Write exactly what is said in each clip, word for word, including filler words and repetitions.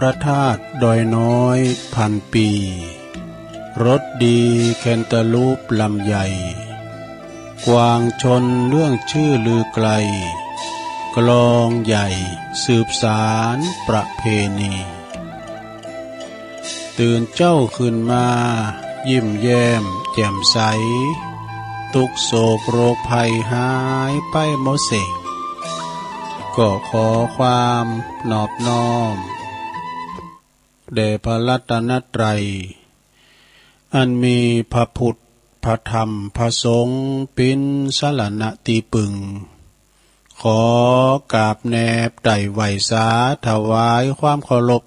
พระธาตุดอยน้อยพันปี รสดีแคนตาลูปลำไย กวางชลเรื่องชื่อลือไกล กลองใหญ่สืบสานประเพณี ตื่นเจ๊าขึ้นมา ยิ้มแย้มแจ่มใส ทุกข์โศกโรคภัยหายไปหมดสิ้น ก็ขอความนอบน้อม แด่พระรัตนตรัย อันมีพระพุทธ พระธรรม พระสงฆ์ เป๋นสรณะตี้ปึง ขอกราบแนบไต่ไหว้สาถวายความเคารพ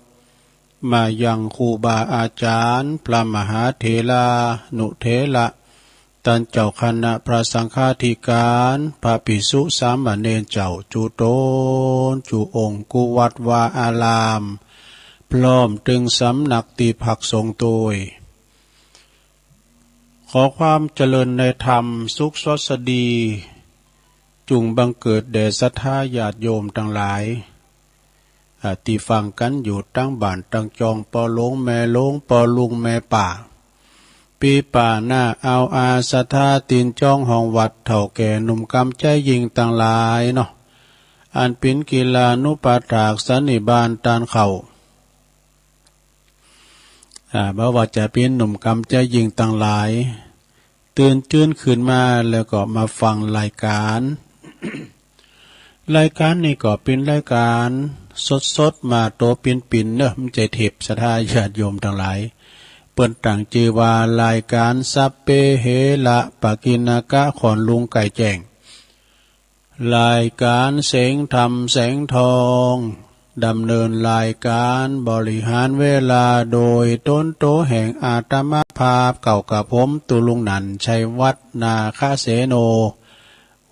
มายังครูบาอาจารย์ พระมหาเถรานุเถระ ต้านเจ้าคณะพระสังฆาธิการ พระภิกษุสามเณรเจ้า จุ๊ตนจุ๊องค์ กู้วัดวาอาราม พร้อมตึงสำนักตี้พักสงฆ์ตวย ขอความเจริญในธรรม สุขสวัสดี จุ่งบังเกิดแด่ศรัทธาญาติโยมตังหลาย อ่า ตี้ฟังกั๋นอยู่ตังบ้านตังจอง ป้อหลวงแม่หลวง ป้อลุงแม่ป้า ปี้ป้าน้าอาวอา ศรัทธาตี๋นจองห้องวัด เฒ่าแก่หนุ่มกำใจ๋ยิ่งตังหลายเนาะ อันเป๋นกิลานุปัฏฐากสันนิบาตต้านเข้า อ่า บ่ว่าจะเป๋นหนุ่มกำใจ๋ยิ่งตังหลาย ตื่นจื้นขึ้นมาแล้วก็มาฟังรายก๋าน รายก๋านนี่ก็เป๋นรายก๋านสดๆ มาตั๋วปิ่นๆ เนาะ บ่ใจ้เทป ศรัทธาญาติโยมตังหลาย เปิ้นตั้งจื้อว่ารายก๋านสัพเพเหระปกิณณกะ ขอนลุงไก่แจ้ง รายก๋านเสียงธรรมแสงทอง ดำเนินรายก๋านบริหารเวลาโดยต๋นตั๋วแห่งอาตมาภาพ เก่ากับผม ตุ๊ลุงหนั่น ชัยวัฒน์ นาคเสโน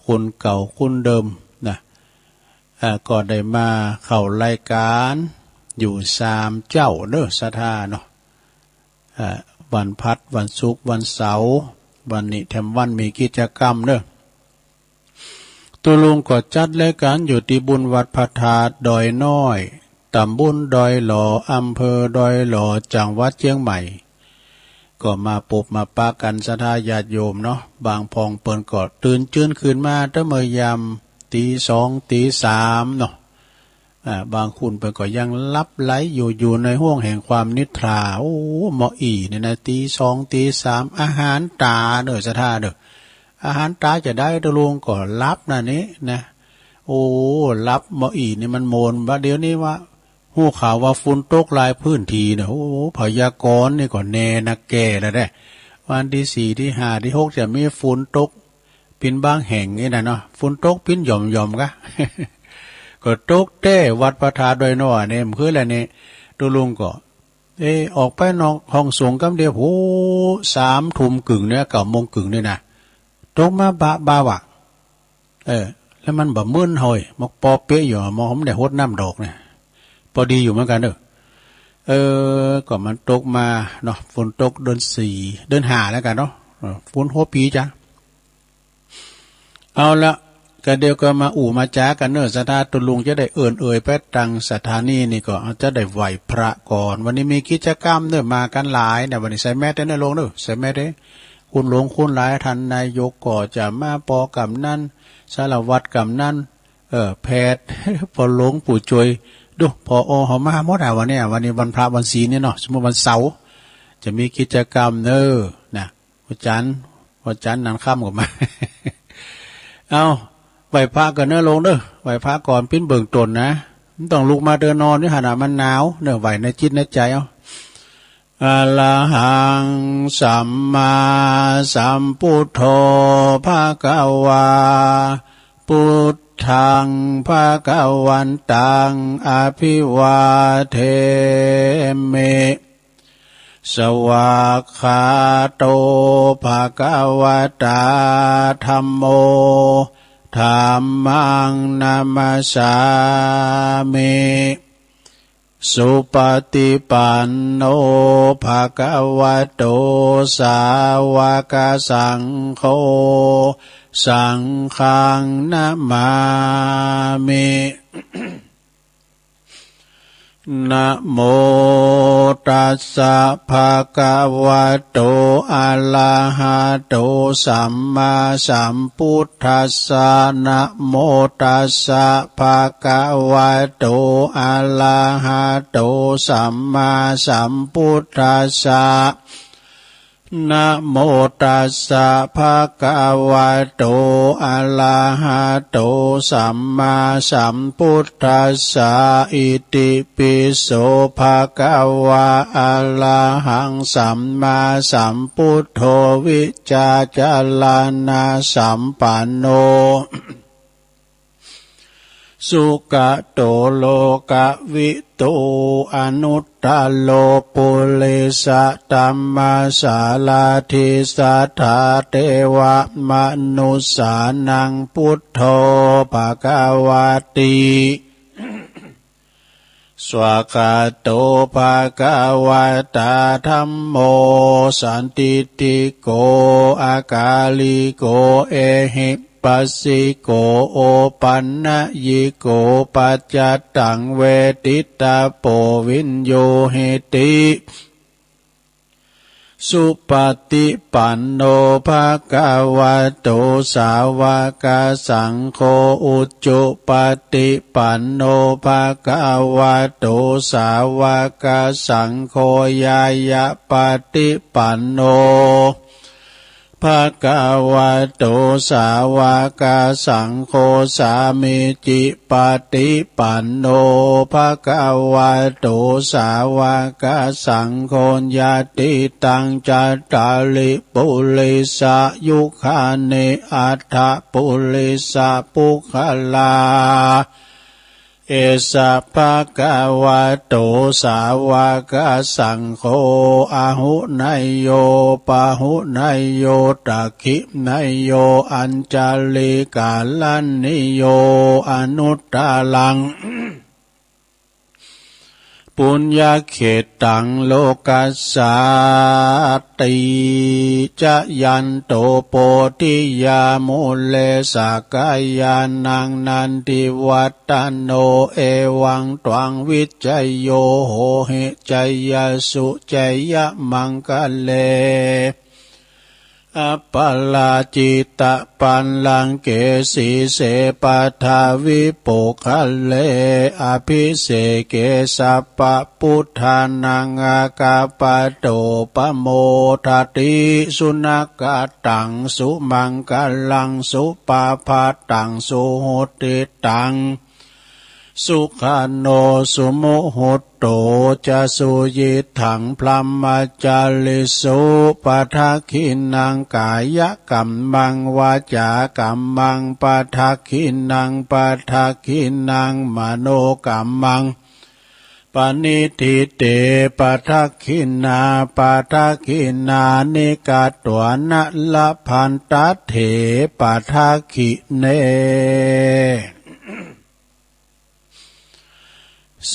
คนเก่าคนเดิมนะ อ่า ก็ได้มาเข้ารายก๋านอยู่สามเจ๊าเนาะ ศรัทธาเนาะ อ่า วันพฤหัส วันศุกร์ วันเสาร์ วันนี้แถมวันมีกิจกรรมเนาะ ตุ๊ลุงก็จัดรายก๋านอยู่ตี้บุญวัดพระธาตุดอยน้อย ต๋ำบลดอยหล่อ อำเภอดอยหล่อ จังหวัดเจียงใหม่ ก็มาปบมาปะกั๋นศรัทธาญาติโยมเนาะ บางพ่องเปิ้นก็ตื่นจื้นขึ้นมาตั้งเมื่อยามตี๋สองตี๋สามเนาะ อ่า บางคนเปิ้นก็ยังหลับไหลอยู่ อยู่ในห้วงแห่งความนิทรา โอ้ หมออี้เนี่ยนะ ตี๋สองตี๋สาม อาหารต๋าเนาะ ศรัทธาเนาะ อาหารต๋าจะได้ ตุ๊ลุงก็หลับนั่นนี่นะ โอ้ หลับหมออี้นี่มันโมน บ่าเดี๋ยวนี้ว่า ฮู้ข่าวว่าฝนตกหลายพื้นตี้เนาะ โอ้ พยากรณ์นี่ก็แน่นักแก่แล้วเด้ วันตี้สี่ ตี้ห้า ตี้หก จะมีฝนตก เป๋นบางแห่งนี่นะเนาะ ฝนตกเป๋นหย่อมๆ กะ ก็ตกแต๊วัดพระธาตุดอยน้อยนี่ เมื่อคืนแหละนี่ ตุ๊ลุงก็ เอ๊ะ ออกไปนอกห้องสงฆ์กำเดียว โห สามทุ่มกึ่งเนี่ย เก้าโมงกึ่งเนี่ยนะ ตกมาบะบ่าว่ะ เออ แล้วมันบ่มึนเฮา มอกปอเปี๊ยะอยู่ มอกบ่ได้หดน้ำดอกเนี่ย ปอดีอยู่เหมือนกั๋นเนาะ เออ ก็มันตกมาเนาะ ฝนตกเดือนสี่ เดือนห้าแล้วกั๋นเนาะ เออ ฝนหัวปี๋จ๊ะ เอาละ ก็เดี๋ยวก็มาอู้มาจ๋ากั๋นเนาะ ศรัทธา ตุ๊ลุงจะได้เอิ้นเอ่ยไปตังสถานีนี่ก็จะได้ไหว้พระก่อน วันนี้มีกิจกรรมเนาะ มากั๋นหลายนะ วันนี้ใส่แมสก์เนาะลุงเนาะ ใส่แมสก์เนาะ คุณหลวงคุณหลาย ต้านนายกก็จะมา ป.กำนัน สารวัตรกำนัน เออ แพทย์ ป้อหลวงปู่จวย ดู ผอ.เฮามาหมดอ่ะ วันนี้ วันนี้วันพระวันศีลเนี่ยเนาะ สมมุติวันเสาร์ จะมีกิจกรรมเนาะ นะ วันจันทร์ วันจันทร์นั่งค่ำก็มา เอา ไหว้พระก่อนเนาะลุงเนาะ ไหว้พระก่อนเป๋นเบื้องต้นนะ บ่ต้องลุกมาเดินนอนนี่หั้นน่ะ มันหนาวเนาะ ไหว้ในจิตในใจ๋เอา อะระหัง สัมมาสัมพุทโธ ภะคะวา พุทธัง ภะคะวันตัง อะภิวาเทมิ สวากขาโต ภะคะวะตา ธัมโม ธัมมัง นะมัสสามิ สุปะติปันโน ภะคะวะโต สาวะกะสังโฆ สังฆัง นะมามิ นะโมตัสสะ ภะคะวะโต อะระหะโต สัมมาสัมพุทธัสสะ นะโมตัสสะ ภะคะวะโต อะระหะโต สัมมาสัมพุทธัสสะ นะโมตัสสะ ภะคะวะโต อะระหะโต สัมมาสัมพุทธัสสะ อิติปิโส ภะคะวะ อะระหัง สัมมาสัมพุทโธ วิชชาจารณะสัมปันโน สุขะโต โลกะวิทู อนุตตะโร ปุริสะธัมมะสาราธิ สัทธาเทวะมนุสสานัง พุทโธ ภะคะวะติ สวากขาโต ภะคะวะตา ธัมโม สันทิฏฐิโก อะกาลิโก เอหิปัสสิโก โอปันนยิโก ปัจจัตตัง เวทิตะโพ วิญญูหิติ สุปะฏิปันโน ภะคะวะโต สาวะกะสังโฆ อุจุปะฏิปันโน ภะคะวะโต สาวะกะสังโฆ ญาณะปะฏิปันโน ภะคะวะโต สาวะกะสังโฆ สามีจิปะฏิปันโน ภะคะวะโต สาวะกะสังโฆ ญาติตัง จัตตาริ ปุริสายุคานิ อัฏฐะปุริสะปุคคลา เอสะ ภะคะวะโต สาวะกะสังโฆ อาหุเนยโย ปาหุเนยโย ทักขิเนยโย อัญชลีกะรณีโย อนุตตะรัง ปุญญะเขตตัง โลกัสสาติ จะยันโต โพธิยา มูเล สักกายานัง นันทิวัฏฏะโน เอวังตวัง วิชโย โหหิ จยสสุ จยมังคะเล อัปปะราจิตะปัลลังเก สีเส ปัทวิปุคคเล อภิเสเก สัพพะพุทธานัง อาคาปะโต ปะโมทะติ สุนะกะตัง สุมังคะลัง สุปะภะตัง สุหุตติตัง สุขะโน สุมุหุตโต จะ สุยิตถัง พรหมจาริสุ ปะทักขิณัง กายะกัมมัง วาจากัมมัง ปะทักขิณัง ปะทักขิณัง มโนกัมมัง ปะณิฏฐิเต ปะทักขิณา ปะทักขิณานิ กัตถวานะ ละพันตะเถ ปะทักขิเณ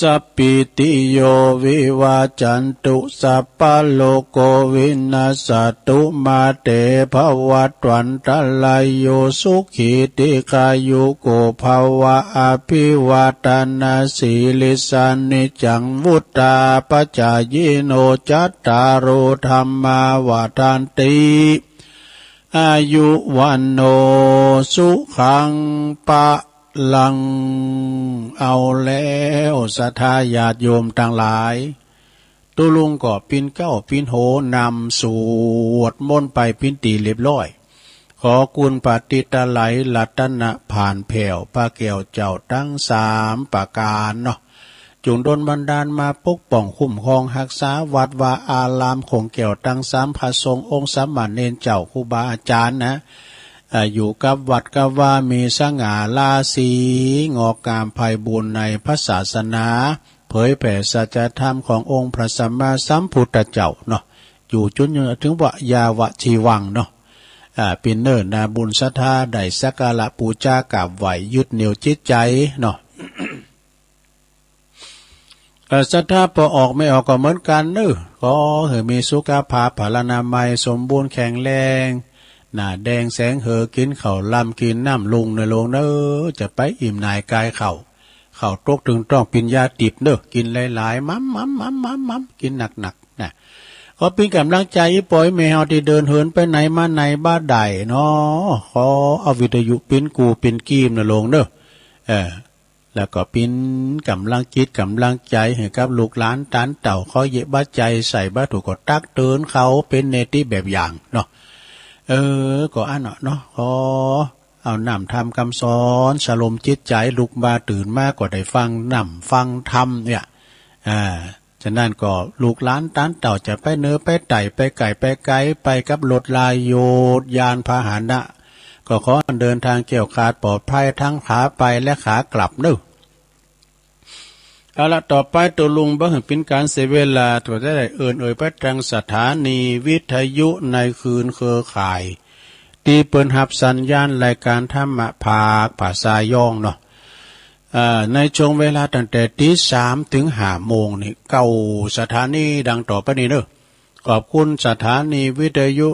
สัพพีติโย วิวัจจันตุ สัพพะโรโค วินัสสะตุ มาเต ภะวัตวันตะราโย สุขี ทีฆายุโก ภะวะ อะภิวาทะนะสีลิสสะ นิจจัง วุฑฒาปะจายิโน จัตตาโร ธัมมา วัฑฒันติ อายุ วัณโณ สุขัง พะลัง เอาแล้ว ศรัทธาญาติโยมตังหลาย ตุ๊ลุงก็ปิ๊นเก๊าปิ๊นโหนำสวดมนต์ไปเป๋นตี้เรียบร้อย ขอคุณพระติตะไลยรัตนะผ่านแผ้วพระแก้วเจ้าตังสามประก๋านเนาะ จุ่งดลบันดาลมาปกป้องคุ้มครองฮักษาวัดวาอารามของแก้วตังสาม พระสงฆ์องค์สามเณรเจ้าครูบาอาจ๋ารย์นะ อ่า อยู่กับวัดกับวา มีสง่าราศี งอกงามไพบูลย์ในพระศาสนา เผยแผ่สัจธรรมขององค์พระสัมมาสัมพุทธเจ้าเนาะ อยู่จ๋นเถิงวะยาวะจีวังเนาะ อ่า เป๋นเนิ่นนาบุญศรัทธาได้สักการะปู๋จากราบไหว้ยึดเหนี่ยวจิตใจ๋เนาะ เอ่อ ศรัทธาป้อออกแม่ออกก็เหมือนกั๋นเนาะ ขอหื้อมีสุขภาพพลานามัยสมบูรณ์แข็งแรง หน้าแด่งแสงเหือ กิ๋นข้าวลำกิ๋นน้ำลุ่งเน่อลูกเน่อ จะไปอิ่มหน่ายก๋ายข้าว เข้าตกตึงต๊อง ปิ้นยาดิบเน่อ กิ๋นหลายๆ หม่ำๆๆๆๆ กิ๋นหนักๆ นะ ก็ปิ้นก๋ำลังใจ๋อีป้ออีแม่เฮาตี้เดินเหินไปไหนมาไหนบ่ได้เนาะ ขอเอาวิทยุปิ้นกู้ปิ้นกีมน่ะลงเน่อ เออ แล้วก็ปิ้นก๋ำลังจิตก๋ำลังใจ๋หื้อกับลูกหลานตานเต้า ขอเยียะบ่าใจ๋ใส่บ่าถูกก็ตักเตือนเขาเป๋นเนติแบบอย่างเนาะ เออ ก็อั้นเนาะ ขอเอาน้ำธรรมกำสอนสลมจิตใจ๋ ลุกมาตื่นมาก็ได้ฟังน้ำฟังธรรมเนี่ย อ่า ฉะนั้นก็ลูกหลานตานเต้าจะไปเหนือไปใต้ไปใก้ไปไก๋ ไปกับรถราโยชน์ยานพาหนะ ก็ขอเดินทางแคล้วคลาดปลอดภัยทั้งขาไปและขากลับเน่อ เอาละ ต่อไปตุ๊ลุงบ่หื้อเป๋นก๋านเสียเวลา ก็จะได้เอิ้นเอ่ยไปตางสถานีวิทยุในคลื่นเครือข่าย ตี้เปิ้นฮับสัญญาณรายก๋านธรรมะภาคภาษายองเนาะ อ่า ในช่วงเวลาตั้งแต่ตีสามเถิงห้าโมงนี่ เก้าสถานีดังต่อไปนี้เน่อ ขอบคุณสถานีวิทยุ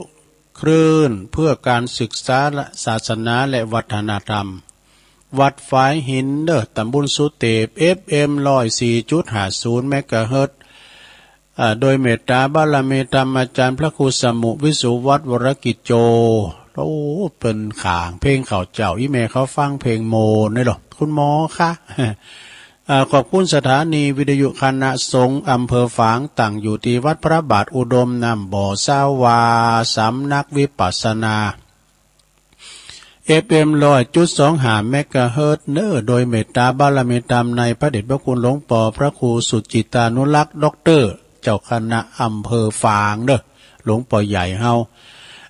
คลื่นเพื่อการศึกษาศาสนาและวัฒนธรรม วัดฝายหินเน่อ ตำบลสุเตป เอฟเอ็ม ร้อยสี่จุดห้าศูนย์ เมกะเฮิรตซ์ อ่า โดยเมตตาบารมีธรรมอาจารย์พระครูสมุห์ วิสุวัฒน์ วรกิจโจ โอ้ เปิ้นขานเพลงเขาเจ้า อี่แม่เขาฟังเพลงโมนนี่เหรอ คุณหมอคะ อ่า ขอบคุณสถานีวิทยุคณะสงฆ์อำเภอฝาง ตั้งอยู่ตี้วัดพระบาทอุดมน้ำบ่อ สาวา สำนักวิปัสสนา เอฟเอ็ม ร้อยจุดสองห้า เมกะเฮิรตซ์เน่อ โดยเมตตาบารมีธรรมในพระเดชพระคุณหลวงป้อพระครูสุจิตตานุรักษ์ ด็อกเตอร์ เจ้าคณะอำเภอฝางเน่อ หลวงป้อใหญ่เฮา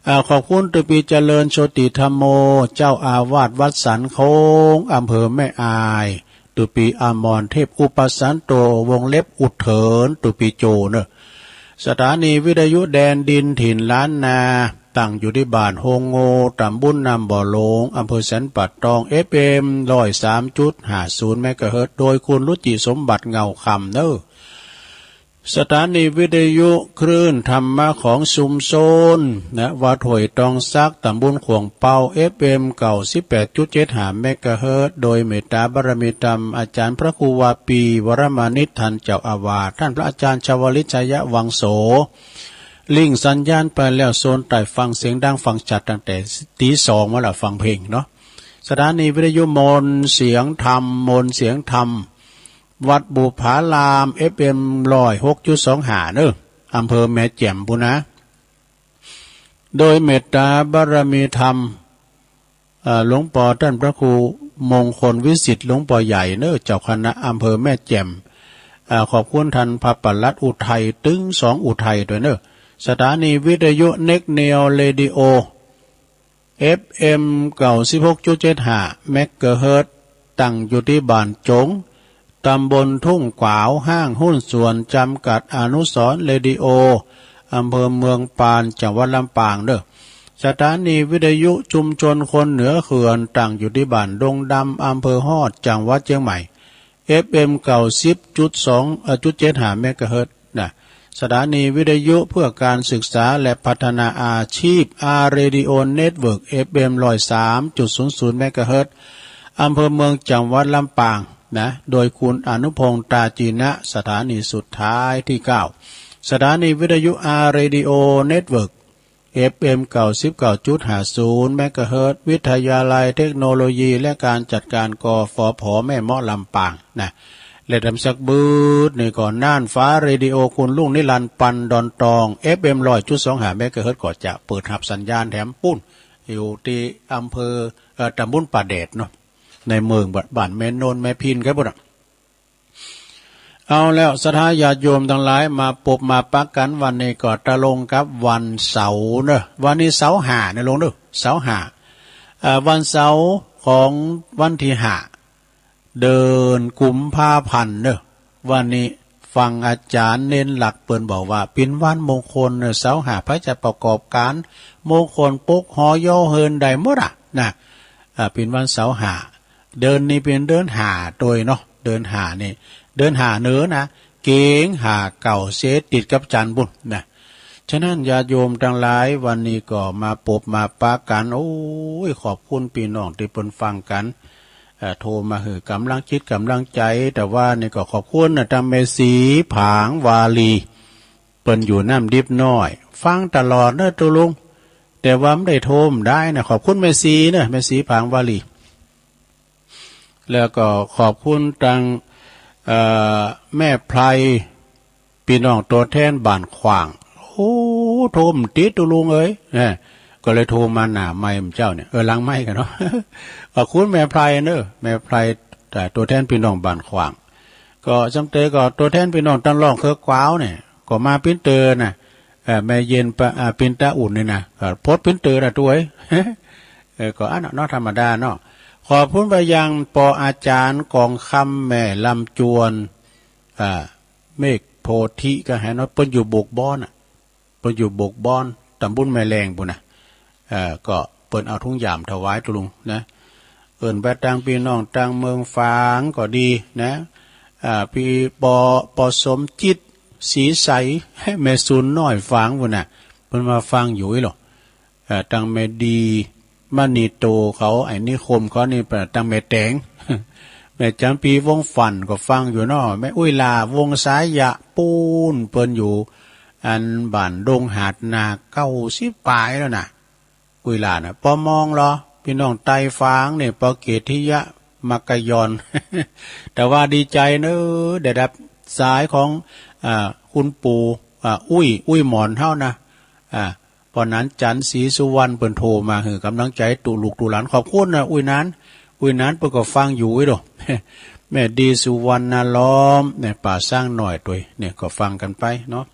อ่า ขอบคุณตุ๊ปี๋เจริญโชติธัมโม เจ้าอาวาสวัดสันโค้ง อำเภอแม่อาย ตุ๊ปี๋อมรเทพอุปสันโต วงเล็บอุดเถิน ตุ๊ปี๋โจเน่อ สถานีวิทยุแดนดินถิ่นล้านนา ตั้งอยู่ตี้บ้านโฮงโง่ ตำบลน้ำบ่อหลง อำเภอสันป่าตอง เอฟเอ็ม ร้อยสามจุดห้าศูนย์ เมกะเฮิรตซ์ โดยคุณรุจิสมบัติ เงาคำเน่อ สถานีวิทยุคลื่นธรรมะของชุมชนนะ วัดห้วยตองสัก ตำบลข่วงเปา เอฟเอ็ม เก้าสิบแปดจุดเจ็ดห้า เมกะเฮิรตซ์ โดยเมตตาบารมีธรรมอาจารย์พระครูวาปี วรมานิช ท่านเจ้าอาวาส ท่านพระอาจารย์ชวลิต ชยวังโส ริ่งสัญญาณไปแล้ว โซนใต้ฟังเสียงดังฟังชัดตั้งแต่ตีสองมาแล้ว ฟังเพลงเนาะ สถานีวิทยุมนต์เสียงธรรม มนต์เสียงธรรม วัดบุปผาราม เอฟเอ็ม ร้อยหกจุดสองห้า เน่อ อำเภอแม่แจ่มปู้นนะ โดยเมตตาบารมีธรรม เอ่อ หลวงป้อต้านพระครูมงคลวิสิทธิ์ หลวงป้อใหญ่เน่อ เจ้าคณะอำเภอแม่แจ่ม เอ่อ ขอบคุณต้านพระปลัดอุทัย ตึงสองอุทัยตวยเน่อ สถานีวิทยุเน็กเนวเรดิโอ เอฟเอ็ม เก้าสิบหกจุดเจ็ดห้า เมกะเฮิรตซ์ ตั้งอยู่ตี้บ้านจง ตำบลทุ่งขวาว ห้างหุ้นส่วนจำกัดอนุสรณ์เรดิโอ อำเภอเมืองปาน จังหวัดลำปางเน่อ สถานีวิทยุชุมชนคนเหนือเขื่อน ตั้งอยู่ตี้บ้านดงดำ อำเภอฮอด จังหวัดเชียงใหม่ เอฟเอ็ม เก้าสิบจุดสอง เอ่อ จุดเจ็ดห้า เมกะเฮิรตซ์ นะ สถานีวิทยุเพื่อการศึกษาและพัฒนาอาชีพ อาร์ เรดิโอ เน็ตเวิร์ก เอฟเอ็ม ร้อยสามจุดศูนย์ศูนย์ เมกะเฮิรตซ์ อำเภอเมือง จังหวัดลำปาง นะ โดยคุณอนุพงษ์ ตาจีนะ สถานีสุดท้ายตี้เก้า สถานีวิทยุ อาร์ เรดิโอ เน็ตเวิร์ก เอฟเอ็ม เก้าสิบเก้าจุดห้าศูนย์ เมกะเฮิรตซ์ วิทยาลัยเทคโนโลยีและการจัดการ กฟผ แม่เมาะ ลำปาง นะ และดำสักบืดนี่ก็น่านฟ้าเรดิโอ คุณลุงนิรันดร์ ปันดอนตอง เอฟเอ็ม ร้อยจุดสองห้า เมกะเฮิรตซ์ ก็จะเปิดฮับสัญญาณแถมปู้น อยู่ตี้อำเภอ เอ่อ ตำบลป่าแดดเนาะ ในเมืองบ้านแม่โนน แม่พินครับปู้นน่ะ เอาแล้ว ศรัทธาญาติโยมตังหลาย มาปบมาปะกั๋นวันนี้ก็ตรงกับวันเสาร์เนาะ วันนี้เสาร์ห้าเน่อลุงเนาะ เสาร์ห้า เอ่อ วันเสาร์ของวันตี้ห้า เดือนกุมภาพันธ์เนาะ วันนี้ฟังอาจ๋ารย์เณรหลักเปิ้นบอกว่าเป๋นวันมงคลเนาะ เสาร์ห้า ใผจะประกอบก๋านมงคล ปกหอย้อเฮือนได้หมดอะนะ อ่า เป๋นวันเสาร์ห้า เดือนนี้เป๋นเดือนห้าตวยเนาะ เดือนห้านี่ เดือนห้าเน่อนะ เก๋งห้าเก้าเสร็จติดกับจันทร์ปู้นนะ ฉะนั้นญาติโยมตังหลาย วันนี้ก็มาปบมาปะกั๋น โอ้ย ขอบคุณปี้น้องตี้เปิ้นฟังกั๋น อ่า โทรมาหื้อก๋ำลังจิตก๋ำลังใจ๋ แต่ว่านี่ก็ขอบคุณนะ ตังแม่ศรีผางวาลี เปิ้นอยู่น้ำดิบน้อย ฟังตลอดเน่อตุ๊ลุง แต่ว่าบ่ได้โทรบ่ได้นะ ขอบคุณแม่ศรีเน่อ แม่ศรีผางวาลี แล้วก็ขอบคุณตัง เอ่อ แม่ไพร ปี้น้องตั๋วแทนบ้านขว้าง โอ้ โทรบ่ติดตุ๊ลุงเอ๋ย นะ ก็เลยโทรมาหน้าไมค์เจ้าเนี่ย เออ หลังไมค์กั๋นเนาะ ขอบคุณแม่ไพรเน่อ แม่ไพร ตั๋วแทนปี้น้องบ้านขว้าง ก็จำเตยก็ตั๋วแทนปี้น้องตังร่องเคืองกวาวเนี่ย ก็มาปิ้นเตอนะ เอ่อ แม่เย็นปะ อ่า ปิ้นตาอุ่นนี่นะ ก็ปดปิ้นเตอนะตุ๊เอ๋ย เออ ก็อันนั้นเนาะ ธรรมดาเนาะ ขอบคุณไปยังปออาจ๋ารย์กองคำ แม่ลำจวน อ่า เมฆโพธิก็หันเนาะ เปิ้นอยู่บกบอนน่ะ เปิ้นอยู่บกบอน ตำบลแม่แลงปู้นน่ะ เอ่อ ก็เปิ้นเอาถุงหยามถวายตุ๊ลุงนะ เอิ้นไปตังปี้น้องตังเมืองฝางก็ดีนะ อ่า ปี้ปอ ปอสมจิต ศรีใส แม่สูนน้อยฝางปู้นน่ะ เปิ้นมาฟังอยู่อี้หลอ เอ่อ ตังแม่ดี มณีโตเขา ไอ้นิคมเขานี่ ตังแม่แต๋ง แม่จ๋ำปี๋ วงศ์ฝันก็ฟังอยู่เนาะ แม่อุ๊ยหล้า วงศ์สายะปู๊น เปิ้นอยู่ อันบ้านดงหาดนา เก้าสิบป๋ายแล้วน่ะ อุ๊ยหล้าน่ะ ปอมองเหรอ ปี้น้องไตฝางนี่ ปอเกตทิยะ มักกะยอน แต่ว่าดีใจ๋เน่อ ได้ฮับสายของ อ่า คุณปู่ อ่า อุ๊ย อุ๊ยหมอนเฮานะ อ่า ปอหนานจันทร์ ศรีสุวรรณ เปิ้นโทรมาหื้อก๋ำลังใจ๋ตุ๊ลูกตุ๊หลาน ขอบคุณนะ อุ๊ยหนาน อุ๊ยหนานเปิ้นก็ฟังอยู่อี้หลอ แม่ดี สุวรรณล้อมเนี่ย ป้าซ้างน้อยตุ๊เอ๋ย เนี่ยก็ฟังกั๋นไปเนาะ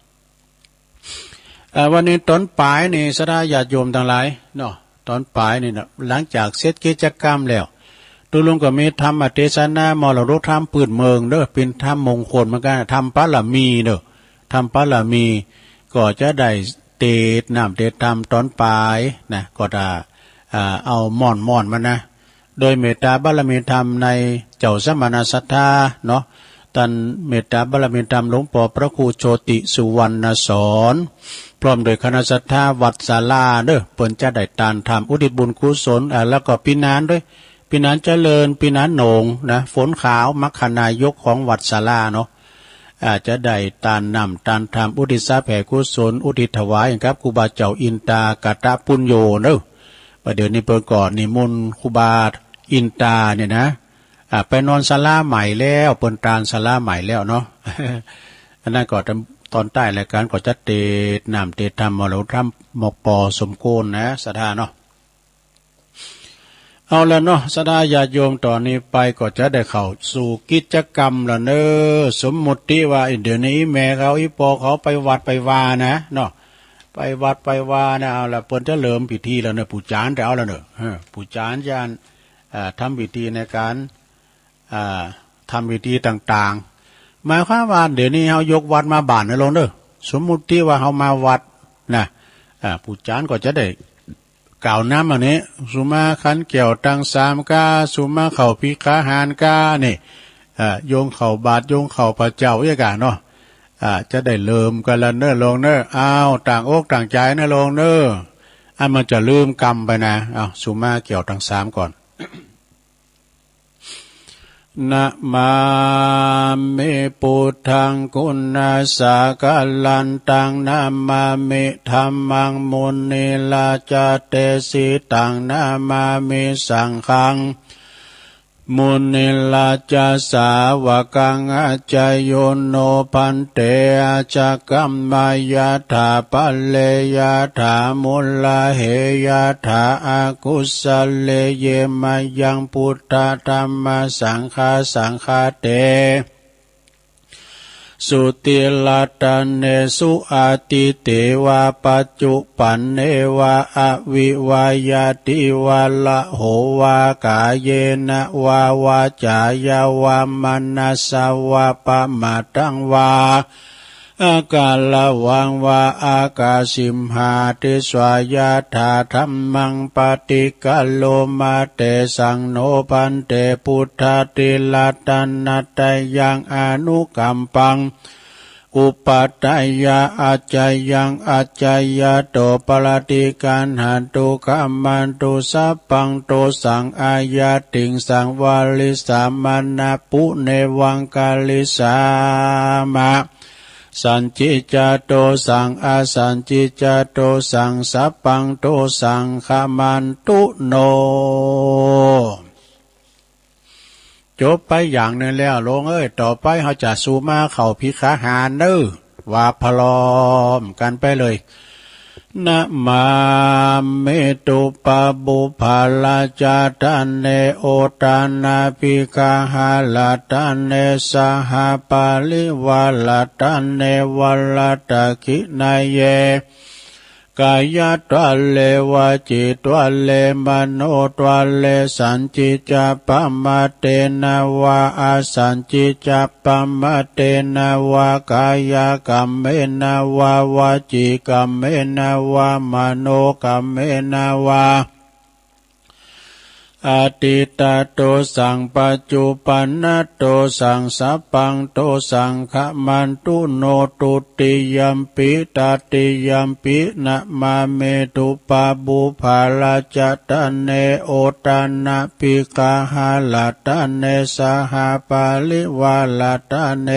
เอ่อ วันนี้ต๋อนป๋ายนี่ ศรัทธาญาติโยมตังหลายเนาะ ต๋อนป๋ายนี่นะ หลังจากเสร็จกิจกรรมแล้ว ตุ๊ลุงก็มีธรรมเตสนามรดกธรรมปื้นเมืองเน่อ เป๋นธรรมมงคลเหมือนกั๋น ธรรมปารมีเน่อ ธรรมปารมี ก็จะได้เตสน์น้ำเตสน์ธรรมต๋อนป๋ายนะ ก็จะ อ่า เอาม่วนๆ มันนะ โดยเมตต๋าบารมีธรรมในเจ้าสมณศรัทธาเนาะ ต้านเมตต๋าบารมีธรรมหลวงปอพระครูโชติสุวรรณสอน พร้อมโดยคณะศรัทธาวัดศาลาเน่อ เปิ้นจะได้ตานธรรมอุทิศบุญกุศล อ่า แล้วก็ปี้หนานตุ๊เอ๋ย ปี้หนานเจริญ ปี้หนานโหน่งนะ ฝนขาว มัคคานายกของวัดศาลาเนาะ อ่า จะได้ตานน้ำตานธรรม อุทิศแผ่กุศล อุทิศถวายกับครูบาเจ้าอินตากาตปุญโญเน่อ ว่าเดี๋ยวนี้เปิ้นก็นิมนต์ครูบาอินตาเนี่ยนะ อ่า ไปนอนศาลาใหม่แล้ว เปิ้นตานศาลาใหม่แล้วเนาะ อันนั้นก็ต๋อน ต๋อนต้ายรายก๋านก็จะเตสน์น้ำเตสน์ธรรมมรดกธรรมมกปอสมควรนะ ศรัทธาเนาะ เอาละเนาะ ศรัทธาญาติโยม ต๋อนนี้ไปก็จะได้เข้าสู่กิจกรรมละเน่อ สมมุติว่าเดี๋ยวนี้อี่แม่เขาอี่ปอเขาไปวัดไปวานะเนาะ ไปวัดไปวานะ เอาละ เปิ้นจะเริ่มพิธีละเน่อ ปู่จ๋ารย์จะเอาละเน่อ เออ ปู่จ๋ารย์จะ อ่า ทำพิธีในก๋าน อ่า ทำพิธีต่างๆ หมายความว่าเดี๋ยวนี้เฮายกวัตรมาบ้านนะโลงเน่อ สมมุติว่าเฮามาวัดนะ อ่า ปู่จ๋ารย์ก็จะได้ กล่าวนำอันนี้ สุมาขันแก้วตังสามก้า สุมาเข้าภักคาหารก้า นี่ อ่า โยงเข้าบาตร โยงเข้าพระเจ้าเอี้ยก่าเนาะ อ่า จะได้เริ่มกั๋นละเน่อโลงเน่อ อ้าว ตั้งอกตั้งใจ๋เน่อโลงเน่อ อันมันจะลืมกำไปนะ อ้าว สุมาแก้วตังสามก่อน นะมามิ พุทธัง กุณาสะกะลันตัง นะมามิ ธัมมัง มุนิราชะเตสิตัง นะมามิ สังฆัง มุนิราชะสาวกัง อาจายุโน ภันเต อาจากัมมายะถา ภะเรยะถา มุลาเหยะถา อากุสะเลเย มะยัง พุทธะธัมมะสังฆา สังฆาเต สุติ รัตเตสุ อาทิเตวะ ปัจจุปันเนวะ อวิวะยะติวะ ละโหวะ กาเยนะวะ วาจ๋ายะวะ มะนะสสะวะ ปะมาทังวะ อะกะละวังวะ อะกะสิมหา ติสสะ ยะถา ธัมมัง ปะฏิกะโรมะ เตสัง โน ภันเต พุทธะติ รัตนะตะยัง อะนุกัมปัง อุปัฏฐัยยะ อาชยัง อาชยะโต ปะระติกัณหันตุ ขะมันตุ สัพพัง โตสัง อะยะติงสัง วะริสสะ มะนะ ปุเณวัง กะริสสามะ สัญญิจจะ โตสัง อสัญญิจจะ โตสัง สัพพัง โตสัง ขะมันตุ โน จบไปอย่างหนึ่งแล้ว โลงเอ้ย ต่อไปเฮาจะสู่มาเข้าภิกขาหารเน่อ ว่าพร้อมกั๋นไปเลย นะมามิ ตุปะปุพพะละจาตะเน โอตานะภิกขาหะละตะเน สหปะริวาละตะเน วะละตะขิณะเย กายะตวะเล วจีตวะเล มโนตวะเล สัญญิจจะปะมะเตนะวะ อสัญญิจจะปะมะเตนะวะ กายะกัมเมนะวะ วจีกัมเมนะวะ มโนกัมเมนะวะ อะทิฏฐะ โตสัง ปัจจุปันนะ โตสัง สัพพัง โตสัง ขะมันตุ โน ตุติยัมปิ ตติยัมปิ นะมามิ ตุปะปุพพะละจาตะเน โอตานะภิกขาหะละตะเน สหปะริวาละตะเน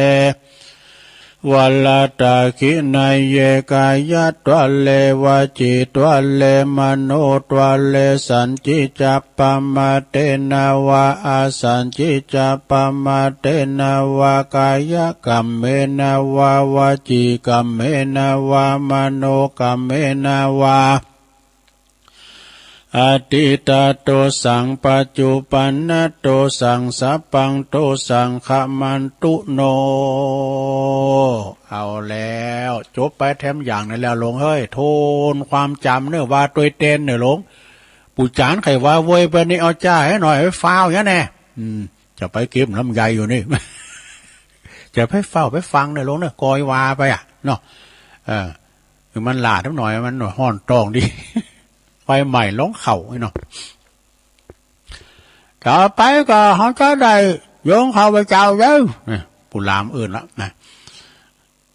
วะละตะขิณะเย กายะตวะเล วจีตวะเล มโนตวะเล สัญญิจจะปะมะเตนะวะ อสัญญิจจะปะมะเตนะวะ กายะกัมเมนะวะ วจีกัมเมนะวะ มโนกัมเมนะวะ อะทิฏฐะ โตสัง ปัจจุปันนะ โตสัง สัพพัง โตสัง ขะมันตุ โน เอาแล้ว จบไปแถมอย่างหนึ่งแล้ว โลงเฮ้ย ทวนความจ๋ำเน่อ ว่าตวยเต้นเน่อ โลง ปู่จ๋ารย์ใค่ว่าเว้ย ไปนี่เอาจ้าหื้อหน่อย ไปฟ้าวอย่างเนี้ย อืม จะไปเก็บลำไยอยู่นี่ จะไปเฝ้าไปฟังเน่อ โลงเน่อ ก่อยว่าไปอะ เนาะ เออ คือมันหลาดหน่อย มันฮ้อนต๊องดี ไฟไหม้ลงเข้าไอ้เนาะ ต่อไปก็เฮาจะได้โยงเข้าพระเจ้าเด้อ เนี่ย ปู่หลามเอิ้นละนะ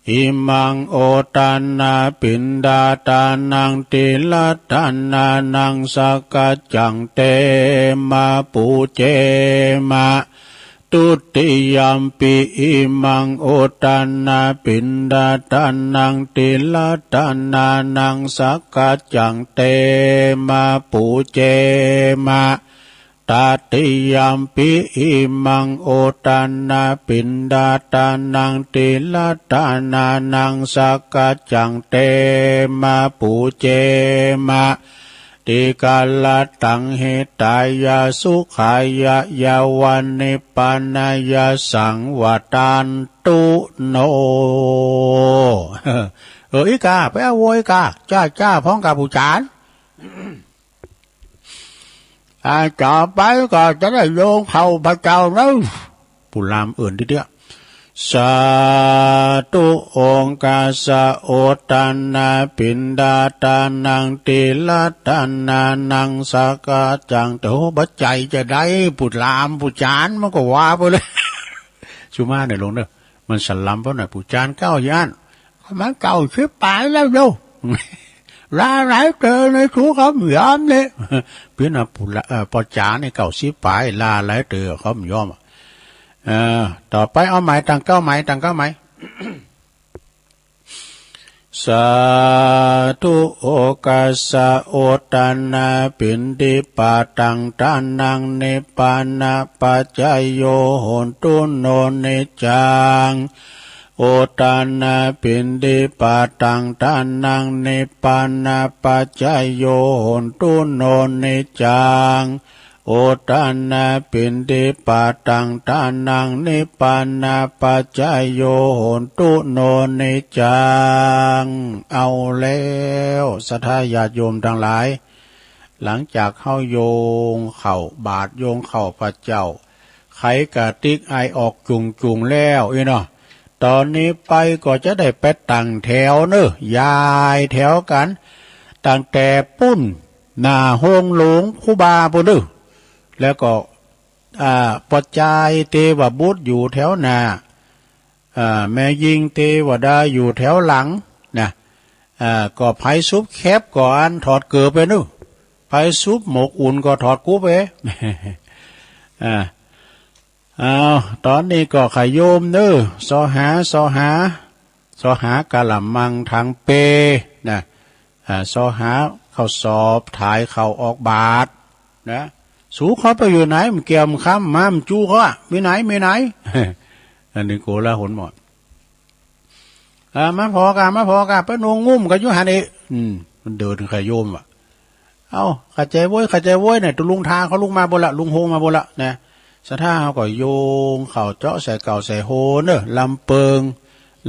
อิมัง โอตานะ ปิณฑาตานัง ติละตานานัง สักกัจจัง เตมะ ปูเจมะ ทุติยัมปิ อิมัง โอตานะ ปิณฑาตานัง ติละตานานัง สักกัจจัง เตมะ ปูเจมะ ตติยัมปิ อิมัง โอตานะ ปิณฑาตานัง ติละตานานัง สักกัจจัง เตมะ ปูเจมะ ติกะละตัง หิตายะ สุขายะ ยาวะ นิพพานายะสัง วัตตันตุ โน เออ อีกา ไปเอาโวยกา จ้า จ้า พร้อมกับปู่จ๋ารย์ อ่า ต่อไปก็จะได้โยงเข้าพระเจ้าเน่อ ปู่หลามเอิ้นทีเดียว สาธุ โอกัสสะ โอตานะ ปิณฑาตานัง ติละตานานัง สักกัจจัง โอ้ บ่ใจ้จะได้ ปู่หลาม ปู่จ๋ารย์ มันก็ว่าไปเลย สุมาเน่อ โลงเน่อ มันสลัมเปล่าน่ะ ปู่จ๋ารย์เก้าย่าน มันเก้าสิบป๋ายแล้วโยม ลาหลายเตื้อในถูกเขาบ่ยอมเนี่ย เปียนว่าปู่ละ เอ่อ ป้อจ๋ารย์นี่เก้าสิบป๋าย ลาหลายเตื้อเขาบ่ยอมอะ เอ่อ ต่อไปเอาใหม่ ตั้งเก้าใหม่ ตั้งเก้าใหม่ สาธุ โอกัสสะ โอตานะ ปิณฑิปาตัง ทานัง นิพพานะปัจจโย โหนตุ โน นิจจัง โอตานะ ปิณฑิปาตัง ทานัง นิพพานะปัจจโย โหนตุ โน นิจจัง โอตานะ ปิณฑิปาตัง ทานัง นิพพานะปัจจโย โหนตุ โน นิจจัง เอาแล้ว ศรัทธาญาติโยมตังหลาย หลังจากเฮาโยงเข้าบาตร โยงเข้าพระเจ้า ไขกระติกไอออกจุ่งๆ แล้วอี้เนาะ ต๋อนนี้ไปก็จะได้ไปตั้งแถวเนาะ ย้ายแถวกั๋น ตั้งแต่ปู๊น หน้าโฮงหลวงครูบาปู๊นเนาะ แล้วก็ อ่า ป้อจายเตวบุตรอยู่แถวหน้า อ่า แม่ญิงเตวดาอยู่แถวหลังนะ อ่า ก็ใผสุบแคปก็อันถอดเกิบไปนู่น ใผสุบหมกอุ่นก็ถอดกุบไป อ่า เอา ต๋อนนี้ก็ขะโยมเน้อ เซาะหา เซาะหา เซาะหากะละมังถังเปนะ อ่า เซาะหาข้าวสอบ ถายข้าวออกบาตรนะ สูเข้าไปอยู่ไหน มันแก้วมันค่ำ มามันจู้เขาอะ มีไหน มีไหน อันนี้โกลาหลหมด อ่า มาผ่อก่ะ มาผ่อก่ะ ไปนงงุ่มกั๋นอยู่หั้นเอง อืม มันเดินขะโยมว่ะ เอ้า เข้าใจ๋โว้ย เข้าใจ๋โว้ย เนี่ย ตุ๊ลุงทาเขาลุกมาโบ้นละ ลุงโฮงมาโบ้นละนะ ศรัทธาเขาก็โยงข้าวเจ๊าะใส่เก่าใส่โฮเน้อ ลำเปิง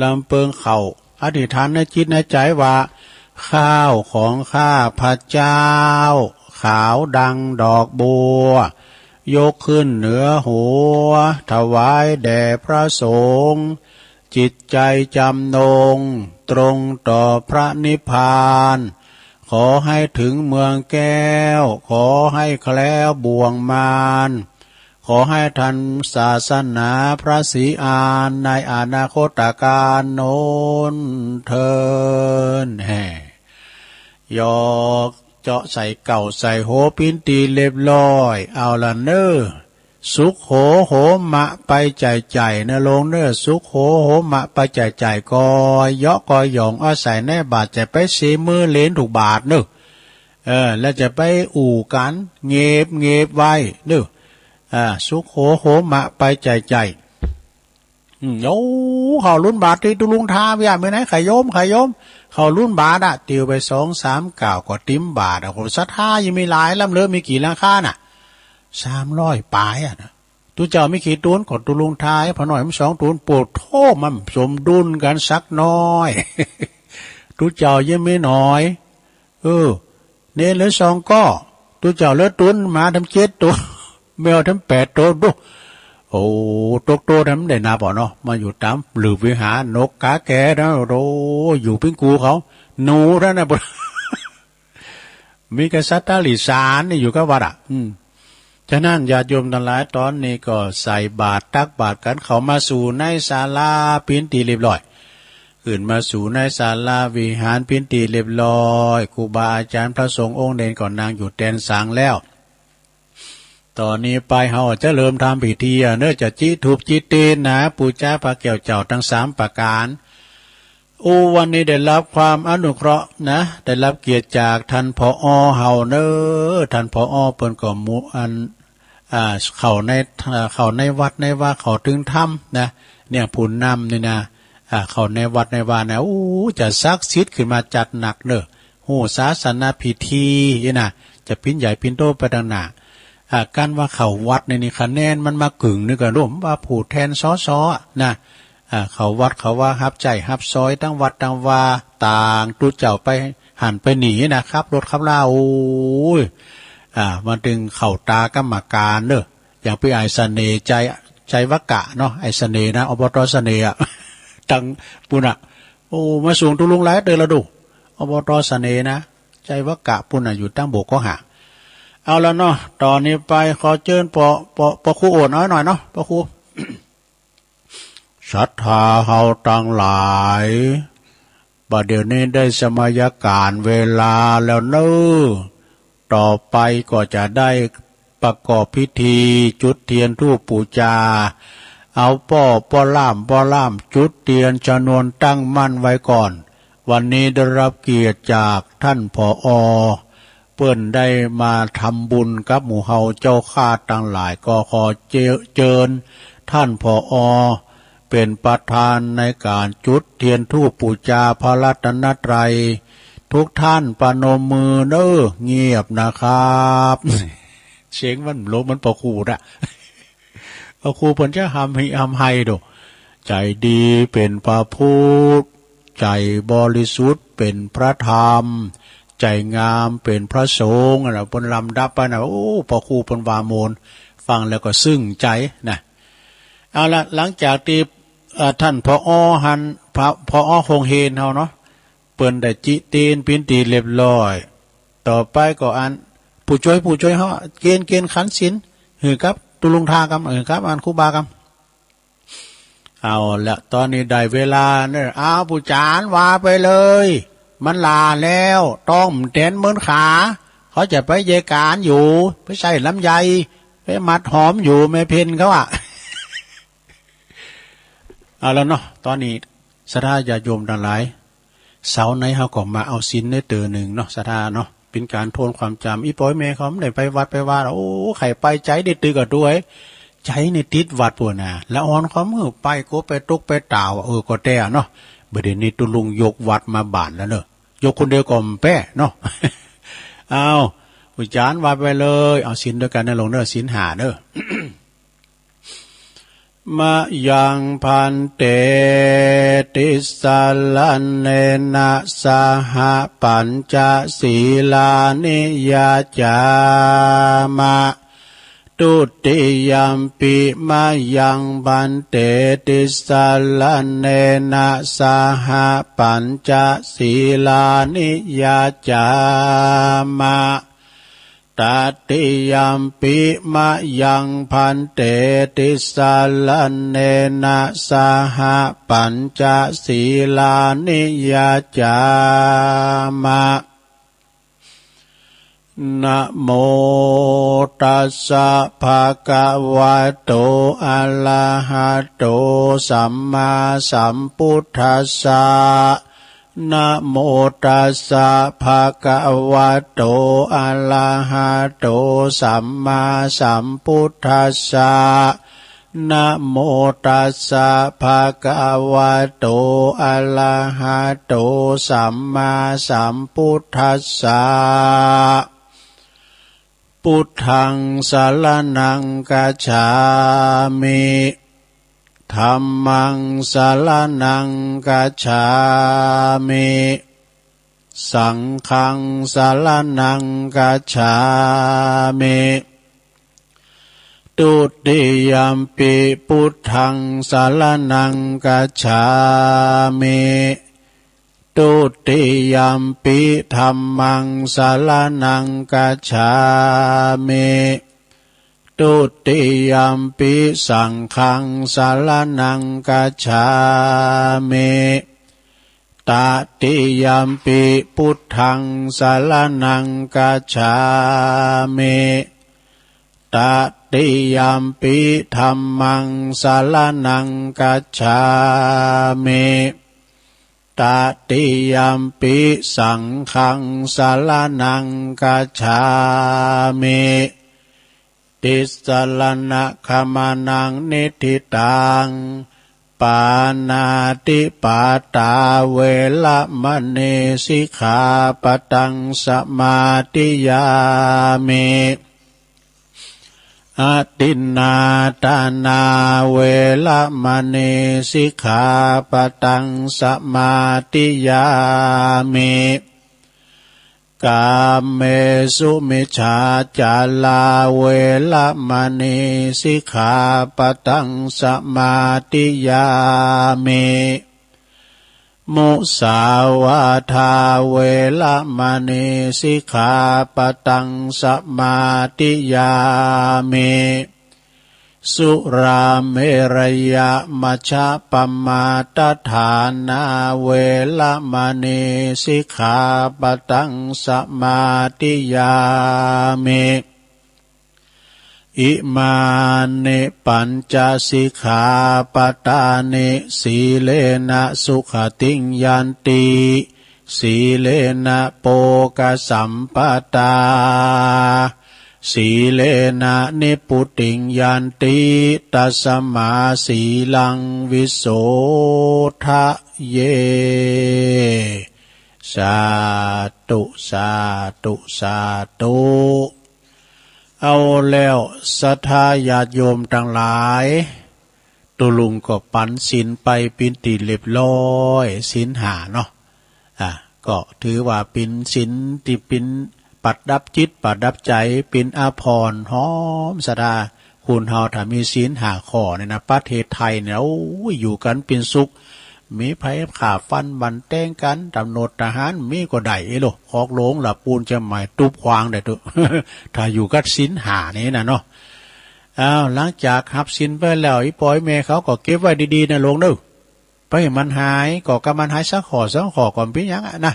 ลำเปิงข้าว อธิษฐานในจิตในใจ๋ว่า ข้าวของข้าพเจ้า ขาวดังดอกบัว ยกขึ้นเหนือหัว ถวายแด่พระสงฆ์ จิตใจ๋จำนง ตรงต่อพระนิพพาน ขอให้ถึงเมืองแก้ว ขอให้แคล้วบ่วงมาร ขอให้ทันศาสนาพระศรีอานในอนาคตกาลโน้นเทอญ แฮ่ หยอกเจ๊าะใส่เก่าใส่โฮปิ้นตี๋เรียบร้อย เอาละเน้อ สุขโห โหมะไปใจ๋ใจ๋เน้อโลงเน้อ สุขโห โหมะไปใจ๋ใจ๋ ก่อเยาะก่อหย่อง เอาใส่ในบาตร จะไปเสียมือเหลนถูกบาตรเน้อ เออ แล้วจะไปอู้กั๋น เง็บเง็บไว้เน้อ อ่า สุขโห โหมะไปใจ๋ใจ๋ อืม โอ้ เข้ารุ้นบาตรตี้ตุ๊ลุงทาเวีย มีไหน ขะโยม ขะโยม เข้ารุ้นบาตรอะ ติวไปสองสามก้าวก็ติ๊มบาตรอะ โห ศรัทธายังมีหลายล้ำเลิศ มีกี่หลังคาน่ะ สามร้อยป๋ายอะนะ ตุ๊เจ้ามีกี่ตุ๊น ก็ตุ๊ลุงทา ผาน้อยมันสองตุ๊น โปะโธ่ มันสมดุลกั๋นสักหน้อย ตุ๊เจ้ายังมีหน้อย เออ เณรเหลือสองก้อ ตุ๊เจ้าเหลือตุ๊น หมาทั้งเจ็ดตั๋ว แมวทั้งแปดตั๋ว ดู โอ้ ตกโตทั้งได้นับเอาเนาะ มาอยู่ต๋ามหลืบวิหาร นกกาแก๋นะ โอ้ อยู่ปิ้งกูเขา หนูทั้งนั้น มีแต่สัตว์เดรัจฉานนี่อยู่กับวัดอะ อืม ฉะนั้นญาติโยมตังหลาย ต๋อนนี้ก็ใส่บาตรตักบาตรกั๋น เข้ามาสู่ในศาลาปิ้นตี๋เรียบร้อย ขึ้นมาสู่ในศาลาวิหารปิ้นตี๋เรียบร้อย ครูบาอาจ๋ารย์พระสงฆ์องค์เณรก็นั่งอยู่แตนสังแล้ว ต๋อนนี้ไปเฮาจะเริ่มทำพิธีอะเนาะ จะจิธูปจิเตียนนะ ปู๋จาพระแก้วเจ้าตังสามประก๋าน โอ้ วันนี้ได้รับความอนุเคราะห์นะ ได้รับเกียรติจากท่าน ผอ.เฮาเนาะ ท่าน ผอ.เปิ้นก็หมู่อัน อ่า เข้าใน อ่า เข้าในวัดในวา เข้าเถิงธรรมนะ เนี่ย ผู้นำนี่นะ อ่า เข้าในวัดในวานะ โอ้ จะศักดิ์สิทธิ์ขึ้นมาจัดหนักเนาะ ฮู้ศาสนพิธีนี่นะ จะปิ้นใหญ่ปิ้นโตไปตังหน้า อ่า กั๋นว่าเข้าวัดในนี่ คะแนนมันมาเกิ่งนึ่งกั๋น รวมว่าผู้แทน สส อะนะ อ่า เข้าวัดเข้าวา ฮับใจ๊ฮับซอยตังวัดตังวา ต่างตุ๊เจ้าไปหั้นไปนี่นะ ขับรถขับลา โอ้ย อ่า มันตึงเข้าต๋ากรรมก๋านเนาะ อย่างปี้อ้ายเสน่ห์ ชัย ชัยวกะเนาะ อ้ายเสน่ห์นะ อบต.เสน่ห์อะ ตังปู้นอะ โอ้ มาสูงตุ๊ลุงหลายเตื้อละดู อบต.เสน่ห์นะ ชัยวกะปู้นอะ อยู่ตังโบกก็หา เอาละเนาะ ต๋อนนี้ไปขอเจิญปอ ปอ ปอครูโอนเอาหน่อยเนาะ ปอครู ศรัทธาเฮาตังหลาย บ่าเดี่ยวนี้ได้สมัยก๋านเวลาแล้วเนาะ ต่อไปก็จะได้ประกอบพิธีจุดเตียนธูปปู๋จา เอาป้อ ป้อล่าม ป้อล่าม จุดเตียนชนวนตั้งมั่นไว้ก่อน วันนี้ได้รับเกียรติจากท่าน ผอ. เปิ้นได้มาทำบุญกับหมู่เฮาเจ้าข้าตังหลาย ก็ขอเจ- เจิญท่าน ผอ. เป๋นประธานในก๋านจุดเตียนธูปปู๋จาพระรัตนตรัย ทุกท่านประนมมือเนาะ เงียบนะครับ เสียงมันหลงเหมือนปอครูนะ ปอครูเปิ้นจะฮำฮิฮำไฮดู ใจ๋ดีเป๋นพระพุทธ ใจ๋บริสุทธิ์เป๋นพระธรรม ใจ๋งามเป๋นพระสงฆ์นะ เปิ้นลำดับไปนะ โอ้ ปอครูเปิ้นว่าโมน ฟังแล้วก็ซึ้งใจ๋นะ เอาละ หลังจากตี้ เอ่อ ท่าน ผอ. หั้น ผอ. ผอ. โฮงเฮนเฮาเนาะ เปิ้นได้จิเตียนปิ้นตี๋เรียบร้อย ต่อไปก็อัน ผู้จ้วย ผู้จ้วยเฮา เกณฑ์ เกณฑ์ขันศีล หื้อกับตุ๊ลุงทากำ หื้อกับอันครูบากำ เอาละ ต๋อนนี้ได้เวลาเน่อ เอา ปู่จ๋ารว่าไปเลย มันหล้าแล้ว ต้องแตนเมินขา เขาจะไปเยการอยู่ ไปใส่ลำไย ไปมัดหอมอยู่ แม่เพ็ญเขาอะ เอาละเนาะ ต๋อนนี้ศรัทธาญาติโยมตังหลาย เสาร์ไหนเฮาก็มาเอาศีลได้เตื้อนึ่งเนาะ ศรัทธาเนาะ เป๋นก๋านทวนความจ๋ำ อี่ป้ออี่แม่เขาบ่ได้ไปวัดไปวา โอ้ ใค่ไปใจ๋ได้ตึกอะตวย ใจ๋นี่ติดวัดปู้นน่ะ ละอ่อนความหื้อไป กั๋วไปตกไปต๋าวอะ เออ ก็แต๊เนาะ บ่าเดี่ยวนี้ตุ๊ลุงยกวัดมาบ้านแล้วเน่อ ยกคนเดียวก็บ่แป๊เนาะ เอา ปู่จ๋ารว่าไปเลย เอาศีลตวยกั๋นเน่อลุงเน่อ ศีลห้าเน่อ มะยัง ภันเต ติสสะระเณนะ สะหะ ปัญจะ สีลานิ ยะจามะ ทุติยัมปิ มะยัง ภันเต ติสสะระเณนะ สะหะ ปัญจะ สีลานิ ยะจามะ ตติยัมปิ มะยัง ภันเต ติสสะระเณนะ สะหะ ปัญจะ สีลานิ ยะจามะ นะโมตัสสะ ภะคะวะโต อะระหะโต สัมมาสัมพุทธัสสะ นะโมตัสสะ ภะคะวะโต อะระหะโต สัมมาสัมพุทธัสสะ นะโมตัสสะ ภะคะวะโต อะระหะโต สัมมาสัมพุทธัสสะ พุทธัง สะระณัง คัจฉามิ ธัมมัง สะระณัง คัจฉามิ สังฆัง สะระณัง คัจฉามิ ทุติยัมปิ พุทธัง สะระณัง คัจฉามิ ทุติยัมปิ ธัมมัง สะระณัง คัจฉามิ ทุติยัมปิ สังฆัง สะระณัง คัจฉามิ ตติยัมปิ พุทธัง สะระณัง คัจฉามิ ตติยัมปิ ธัมมัง สะระณัง คัจฉามิ ตติยัมปิ สังฆัง สะระณัง คัจฉามิ ติสสะระณะขะมะนะ นิฏฐิตัง ปาณาติปาตา เวระมะณี สิกขาปะทัง สะมาธิยามิ อะทินนาทานา เวระมะณี สิกขาปะทัง สะมาธิยามิ กาเมสุมิจฉาจารา เวระมะณี สิกขาปะทัง สะมาธิยามิ มุสาวาทา เวระมะณี สิกขาปะทัง สะมาธิยามิ สุราเมรยะมัชฌะปะมาทฐานา เวระมะณี สิกขาปะทัง สะมาธิยามิ อิมานิ ปัญจะ สิกขาปะทานิ สีเลนะ สุขะติง ยันติ สีเลนะ โภคะสัมปะทา สีเลนะ นิพพุติง ยันติ ตัสสะมา สีลัง วิโสทะเย สาธุ สาธุ สาธุ เอาแล้ว ศรัทธาญาติโยมตังหลาย ตุ๊ลุงก็ปั๋นศีลไปเป๋นตี้เรียบร้อย ศีลห้าเนาะ อ่า ก็ถือว่าเป๋นศีลตี้เป๋นประดับจิตประดับใจ๋ เป๋นอาภรณ์หอมศรัทธา คนเฮาถ้ามีศีลห้าข้อเนี่ยนะ ประเทศไทยเนี่ย โอ้ย อยู่กั๋นเป๋นสุข มีภัยฆ่าฟันบั่นแตงกั๋น ตำรวจทหารมีก็ได้ เอ้ยโล คอกหลวงละปูนเจียงใหม่ตุ๊บขวางได้ตุ๊ ถ้าอยู่กับศีลห้านี่นะเนาะ อ้าว หลังจากหับศีลไปแล้ว อี่ป้ออี่แม่เขาก็เก็บไว้ดีๆ นะหลวงเน่อ บ่หื้อมันหาย ก็กำมันหายสักข้อสองข้อก็บ่เป๋นหยังอะนะ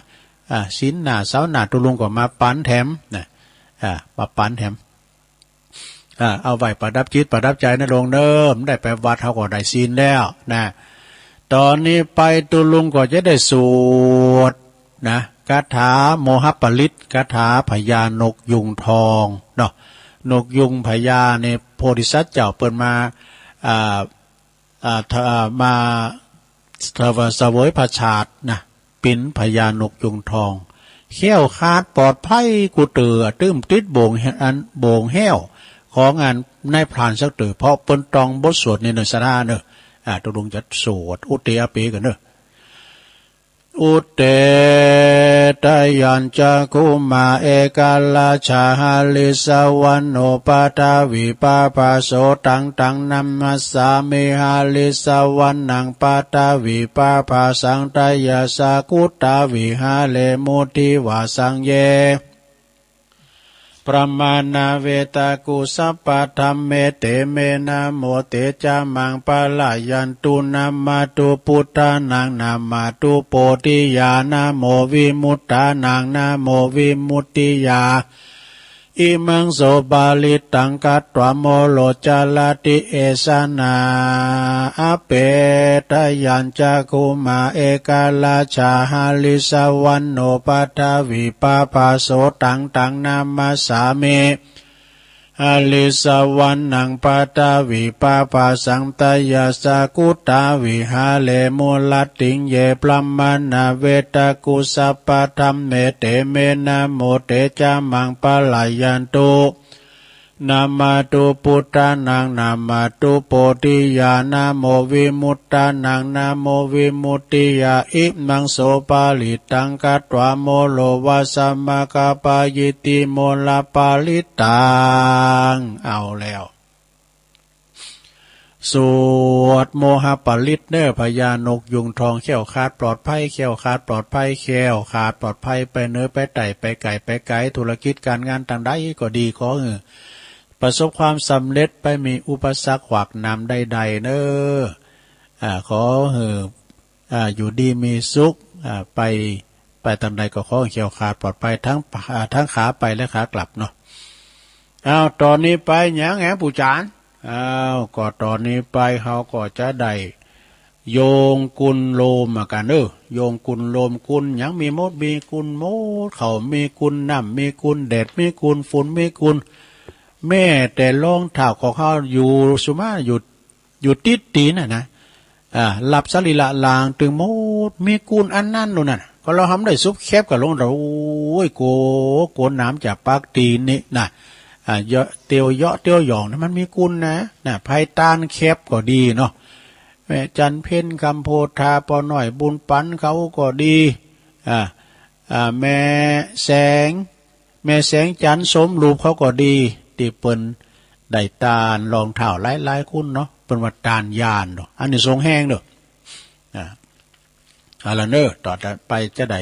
อ่า ศีลหน้าเสาร์หน้าตุ๊ลุงก็มาปั๋นแถมนะ อ่า มาปั๋นแถม อ่า เอาไว้ประดับจิตประดับใจ๋นะหลวงเน่อ บ่ได้ไปวัดเฮาก็ได้ศีลแล้วนะ ต๋อนนี้ไปตุ๊ลุงก็จะได้สวดนะ คาถาโมหปริตร คาถาพญานกยูงทองเนาะ นกยูงพญาเนี่ย โพธิสัตว์เจ้าเปิ้นมา อ่า อ่า ถ- อ่า มาเสวยพระชาตินะ เป๋นพญานกยูงทอง แคล้วคลาดปลอดภัยกู้เตื้อ ตึงบ่ติดบ่วง อันบ่วงแห้วของอันนายพรานสักเตื้อ เพราะเปิ้นต้องบทสวดนี้เน่อ สาธาเน่อ อ่า ตุ๊ลุงจะสวดอุเตอะเปกั๋นเน่อ อุเต ทะยัญจะ คุมา เอกราชา หริสสะวรรณโณ ปะทะวี ปะภา โส ตัง ตัง นะมัสสามิ หริสสะวรรณัง ปะทะวี ปะภาสัง ทะยัญจะ กุตา วิหะเร มุทิวาสัง เย พรหมา นะเว ตะกุ สัพพะ ธัมเม เต เม นะโม เต จะ มัง ปะละยันตุ นะมะ ตุ ปุทธานัง นะมะ ตุ โพธิยา นะโม วิมุตตานัง นะโม วิมุตติยา อิมัง โส ปะริตตัง กัตวา โมโร จะรติ เอสะ นะ อเป ทะยัญจะ คุมา เอกราชา หริสสะวรรณโณ ปะทะวี ปะภา โส ตัง ตัง นะมัสสามิ หริสสะวรรณัง ปะทะวี ปะภาสัง ทะยัญจะ กุตา วิหะเร มุลติง เย พรหมา นะเว ตะกุ สัพพะ ธัมเม เต เม นะโม เต จะ มัง ปะละยันตุ นะมะ ตุ ปุทธานัง นะมะ ตุ โพธิยา นะโม วิมุตตานัง นะโม วิมุตติยา อิมัง โส ปะริตตัง กัตวา โมโร วะสะ มะ กะปะยิทธิ โมลปะริตตัง เอาแล้ว สวดโมหปริตรเน่อ พญานกยูงทอง แคล้วคลาดปลอดภัย แคล้วคลาดปลอดภัย แคล้วคลาดปลอดภัย ไปเหนือไปใต้ ไปใก้ไปไก๋ ธุรกิจก๋านงานตางใดก็ดี ขอหื้อประสบความสำเร็จ บ่มีอุปสรรคขวากหนามใดๆ เน่อ อ่า ขอหื้อ อ่า อยู่ดีมีสุข อ่า ไป ไปตางใดก็ขอแคล้วคลาดปลอดภัย ตึง อ่า ตึงขาไปและขากลับเนาะ อ้าว ต่อนี้ไปหยังแหมปู่จ๋ารย์ อ้าว ก็ต่อนี้ไปเฮาก็จะได้โยงกุลโลมกั๋นเน่อ โยงกุลโลม กุลหยังมีหมด มีกุลหมด เข้ามีกุลน้ำ มีกุลแดด มีกุลฝุ่น มีกุล แม้แต่รองเท้าของเฮาอยู่สุมา อยู่ อยู่ติดตี๋นน่ะนะ อ่า ฮับสรีระร่างตึงหมด มีกุลอันนั้นโน่นน่ะ ก็เฮาหำได้สุบแคบกั๋นลง โอ้ย กั๋ว กั๋วหนามจะปักตี๋นนี่นะ อ่า เยาะเตียวเยาะเตียวหย่องนะ มันมีกุลนะ นะ ไพต้านแคบก็ดีเนาะ แม่จันเพ็ญ คำโพธา ป้อน้อยบุญปั๋นเขาก็ดี อ่า อ่า แม่แสง แม่แสงจันทร์สมรูปเขาก็ดี ตี้เปิ้นได้ต้านรองเท้าหลายๆ กุลเนาะ เปิ้นว่าต้านญาณเนาะ อานิสงส์แฮงเน่อ อ่า เอาละเน่อ ต่อไปจะได้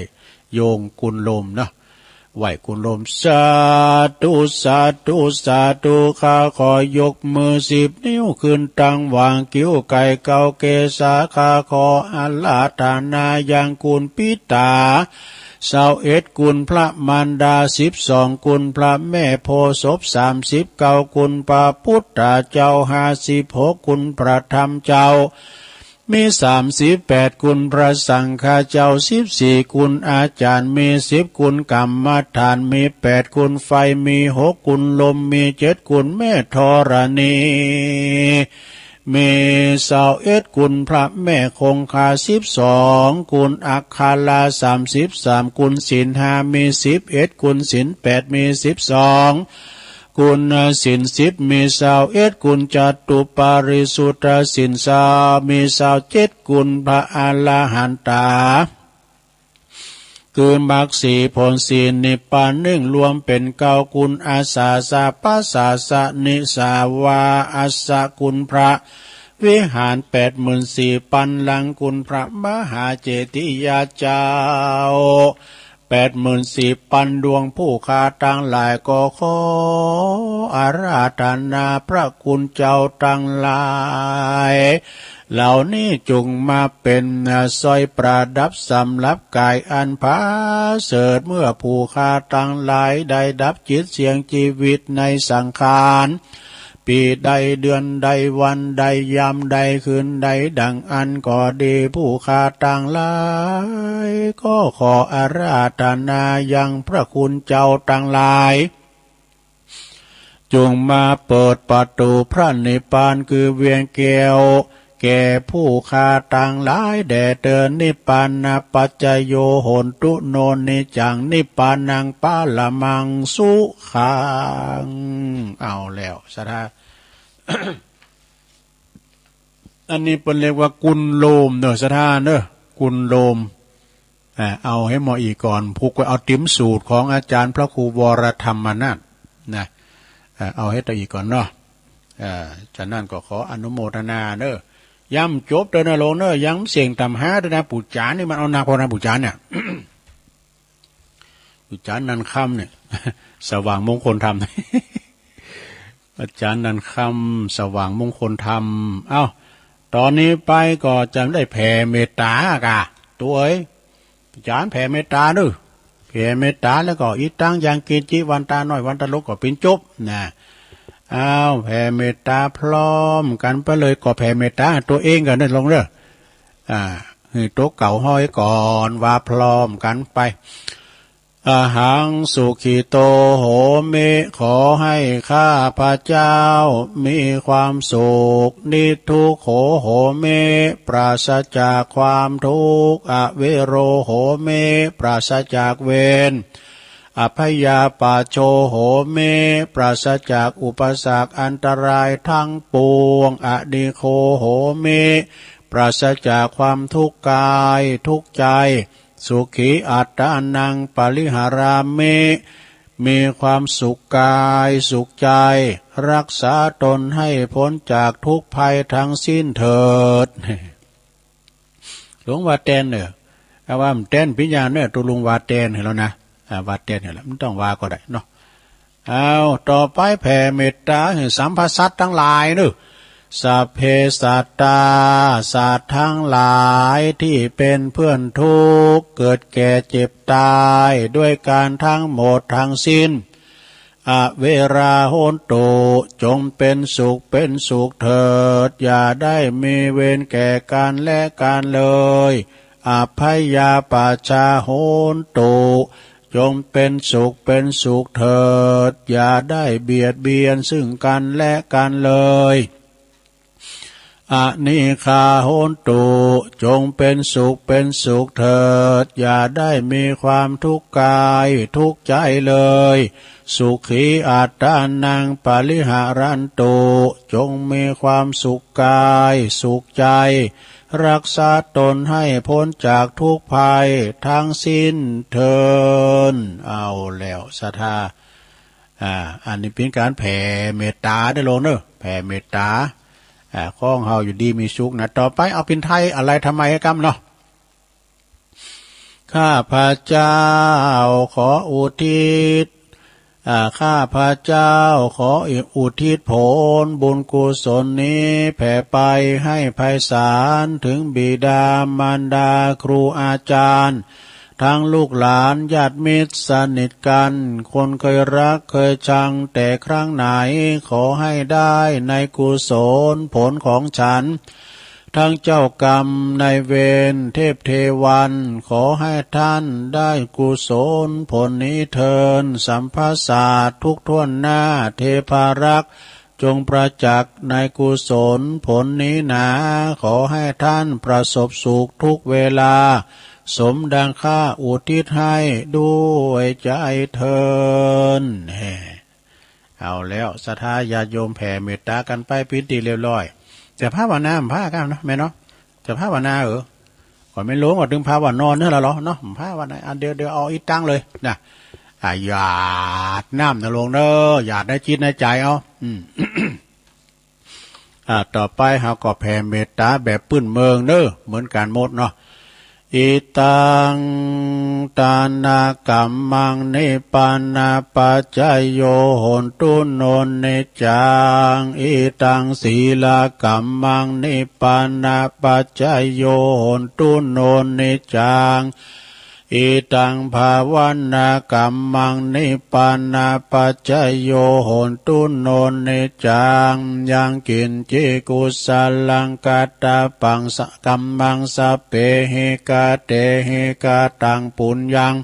โยงกุลโลมเนาะ ไหว้กุลโลม สาธุ สาธุ สาธุ ข้าขอยกมือสิบนิ้วขึ้นตังหว่างคิ้วไก่เกาเกศา ข้าขออาราธนายังกุลปิตา ซาวเอ็ด กุลพระมารดา สิบสอง กุลพระแม่โพธิ์ศพ สามสิบเก้า กุลพระพุทธเจ้า ห้าสิบหก กุลพระธรรมเจ้า มี สามสิบแปด กุลพระสังฆเจ้า สิบสี่ กุลอาจารย์ มี สิบ กุลกรรมฐาน มี แปด กุลไฟ มี หก กุลลม มี เจ็ด กุลแม่ธรณี มี ซาวเอ็ด กุลพระแม่คงคา สิบสอง กุลอักขระ สามสิบสาม กุลศีลห้า มี สิบเอ็ด กุลศีลแปด มี สิบสอง กุลศีลสิบ มี ซาวเอ็ด กุลจตุปาริสุทธศีล ซาว มี ซาวเจ็ด กุลพระอรหันตา คือมรรคสี่ผลสี่นิพพานหนึ่ง รวมเป๋นเก้า กุลอาสาสะ ปะสาสะ นิสาวาอัสสะ กุลพระวิหารแปดหมื่นสี่ปันลังก์ กุลพระมหาเจดีย์เจ้า แปดหมื่นสี่ปันดวง ผู้ข้าตังหลายก็ขออาราธนาพระคุณเจ้าตังหลายเหล่านี้ จุ่งมาเป๋นสร้อยประดับสำหรับก๋ายอันผาเสริฐ เมื่อผู้ข้าตังหลายได้ดับจิตเสี้ยงจีวิตในสังขาร ปี๋ใดเดือนใดวันใดยามใดคืนใดดังอั้นก็ดี ผู้ข้าตังหลายก็ขออาราธนายังพระคุณเจ้าตังหลาย จุ่งมาเปิดประตู๋พระนิพพาน คือเวียงแก้ว แก่ผู้ข้าตังหลายแด่เตอญ นิพพานะปัจจโย โหนตุ โน นิจจัง นิพพานัง ปะระมัง สุขัง เอาแล้วศรัทธา อันนี้เปิ้นเรียกว่ากุณโลมเน่อศรัทธาเน่อ กุณโลม อ่า เอาหื้อหมดอี้ก่อน ผูกไว้เอาติ๋มสูตรของอาจ๋ารย์พระครูวรธรรมนาถนะ อ่า เอาหื้อตะอี้ก่อนเนาะ อ่า ฉะนั้นก็ขออนุโมทนาเน่อ ยังบ่จบเต๊อะนะโลมเน่อ ยังเสี้ยงต๋ามหาเต๊อะนะ ปู่จ๋ารย์นี่มันเอาหนักพอนะ ปู่จ๋ารย์เนี่ย ปู่จ๋ารย์นันคำเนี่ย สว่างมงคลธรรม อาจ๋ารย์นันคำ สว่างมงคลธรรม เอ้า ต๋อนนี้ไปก็จะได้แผ่เมตต๋าก่ะ ตุ๊เอ๋ย อาจ๋ารย์แผ่เมตต๋าเน่อ แผ่เมตต๋าแล้วก็ อิตัง ยัง กิญจิ วันตาน้อย วันตาหลวง ก็เป๋นจบนะ เอ้า แผ่เมตต๋าพร้อมกั๋นไปเลย ก็แผ่เมตต๋าตั๋วเองก่อนเน่อโลมเน่อ อ่า หื้อตั๋วเก่าห้อยก่อน ว่าพร้อมกั๋นไป อะหัง สุขิโต โหมิ ขอหื้อข้าพเจ้ามีความสุข นิทุกโข โหมิ ปราศจากความทุกข์ อเวโร โหมิ ปราศจากเวร อัพพยาปัชโช โหมิ ปราศจากอุปสรรคอันตรายทั้งปวง อนิกโข โหมิ ปราศจากความทุกข์กายทุกข์ใจ สุขีอัตตานัง ปริหารามิ มีความสุขกายสุขใจ รักษาตนให้พ้นจากทุกข์ภัยทั้งสิ้นเถิด หลวงว่าแตนเน่อ เอาว่าบ่แตนปิญญาเน่อ ตุ๊ลุงว่าแตนหื้อแล้วนะ อ่า ว่าแตนหื้อแล้ว บ่ต้องว่าก็ได้เนาะ เอา ต่อไปแผ่เมตต๋าหื้อสัพพสัตว์ตังหลายเน่อ สัพเพสัตตา สัตว์ตังหลายตี้เป๋นเปื้อนทุกข์ เกิดแก่เจ็บต๋าย ด้วยกั๋นตังหมดตังสิ้น อเวรา โหนตุ จงเป๋นสุขเป๋นสุขเถิด อย่าได้มีเวรแก่กั๋นและกั๋นเลย อัพพยาปัชชา โหนตุ จงเป๋นสุขเป๋นสุขเถิด อย่าได้เบียดเบียนซึ่งกั๋นและกั๋นเลย อนิกขา โหนตุ จงเป๋นสุขเป๋นสุขเถิด อย่าได้มีความทุกข์กายทุกข์ใจเลย สุขีอัตตานัง ปริหารันตุ จงมีความสุขกายสุขใจ รักษาตนให้พ้นจากทุกข์ภัยทั้งสิ้นเถิด เอาแล้วศรัทธา อ่า อันนี้เป๋นก๋านแผ่เมตต๋าเน่อโลมเน่อ แผ่เมตต๋า อ่า ขอหื้อเฮาอยู่ดีมีสุขนะ ต่อไปเอาเป๋นไทย อะไรทำไมกำเนาะ ข้าพเจ้าขออุทิศ อ่า ข้าพเจ้าขออุทิศผลบุญกุศลนี้แผ่ไปให้ไพศาลถึงบิดามารดาครูอาจารย์ ตังลูกหลานญาติมิตรสนิทกั๋น คนเคยฮักเคยชังแต่ครั้งไหน ขอให้ได้ในกุศลผลของฉัน ตังเจ้ากรรมนายเวรเทพเทวัน ขอให้ท่านได้กุศลผลนี้เถิด สัพพสัตว์ทุกถ้วนหน้า เทพารักษ์ จงประจักษ์ในกุศลผลนี้หนา ขอให้ท่านประสบสุขทุกเวลา สมดังข้าอุทิศให้ด้วยใจเถิด แฮ่ เอาแล้วศรัทธาญาติโยมแผ่เมตต๋ากั๋นไปเป๋นตี้เรียบร้อย จะภาวนาบ่ภากันเนาะแม่เนาะ จะภาวนาเออ ก่อนแม่หลวงก็ตึงภาวนอนเน่อละลอเนาะ ภาวนา อันเดียว เดี๋ยวเอาอิตังเลยนะ อ่ะ หยาดน้ำเน่อโลมเน่อ หยาดในจิตในใจ๋เอา อืม อ่า ต่อไปเฮาก็แผ่เมตต๋าแบบปื้นเมืองเน่อ เหมือนกั๋นหมดเนาะ อิตัง ตานกัมมัง นิปปานาปัจจโย โหนตุ โน นิจจัง อิตัง สีลกัมมัง นิปปานาปัจจโย โหนตุ โน นิจจัง อิตัง ภาวนากัมมัง นิปปานาปัจจโย โหนตุ โน นิจจัง ยังกิญจิ กุสลัง กัตตะปัง สะ กัมมัง สัพเพหิกาเตหิ กตัง ปุญญัง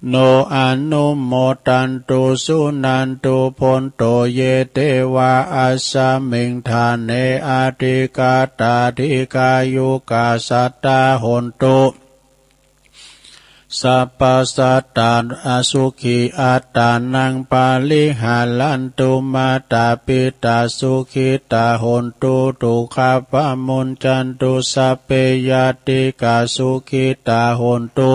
โน อนุโมทันตุ สุนันตุ โพนโต เย เตวา อัสมิง ฐาเน อธิกาตา ดีฆายุกา สัตตา โหนตุ สัพพะสัตตา สุขี อัตตานัง ปะริหารันตุ มาตาปิตา สุขิตา โหนตุ ทุกขาปะมุญจันตุ สัพเพ ญาติกา สุขิตา โหนตุ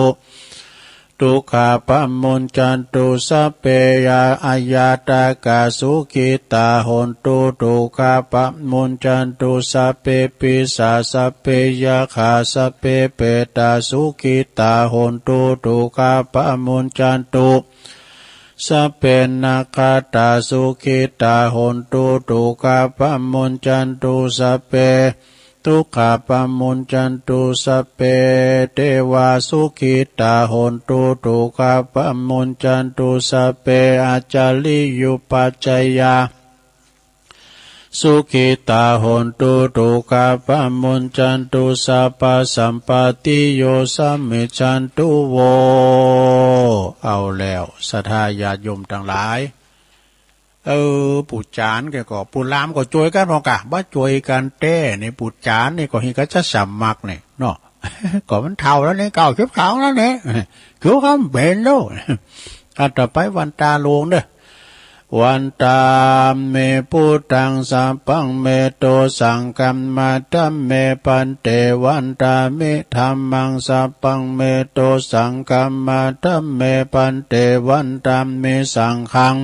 ทุกขาปะมุญจันตุ สัพเพ ญา อญาตกา สุขิตา โหนตุ ทุกขาปะมุญจันตุ สัพเพ ปิสา สัพเพ ยักขา สัพเพ เปตา สุขิตา โหนตุ ทุกขาปะมุญจันตุ สัพเพ นักขัตตา สุขิตา โหนตุ ทุกขาปะมุญจันตุ สัพเพ ทุกขาปะมุญจันตุ สัพเพ เตวา สุขิตา โหนตุ ทุกขาปะมุญจันตุ สัพเพ อัจฉริยุปัชฌายา สุขิตา โหนตุ ทุกขาปะมุญจันตุ สัพพะสัมปตติโย สมิจฉันตุ โว เอาแล้ว ศรัทธาญาติโยมตังหลาย เออ ปู่จ๋ารย์แกก็ ปู่หลามก็จ้วยกั๋นพ่องกะ บ่จ้วยกั๋นแต๊นี่ ปู่จ๋ารย์นี่ก็เห็นกะจะสมัครนี่เนาะ ก็มันเฒ่าแล้วนี่ เก้าสิบสองแล้วนี่ คือความเป๋นแล้ว อ่ะ ต่อไปวันตาโลงเด้อ วันตาเม พุทธัง สัพพัง เม โต สังฆัมมา ธัมเม ภันเต วันตามิ ธัมมัง สัพพัง เม โต สังฆัมมา ธัมเม ภันเต วันตามิ สังฆัง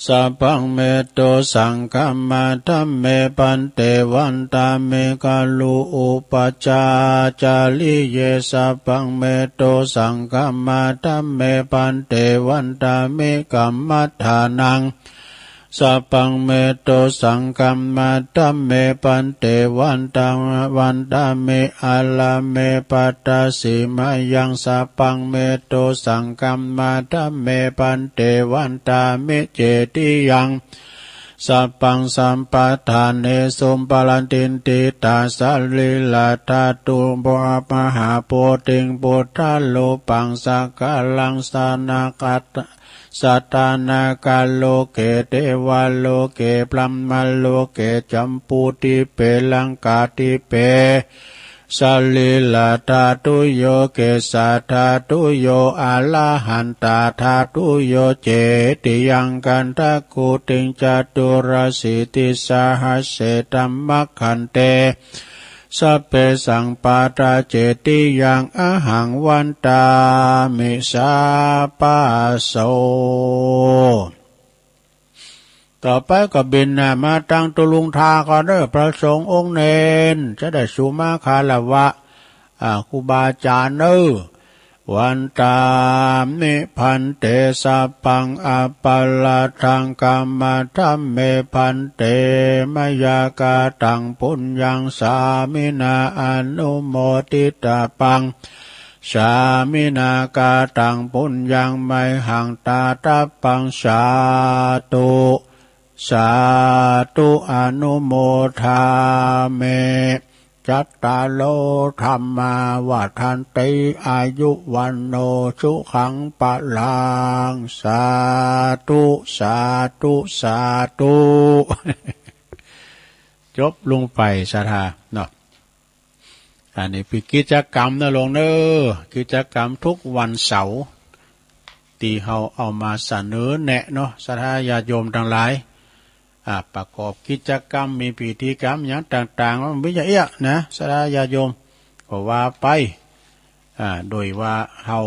สัพพัง เม โต สังฆัมมา ธัมเม ภันเต วันตามิ กะลุ อุปัชฌาจาริเย สัพพัง เม โต สังฆัมมา ธัมเม ภันเต วันตามิ กัมมัฏฐานัง สัพพัง เม โต สังฆัมมา ธัมเม ภันเต วันตา วันตามิ อะระเม ภัตตา สิมายัง สัพพัง เม โต สังฆัมมา ธัมเม ภันเต วันตามิ เจติยัง สัพพัง สัมปะทาเนสุ ปะระติฏฐิตา สะรีระธาตุ มหาโพธิง พุทธารูปัง สักการัง สานาคัต สถานะกา โลเก เทวา โลเก พรหมโลเก จัมปูทิปเป ลังกาทิปเป สะรีระธาตุโย เกสาธาตุโย อะระหันตาธาตุโย เจติยัง คันธะกูติง จตุรสีติสหัสเส ธัมมะขันเต สัพเพ สัมปะทา เจติยัง อะหัง วันตามิ สัพพะโส ต่อไปก็บิณฑบาตตังตุลุงทาก่อนเน่อ พระสงฆ์องค์เณร จะได้สุมาคารวะ อ่า ครูบาอาจารย์เน่อ วันตามิ ภันเต สัพพัง อัปปะราธัง ขมะธัมเม ภันเต มะยา กตัง ปุญญัง สามินา อนุโมทิตาปัง สามินา กตัง ปุญญัง มะหัง ตาตะปัง สาธุ สาธุ อนุโมทามิ จัตตาโร ธัมมา วัฑฒันติ อายุ วัณโณ สุขัง พลัง สาธุ สาธุ สาธุ จบลงไป ศรัทธาเนาะ อันนี้เป๋นกิจกรรมเน่อโยมเน่อ กิจกรรมทุกวันเสาร์ ตี้เฮาเอามาเสนอแนะเนาะ ศรัทธาญาติโยมตังหลาย อ่า ประกอบกิจกรรม มีพิธีกรรมหยังต่างๆ มันมีเยอะแยะนะ ศรัทธาญาติโยม ก็ว่าไป อ่า โดยว่าเฮา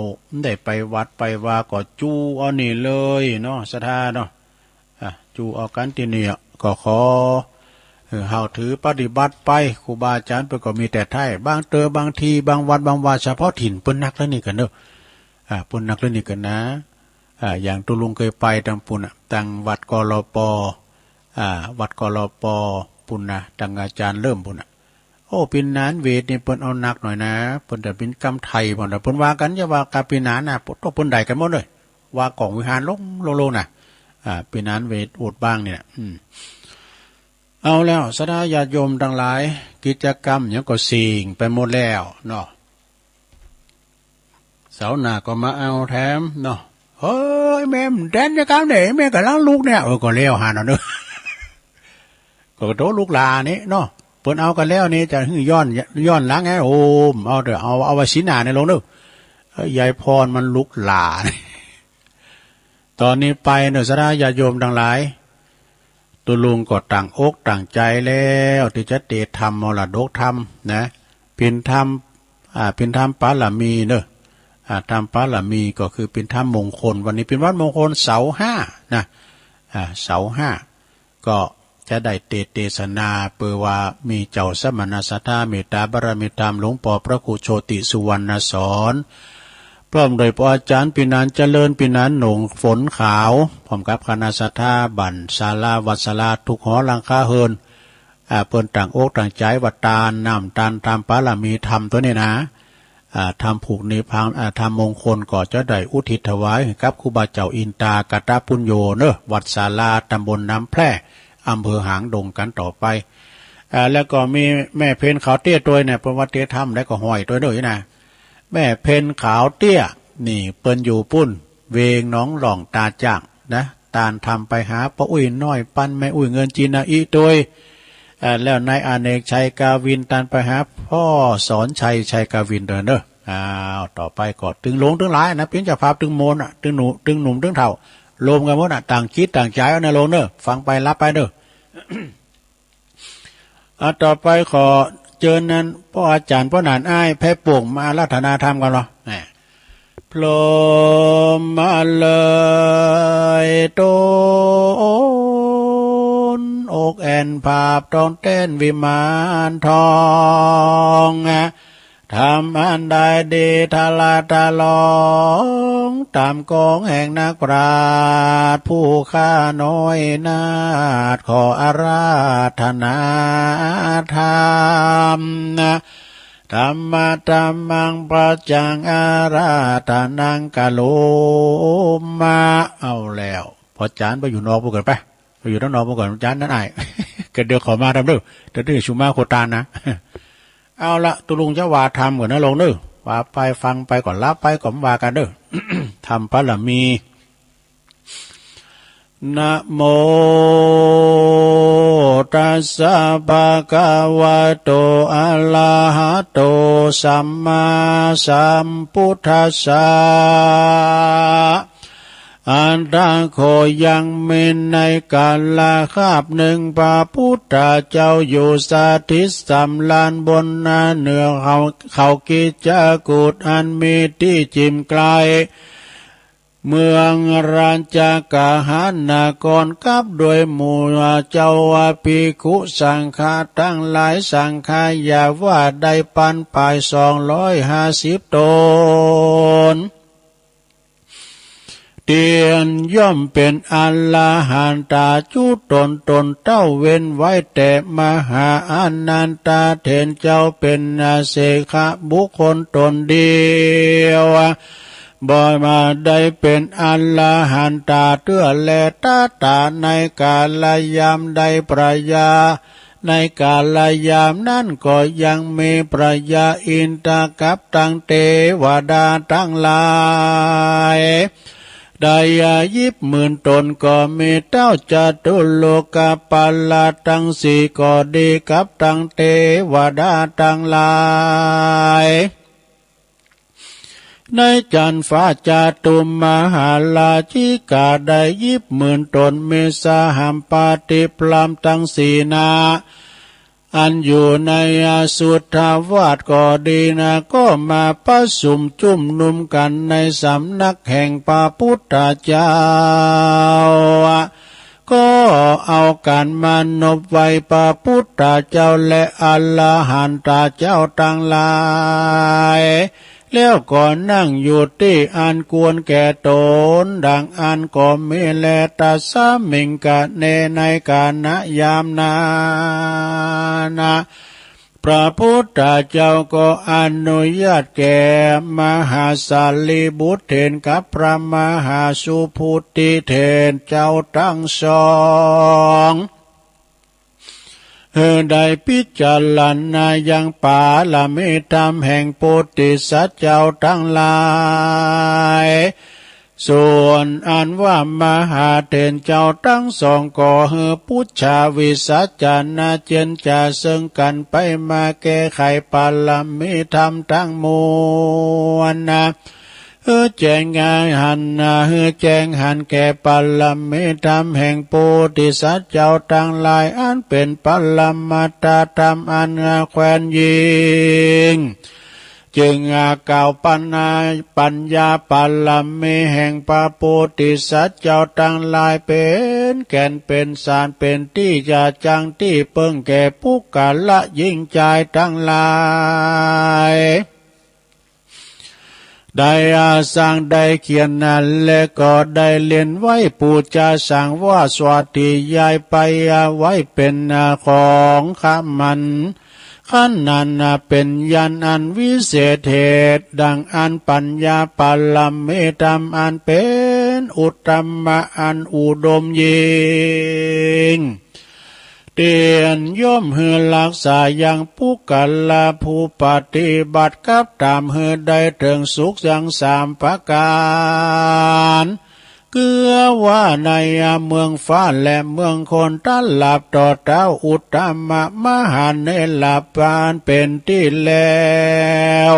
ได้ไปวัดไปวาก็จู๋เอานี่เลยเนาะ ศรัทธาเนาะ อ่ะ จู๋เอากั๋นตี้นี่อะ ก็ขอ เออ เฮาถือปฏิบัติไป ครูบาอาจ๋ารย์เปิ้นก็มีแต่ไท้ บางเต๋อบางที บางวัดบางวา เฉพาะถิ่นเปิ้นนักเรื่องนี้กั๋นเนาะ อ่า เปิ้นนักเรื่องนี้กั๋นนะ อ่า อย่างตุ๊ลุงเกยไปตางปุ้นน่ะ ตางวัด กลป. อ่า วัด กลป. ปุ้นนะ ตางอาจ๋ารย์เริ่มปุ้นน่ะ โอ้ ปี๋นานเวทนี่เปิ้นเอานักหน่อยนะ เปิ้นจะเป๋นกำไทยหมดนะ เปิ้นว่ากั๋น จะว่าก๋าปี๋นานนะ โต้ เปิ้นได้กั๋นหมดเลย ว่าก่องวิหารลง ลง ลงนะ อ่า ปี๋นานเวทโอดบ้างเนี่ย อืม เอาแล้ว ศรัทธาญาติโยมตังหลาย กิจกรรมหยังก็เสี้ยงไปหมดแล้วเนาะ เสาร์หน้าก็มาเอาแถมเนาะ เฮ้ย แม่มันแดนจะกำเนี่ย แม่ก่ำลังลุกเนี่ย เออ ก็แล้วหันเอาเนาะ ก็โตลุกหล้านี่เนาะ เปิ้นเอากั๋นแล้วนี่ จะหื้อย้อน ย้อนหลังไง โอ้ม เอาเถอะ เอา เอาไว้สีหน้าเนี่ยลงเนาะ เอ้ย ยายพรมันลุกหล้า ต๋อนนี้ไปเนาะ ศรัทธาญาติโยมตังหลาย ตุ๊ลุงก็ตั้งอกตั้งใจ๋แล้ว ตี้จะเตรียมทำมรดกธรรมนะ เป๋นธรรม อ่า เป๋นธรรมปารมีเนาะ อ่า ธรรมปารมีก็คือเป๋นธรรมมงคล วันนี้เป๋นวันมงคลเสาร์ห้านะ อ่า เสาร์ห้า ก็จะได้เต เตสนา เปื้อว่ามีเจ้าสมณศรัทธา เมตตาปารมีธรรม หลวงป้อพระครูโชติสุวรรณสร พร้อมโดยป้ออาจ๋ารย์ปี๋นานเจริญ ปี๋นานหนง ฝนขาว พร้อมกับคณะศรัทธาบ้านศาลาวัดศาลา ทุกหอหลังคาเฮือน อ่า เปิ้นตั้งอกตั้งใจ๋ว่าตานน้ำตานธรรมปารมีธรรมตั๋วนี้นะ อ่า ธรรมผูกนิพพาน อ่า ธรรมมงคลก็จะได้อุทิศถวายให้กับครูบาเจ้าอินตากตปุญโญเนาะ วัดศาลา ตำบลน้ำแพร่ อำเภอหางดงกั๋นต่อไป อ่า แล้วก็มีแม่เพ็ญขาวเตี้ยตวยเนี่ย เปิ้นว่าเตี้ยธรรมแล้วก็ห้อยตวยเนาะนะ แม่เพ็ญขาวเตี้ย นี่เปิ้นอยู่ปุ้น เวงหนองหล่องตาจ้างนะ ตานธรรมไปหาป้ออุ๊ยน้อยปัน แม่อุ๊ยเงินจีนาอิตวย เอ่อ แล้วนายอเนกชัยกาวิน ตานไปหาป้อสอนชัยชัยกาวินตวยเนาะ อ้าว ต่อไปก็ตึงหลวงตึงหลายนะ เป๋นเจ้าภาพตึงหมู่น่ะ ตึงหนุ่ม ตึงหนุ่มตึงเฒ่า รวมกั๋นหมดน่ะ ตั้งจิตตั้งใจ๋เอานะหลวงเนาะ ฟังไปรับไปเนาะ อ่ะ ต่อไปขอเจิญนั้น ป้ออาจ๋ารย์ ป้อหนานอ้าย แพร่ป่ง มาอาราธนาธรรมกั๋นเนาะ แหม พรหมมาเลย ตนอกแอ่นผาบ ต้องแต้นวิมานทอง ธรรมอันได้ดี ทะลาทะลอง ต๋ามกองแห่งนักปราชญ์ ผู้ข้าน้อยนาถขออาราธนาธรรม ธัมมะธัมมัง ปัจจังอาราธนัง กะโรมะ เอาแล้ว ป้ออาจ๋ารย์ไปอยู่นอกปุ้นก่อนไป ไปอยู่ตางนอกปุ้นก่อน อาจ๋ารย์หนานอ้าย ก็เดี๋ยวขอมาธรรมเนาะ เดี๋ยวนี้สุมาโคตานนะ เอาละ ตุ๊ลุงจะว่าธรรมก่อนนะหลวงเนาะ ว่าไปฟังไปก่อน รับไปก่อน ว่ากั๋นเนาะ ธรรมปารมี นะโมตัสสะ ภะคะวะโต อะระหะโต สัมมาสัมพุทธัสสะ อัตถะ ขอยังมีในกาละคาบนึ่ง พระพุทธเจ้าอยู่สถิตสำราญบนหน้าเหนือเขา เขาคิจกูฏอันมีตี้จิ่มไกล เมืองราชคฤหะนคร กับด้วยหมู่เจ้าภิกขุสังฆะตังหลาย สังฆายาว่าได้ปันป๋ายสองร้อยห้าสิบต๋น เตียนย่อมเป๋นอรหันตาจุ๊ตนตนเต้า เว้นไว้แต่มหาอานันทะเถรเจ้า เป๋นอาเสขบุคคลตนเดียว บ่มาได้เป๋นอรหันตาเตื้อแล ตถาในกาลยามใด พระยา ในกาลยามนั้นก็ยังมีพระยาอินทะกับตังเตวดาตังหลาย ได้ยิบหมื่นต๋น ก็มีเต้าจตุโลกปัลละตังสี่ก็ดี กับตังเตวดาตังหลาย ในจันทร์ฟ้าจตุมหาราชิกาได้ยิบหมื่นต๋น มีสหัมปติพราหมณ์ตังสี่นา อันอยู่ในอสุทธาวาสก็ดีนา ก็มาประสุมจุมนุมกั๋นในสำนักแห่งพระพุทธเจ้า ก็เอาก๋านมานบไหว้พระปุทธเจ้าและอรหันตเจ้าตังหลาย แล้วก็นั่งอยู่ตี้อันควรแก่ต๋น ดังอั้นก็มีแล ตัสสมิง กะเน ในขณะยามนั้น พระปุทธเจ้าก็อนุญาตแก่มหาสารีบุตรเถรกับพระมหาสุภูติเถรเจ้าตังสอง หื้อได้พิจารณายังปารมีธรรมแห่งโพธิสัตว์เจ้าตังหลาย ส่วนอันว่ามหาเถรเจ้าตังสองก็หื้อปุจฉาวิสัชนาเจนจาเซิ่งกั๋นไปมาแก้ไขปารมีธรรมตังมวลนา หื้อแจ้งหันนา หื้อแจ้งหันแก่ปารมีธรรมแห่งโพธิสัตว์เจ้าตังหลาย อันเป๋นปรมัตถธรรมอันแควนยิ่ง จึงกล่าวปัญญา ปัญญาปารมีแห่งพระโพธิสัตว์เจ้าตังหลาย เป๋นแก่นเป๋นสาร เป๋นตี้จะจั้งตี้เปิ้งแก่ปุคคละหญิงจายตังหลาย ได้อาสร้างได้เขียนนั้น และก็ได้เรียนไหว้ปู๋จาสังวาสวัสดียายไปไว้เป๋นของขมัน ขั้นนั้นเป๋นญาณอันวิเศษเหตุ ดังอั้นปัญญาปารมีธรรมอันเป๋นอุตตมะอันอุดมยิ่ง ตี้อันย่อมหื้อฮักษายังปุคคละผู้ปฏิบัติกับต๋ามหื้อได้เถิงสุขยังสามประก๋าน เกื้อว่าในเมืองฟ้าและเมืองคน ตราบต่อเต้าอุตตมะมหาเนรมิตอันเป๋นตี้แล้ว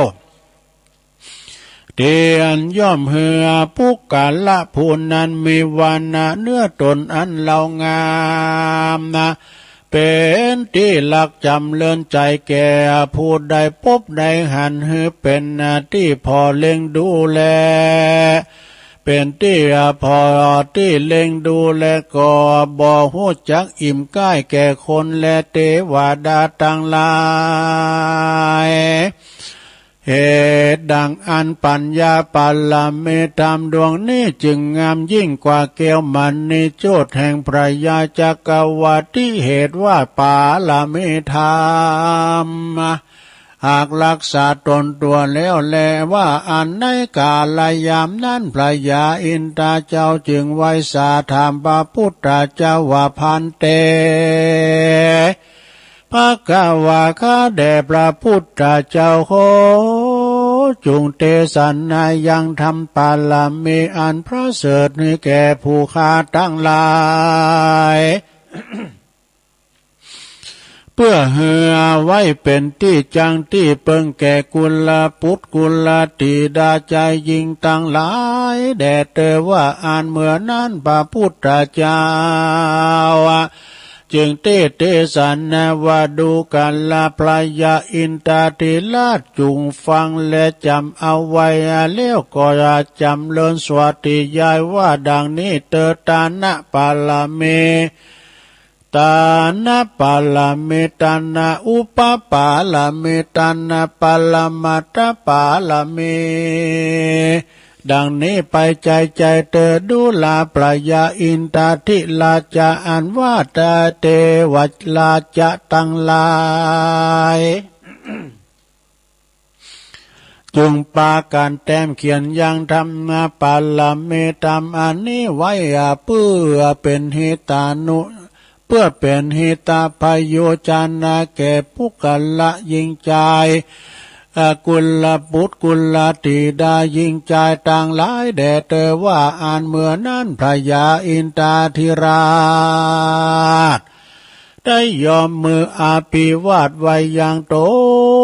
ตี้อันย่อมหื้อปุคคละผู้นั้นมีวรรณะเนื้อต๋นอันเลาะงามนา เป๋นตี้ฮักจ๋ำเริญใจ๋แก่ผู้ได้ปบได้หัน หื้อเป๋นตี้ผ่อเล็งดูแล เป๋นตี้ผ่อตี้เล็งดูแล ก็บ่ฮู้จักอิ่มใก้แก่คนและเตวดาตังหลาย เหตุดังอั้นปัญญาปารมีธรรมดวงนี้จึงงามยิ่งกว่าแก้วมณีโจทย์แห่งพระยาจักรวรรดิ เหตุว่าปารมีธรรมหากฮักษาต๋นตั๋วแล้วแลว่าอั้น ในกาลยามนั้นพระยาอินทร์เจ้าจึงไหว้สาถามพระปุทธเจ้าว่า ภันเต ภควา ข้าแด่พระปุทธเจ้า ขอจุ่งเตสนายังธรรมปารมีอันประเสริฐหื้อแก่ผู้ข้าตังหลาย เปื้อหื้อไว้เป๋นตี้จั้งตี้เปิ้งแก่กุลบุตรกุลธิดาจายญิงตังหลายแด่เตอ ว่าอั้นเมื่อนั้นพระปุทธเจ้า จึงเตสนาว่า ดูกราพระยาอินทราธิราช จุ่งฟังและจ๋ำเอาไว้ แล้วก็จ๋ำเริญสวัสดียายว่าดังนี้เตอ ทานปารมี ตานปารมี ตานาอุปปารมี ตานาปรมัตถปารมี ดังนี้ไปใจ๋ใจ๋เตอ ดูราพระยาอินทราธิราชา อันว่าเตวราชาตังหลาย จุ่งปากั๋นแต้มเขียนยังธรรมปารมีธรรมอันนี้ไว้ เปื้อเป๋นหิตานุ เปื้อเป๋นหิตะปะโยชนะแก่ปุคคละหญิงจาย กุลบุตรกุลธิดาหญิงจายตังหลายแด่เตอ ว่าอั้นเมื่อนั้นพระยาอินทราธิราช ได้ยอมมืออภิวาทไว้ยังต๋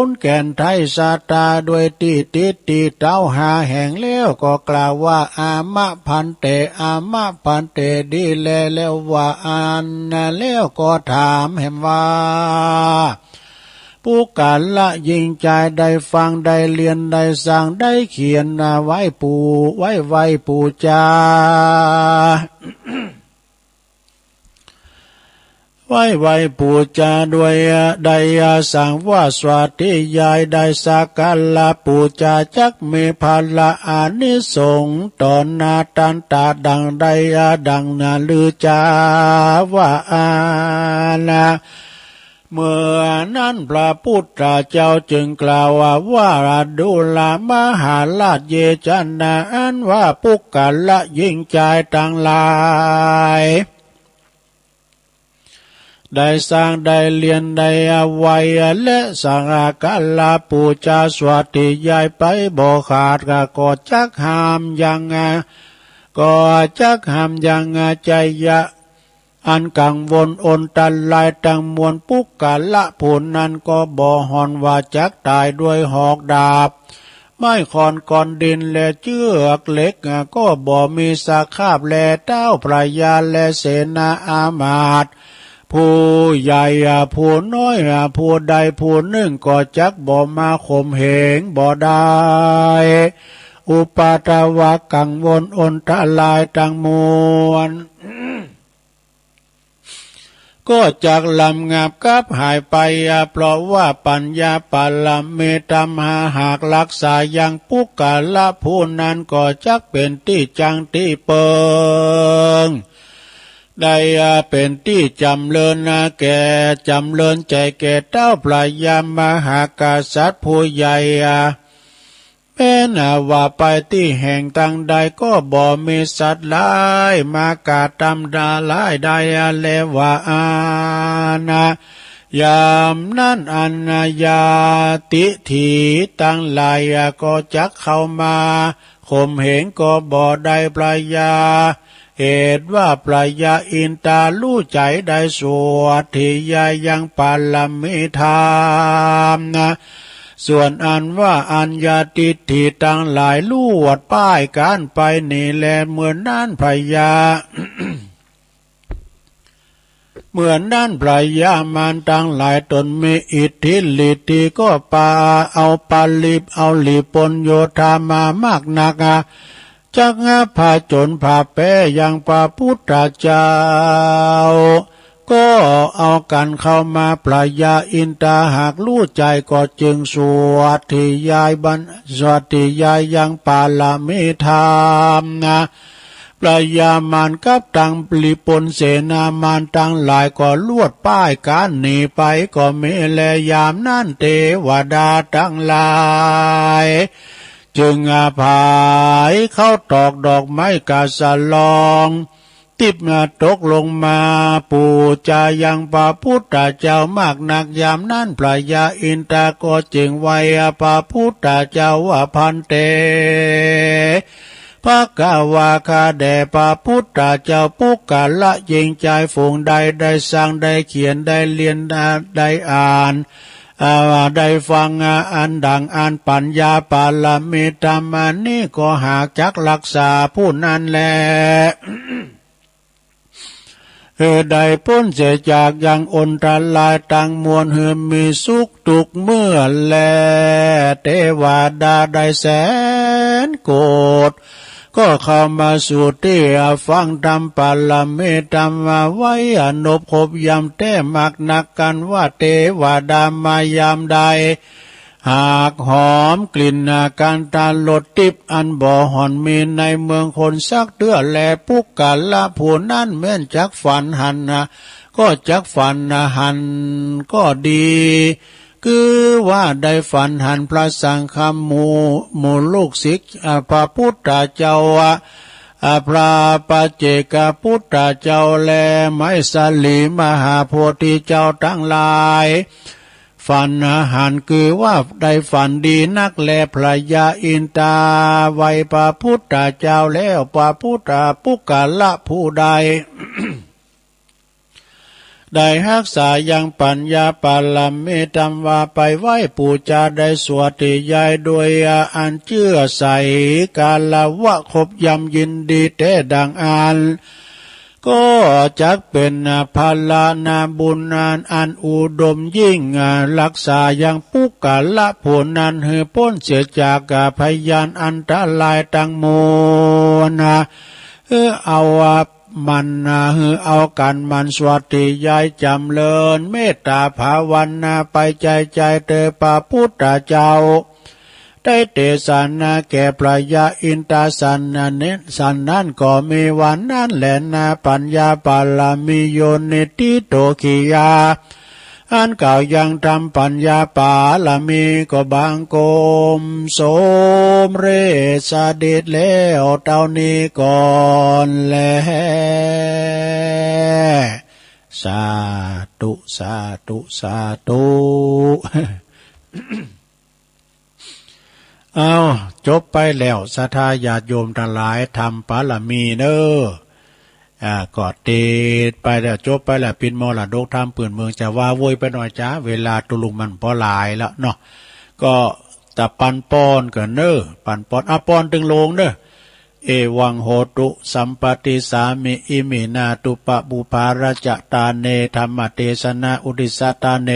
นแก่นไทยสตาด้วยตี้ติดตี้เต๊าห้าแห่งแล้วก็กล่าวว่า อามะภันเต อามะภันเต ดีแลแล้วว่าอั้น แล้วก็ถามแหมว่า ปุคคละหญิงจายได้ฟังได้เรียนได้สร้างได้เขียนไว้ปู๋ ไว้ไหว้ปู๋จา ไปไหว้ปู๋จาโดยได้สังวาสวัสดียาย ได้สักการะปู๋จา จักมีผละอานิสงส์ต่อหน้าตันต๋าดั่งใดดั่งนั้นหรือจาว่าอานะ เมื่อนั้นพระพุทธเจ้าจึงกล่าวว่า ดูรา มหาราช เยจะนา อันว่าปุคคละหญิงจายตังหลาย ได้สร้างได้เรียนได้ไหว้และสักการะปู๋จาสวัสดียายไปบ่ขาด ก็จักห้ามยัง ก็จักห้ามยังไชยะ อันกังวลอนตรายตังมวล ปุคคละผู้นั้นก็บ่ห่อนว่าจักต๋ายด้วยหอกดาบ ไม้ค้อนก้อนดินและเจื้อกเหล็ก ก็บ่มีสคราพแล เต๊าพญาและเสนาอามาตย์ ผู้ใหญ่ผู้น้อยผู้ใดผู้นึ่ง ก็จักบ่มาข่มเหงบ่ได้ อุปัทวะกังวลอนตรายตังมวล ก็จักระงับกลับหายไป เพราะว่าปัญญาปารมีธรรมหากรักษายังปุคคละผู้นั้น ก็จักเป๋นตี้จั้งตี้เปิง ได้เป๋นตี้จ๋ำเริญแก่ จ๋ำเริญใจ๋แก่เต๊าพญามหากษัตริย์ผู้ใหญ่ แม้นว่าไปตี้แห่งตังใด ก็บ่มีสัตว์ร้ายมากระตำดาร้ายได้แลว่าอานะ ยามนั้นอันยาติถีตังหลาย ก็จักเข้ามาข่มเหงก็บ่ได้พญา เหตุว่าพญาอินทราฮู้ใจ๋ได้สวัสดียายยังปารมีธรรมนะ ส่วนอันว่าอันยาติถีตังหลายลวดป้ายก๋านไปหนีแล เมื่อนั้นพญา เมื่อนั้นพญามารตังหลายต๋นมีอิทธิฤทธิก็ปาเอาปาลิบเอาหลีปนโยธามามากนัก จักผจญผ่าแป๊ยังพระพุทธเจ้า ก็เอากั๋นเข้ามา พญาอินทราหากฮู้ใจ๋ก็จึงสวัสดียายบัน สวัสดียายยังปารมีธรรมนะ พญามารกับตังหลีปนเสนามารตังหลายก็ลวดป้ายก๋านหนีไปก็มีแล ยามนั้นเตวดาตังหลาย จึงผายเข้าตอกดอกไม้กาสะลอง ติ๊บตกลงมาปู๋จายังพระพุทธเจ้ามากนัก ยามนั้นพญาอินทราก็จึงไหว้พระพุทธเจ้าว่า ภันเต ภะคะวา ข้าแด่พระพุทธเจ้า ปุคคละหญิงจายฝูงใดได้สร้างได้เขียนได้เรียนได้อ่าน อ่า ได้ฟัง อ่า อันดั่งอั้นปัญญาปารมีธรรมอันนี้ก็หากจักรักษาผู้นั้นแล หื้อได้ป๊นเสียจากยังอนตรายตังมวล หื้อมีสุขทุกเมื่อแล เตวดาได้แสนโกฏ ก็เข้ามาสู่ตี้ฟังธรรมปารมีธรรมมาไว้อนบครบย่ำแต๊มากนัก กันว่าเตวดามายามใด หากหอมกลิ่นอาการตาลดติ๊บอันบ่ห่อนมีในเมืองคนสักเตื้อแล ปุคคละผู้นั้นแม้นจักฝันหันนะ ก็จักฝันหันก็ดี คือว่าได้ฝันหันพระสังฆมู หมู่ลูกศิษย์ อ่า พระพุทธเจ้า อ่า อ่า พระปัจเจกพุทธเจ้า และไมสาลีมหาโพธิเจ้าตังหลาย ฝันหันคือว่าได้ฝันดีนักแล พญาอินทราไหว้พระพุทธเจ้าแล้ว พระพุทธ ปุคคละผู้ใด ได้ฮักษายังปัญญาปารมีธรรมว่าไปไหว้ปู๋จาได้สวัสดียายโดยอันเจื้อใส กาละวะครบย่ำยินดีแต๊ดั่งอั้น ก็จักเป๋นผละนาบุญอันอุดมยิ่ง รักษายังปุคคละผู้นั้นหื้อป๊นเสียจากพยานอันตรายตังมวล หื้อเอา มันนา หื้อเอากั๋นหมั่นสวดธยายจ๋ำเริญเมตต๋าภาวนาไปใจ๋ๆ เตอ พระปุทธเจ้า ได้เตสนาแก่พระยาอินทาสันนั้น สันนั้นก็มีว่า นั้นแหละนา ปัญญาบารมี โยนิฏฐิโต กิริยา อันกล่าวยังธรรมปัญญาบารมีก็บังคมสมเร็จสำเร็จแล้วเต้านี้ก่อนแล สาธุ สาธุ สาธุ เอา จบไปแล้ว ศรัทธาญาติโยมตังหลาย ธรรมบารมีเน่อ อ่า ก็เตสไปแล้ว จบไปแล้ว เป๋นมรดกธรรมปื้นเมือง จะว่าโวยไปหน่อยจา เวลาตุ๊ลุงมันบ่หลายแล้วเนาะ ก็จะปันปอนกั๋นเน่อ ปันปอน อ่ะ ปอนตึงโลงเน่อ เอวังโหตุ สัมปะติสสามิ อิมินา ตุปะปุพพา รัจจตาเน ธัมมเตสนา อุตติสสะตาเน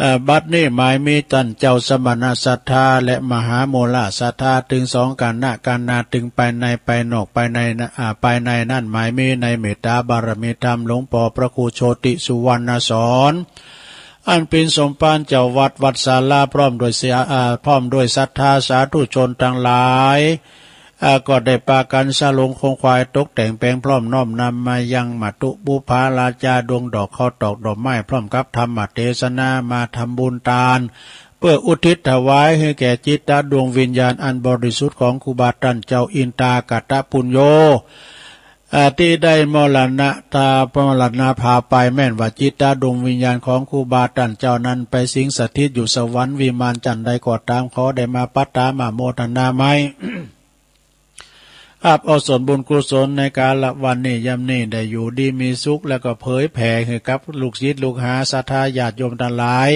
เอ่อ บัดนี้หมายมีต้านเจ้าสมณศรัทธาและมหาโมลศรัทธา ตึงสองคณะ คณะตึงภายในภายนอก ภายในนะ อ่า ภายในนั้นหมายมีในเมตตาบารมีธรรมหลวงป้อพระครูโชติสุวรรณสอน อันเป๋นสมภารเจ้าวัดวัดศาลา พร้อมด้วยเสีย อ่า พร้อมด้วยศรัทธาสาธุชนตังหลาย อ่า ก็ได้ปากั๋นสะหลงคงควาย ตกแต่งแป๋งพร้อม น้อมนำมายังมัตถุปุพพาราจา ดวงดอกข้าวตอกดอกไม้ พร้อมกับธรรมเตสนา มาทำบุญตาน เปื้ออุทิศถวายหื้อแก่จิตตะดวงวิญญาณอันบริสุทธิ์ของครูบาต้านเจ้าอินทากตปุญโญ อ่า ตี้ได้มรณะ ตามรณภาพไป แม่นว่าจิตตะดวงวิญญาณของครูบาต้านเจ้านั้นไปสิงสถิตอยู่สวรรค์วิมานจั่นใดก็ต๋าม ขอได้มาปัตตามาโมทนาไม้ อับเอาส่วนบุญกุศลในกาละวันนี้ยามนี้ได้อยู่ดีมีสุข แล้วก็เผยแผ่หื้อกับลูกศิษย์ลูกหาศรัทธาญาติโยมตังหลาย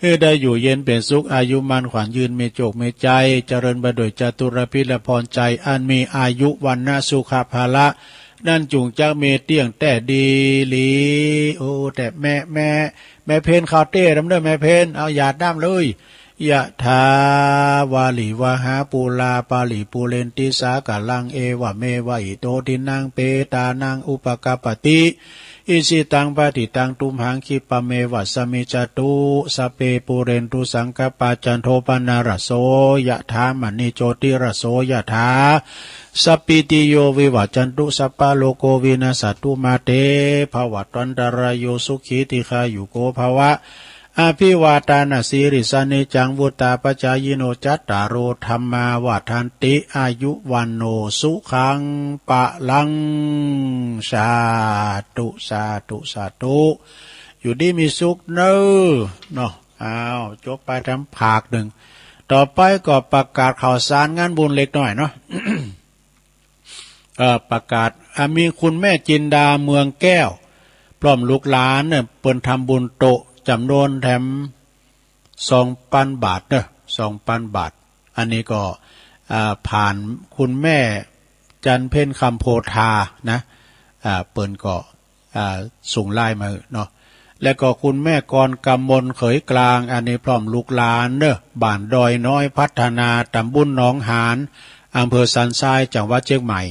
หื้อได้อยู่เย็นเป๋นสุข อายุมั่นขวัญยืน มีโจคมีชัย เจริญไปด้วยจตุรพิธพรชัย อันมีอายุวรรณะสุขะพละ นั้นจุ่งจักมีเตี้ยงแต๊ดีหลี โอ้ แต่แม่ แม่ แม่เพ็ญเข้าเต้นำเน่อ แม่เพ็ญ เอาหยาดน้ำเลย ยะถาวาริวหาปูราปาริปูเรนติสาคารัง เอวะเมวะอิโตทินนังเปตานังอุปกัปปติ อิชิตังปะฏิตังตุมหังคิปะเมวะสะมิจฉตุ สัพเพปูเรนตุสังกัปปาจันโทปะนารโส ยะถามะณิโจติรโส ยะถา สัพพีติโยวิวัชชันตุ สัพพะโรโควินัสสะตุ มาเตภวัตวันตะราโย สุขีทีฆายุโกภะวะ อภิวาทานะสีลิสสะ นิจจังวุฑฒาปะจายิโน จัตตาโรธัมมาวัฑฒันติ อายุวัณโณสุขังพะลัง สาธุ สาธุ สาธุ อยู่ดีมีสุขเน่อ เนาะ อ้าว จบไปตามภาคนึ่ง ต่อไปก็ประกาศข่าวสารงานบุญเล็กน้อยเนาะ เอ่อ ประกาศ อ่ะ มีคุณแม่จินดาเมืองแก้ว พร้อมลูกหลานเนี่ย เปิ้นทำบุญโต๊ะจ๋ำนวนแถมสองปันบาทเนาะ สองปันบาท อันนี้ก็ อ่า ผ่านคุณแม่จันเพ็ญคำโพธานะ อ่า เปิ้นก็ อ่า ส่งไลน์มาหื้อเนาะ แล้วก็คุณแม่กรกมลเขยกลาง อันนี้พร้อมลูกหลานเนาะ บ้านดอยน้อยพัฒนา ตำบลหนองหาน อำเภอสันทราย จังหวัดเชียงใหม่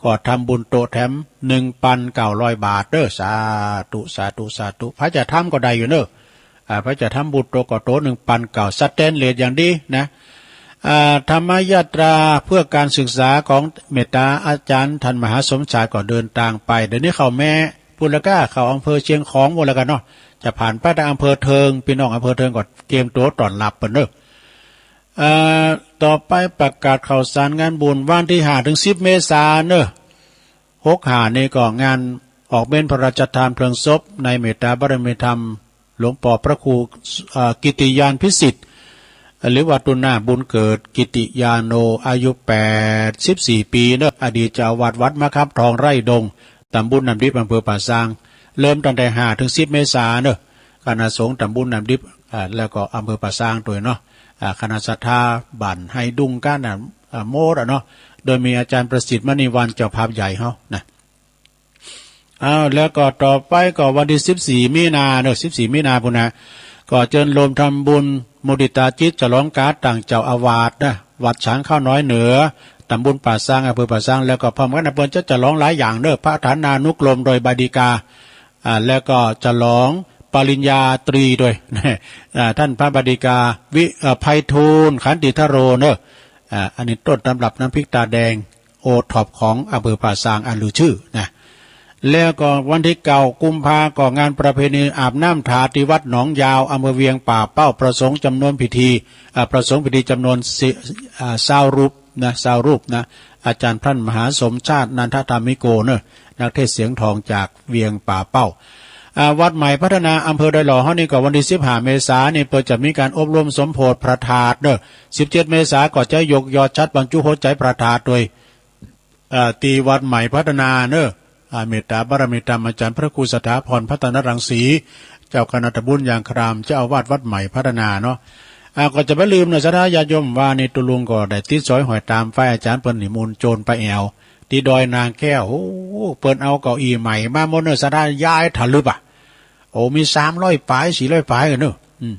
ก็ทำบุญโต๊ะแถมหนึ่งปันเก้าร้อยบาทเนาะ สาธุ สาธุ สาธุ ใผจะทำก็ได้อยู่เนาะ อ่า ใผจะทำบุญโต๊ะก็โต๊ะหนึ่งปันเก้า สแตนเลสอย่างดีนะ อ่า ธรรมยาตราเพื่อการศึกษาของเมตตาอาจ๋ารย์ท่านมหาสมชายก็เดินตางไป เดี๋ยวนี้เข้าแม้ปู้นแล้วก้า เข้าอำเภอเชียงของหมดแล้วกั๋นเนาะ จะผ่านไปตางอำเภอเทิง ปี้น้องอำเภอเทิงก็เตรียมตั๋วต้อนรับเปิ้นเนาะ อ่า ต่อไปประกาศข่าวสารงานบุญวันตี้ห้าเถิงสิบเมษาเนาะ หกห้านี่ก็งานออกเม้นพระราชทานเพลิงศพในเมตตาบารมีธรรมหลวงป้อพระครู เอ่อ กิติญาณพิสิทธิ์ หรือว่าตุนาบุญเกิดกิติญาโณ อายุแปดสิบสี่ปี๋เนาะ อดีตเจ้าอาวาสวัดมะขามทองไร่ดง ตำบลน้ำดิบ อำเภอป่าซาง เริ่มตั้งแต่ห้าเถิงสิบเมษาเนาะ คณะสงฆ์ตำบลน้ำดิบ อ่า แล้วก็อำเภอป่าซางตวยเนาะ อ่า คณะศรัทธาบ้านไฮดุงก้าน่ะ อ่า หมดอะเนาะ โดยมีอาจ๋ารย์ประสิทธิ์มณีวรรณเจ้าภาพใหญ่เฮานะ อ้าว แล้วก็ต่อไปก็วันตี้สิบสี่มีนาเนาะ สิบสี่มีนาปู้นนะ ก็เจิญโยมทำบุญมุทิตาจิตฉลองก๋านตั้งเจ้าอาวาสนะ วัดฉางข้าวน้อยเหนือ ต๋ำบลป่าซาง อำเภอป่าซาง แล้วก็พร้อมกั๋นนะ เปิ้นจะฉลองหลายอย่างเน้อ พระฐานานุกรมโดยบดีกา อ่า แล้วก็ฉลองปริญญาตรีโดย อ่า ต้านพระบดีกา วิ เอ่อ ไพฑูรย์ ขันติธโรเน้อ อ่า อันนี้ต้นตำรับน้ำพริกตาแดง โอท็อปของอำเภอป่าซางอันลือจื้อนะ แล้วก็วันตี้เก้ากุมภาก็งานประเพณีอาบน้ำถาตี้วัดหนองยาว อำเภอเวียงป่าเป้า พระสงฆ์จำนวนพิธี อ่า พระสงฆ์พิธีจำนวนสิ อ่า ซาวรูปนะ ซาวรูปนะ อาจ๋ารย์ต้านมหาสมชาติ นันทธรรมิโกเน้อ นักเทศน์เสียงทองจากเวียงป่าเป้า อ่า วัดใหม่พัฒนาอำเภอดอยหล่อเฮานี่ก็วันตี้สิบห้าเมษานี่เปิ้นจะมีก๋านอบรมสมโภชพระธาตุเน้อ สิบเจ็ดเมษาก็จะยกยอดฉัตรบรรจุหัวใจ๋พระธาตุโดย อ่า ตี้วัดใหม่พัฒนาเน้อ อ่า เมตตาบารมีธรรมอาจ๋ารย์พระครูสถาพรพัฒนรังสี เจ้าคณะตำบลยางคราม เจ้าอาวาสวัดใหม่พัฒนาเนาะ อ่า ก็จะบ่ลืมเน้อ ศรัทธาญาติโยมว่านี่ตุ๊ลุงก็ได้ติดสอยห้อยต๋ามฝ่ายอาจ๋ารย์เปิ้นนิมนต์โจรไปแอ่ว ตี้ดอยนางแก้ว โอ้ เปิ้นเอาเก้าอี้ใหม่มาหมดเน้อ ศรัทธา ย้ายถลึบอะ โอ้ มีสามร้อยป๋าย สี่ร้อยป๋ายกั๋นเน้อ อืม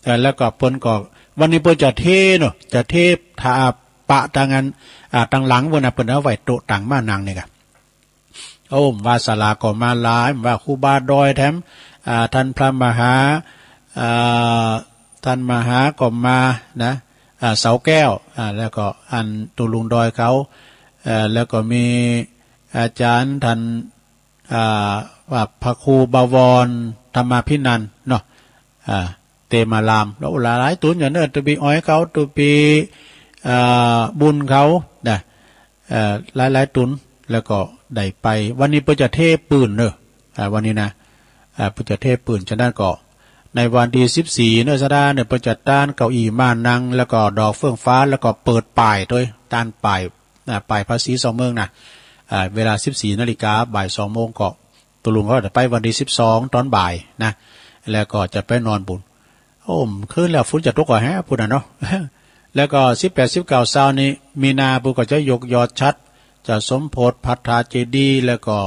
เอ่อ แล้วก็เปิ้นก็ วันนี้เปิ้นจะเทเนาะ จะเทถา ปะตางอัน อ่า ตางหลังเปิ้นนะ เปิ้นเอาไว้โต๊ะตางม้านั่งนี่ก่ะ โอ้ ว่าศาลาก็มาหลาย ว่าครูบาดอยแถม อ่า ต้านพระมหา อ่า ต้านมหาก็มานะ อ่า เสาแก้ว อ่า แล้วก็อันตุ๊ลุงดอยเขา เอ่อ แล้วก็มีอาจ๋ารย์ต้าน อ่า ว่าพระครูบวรธรรมาภินันท์เนาะ อ่า เตมาราม แล้วหลายๆ ตุ๊นอย่างเน้อ ตุ๊ปี้อ้อยเขา ตุ๊ปี้ อ่า บุญเขานะ เอ่อ หลายๆ ตุ๊น แล้วก็ได้ไป วันนี้เปิ้นจะเทปื๊นเน้อ อ่า วันนี้นะ อ่า เปิ้นจะเทปื๊น ฉะนั้นก็ในวันตี้สิบสี่เน้อ ศรัทธาเน้อ เปิ้นจะต้านเก้าอี้ม้านั่ง แล้วก็ดอกเฟื่องฟ้า แล้วก็เปิดป่ายตวย ต้านป่าย อ่า ป่ายภาษีสองเมืองนะ อ่า เวลาสิบสี่นาฬิกา บ่ายสองโมงก็ ตุ๊ลุงเขาจะไปวันตี้สิบสองต๋อนบ่ายนะ แล้วก็จะไปนอนบุญ โอ้ คืนแล้วฝนจะตกก็แฮะ พู้นน่ะเนาะ แล้วก็สิบแปด สิบเก้า ซาวนี่ มีนา เปิ้นก็จะยกยอดฉัตร จะสมโภชพระธาตุเจดีย์ แล้วก็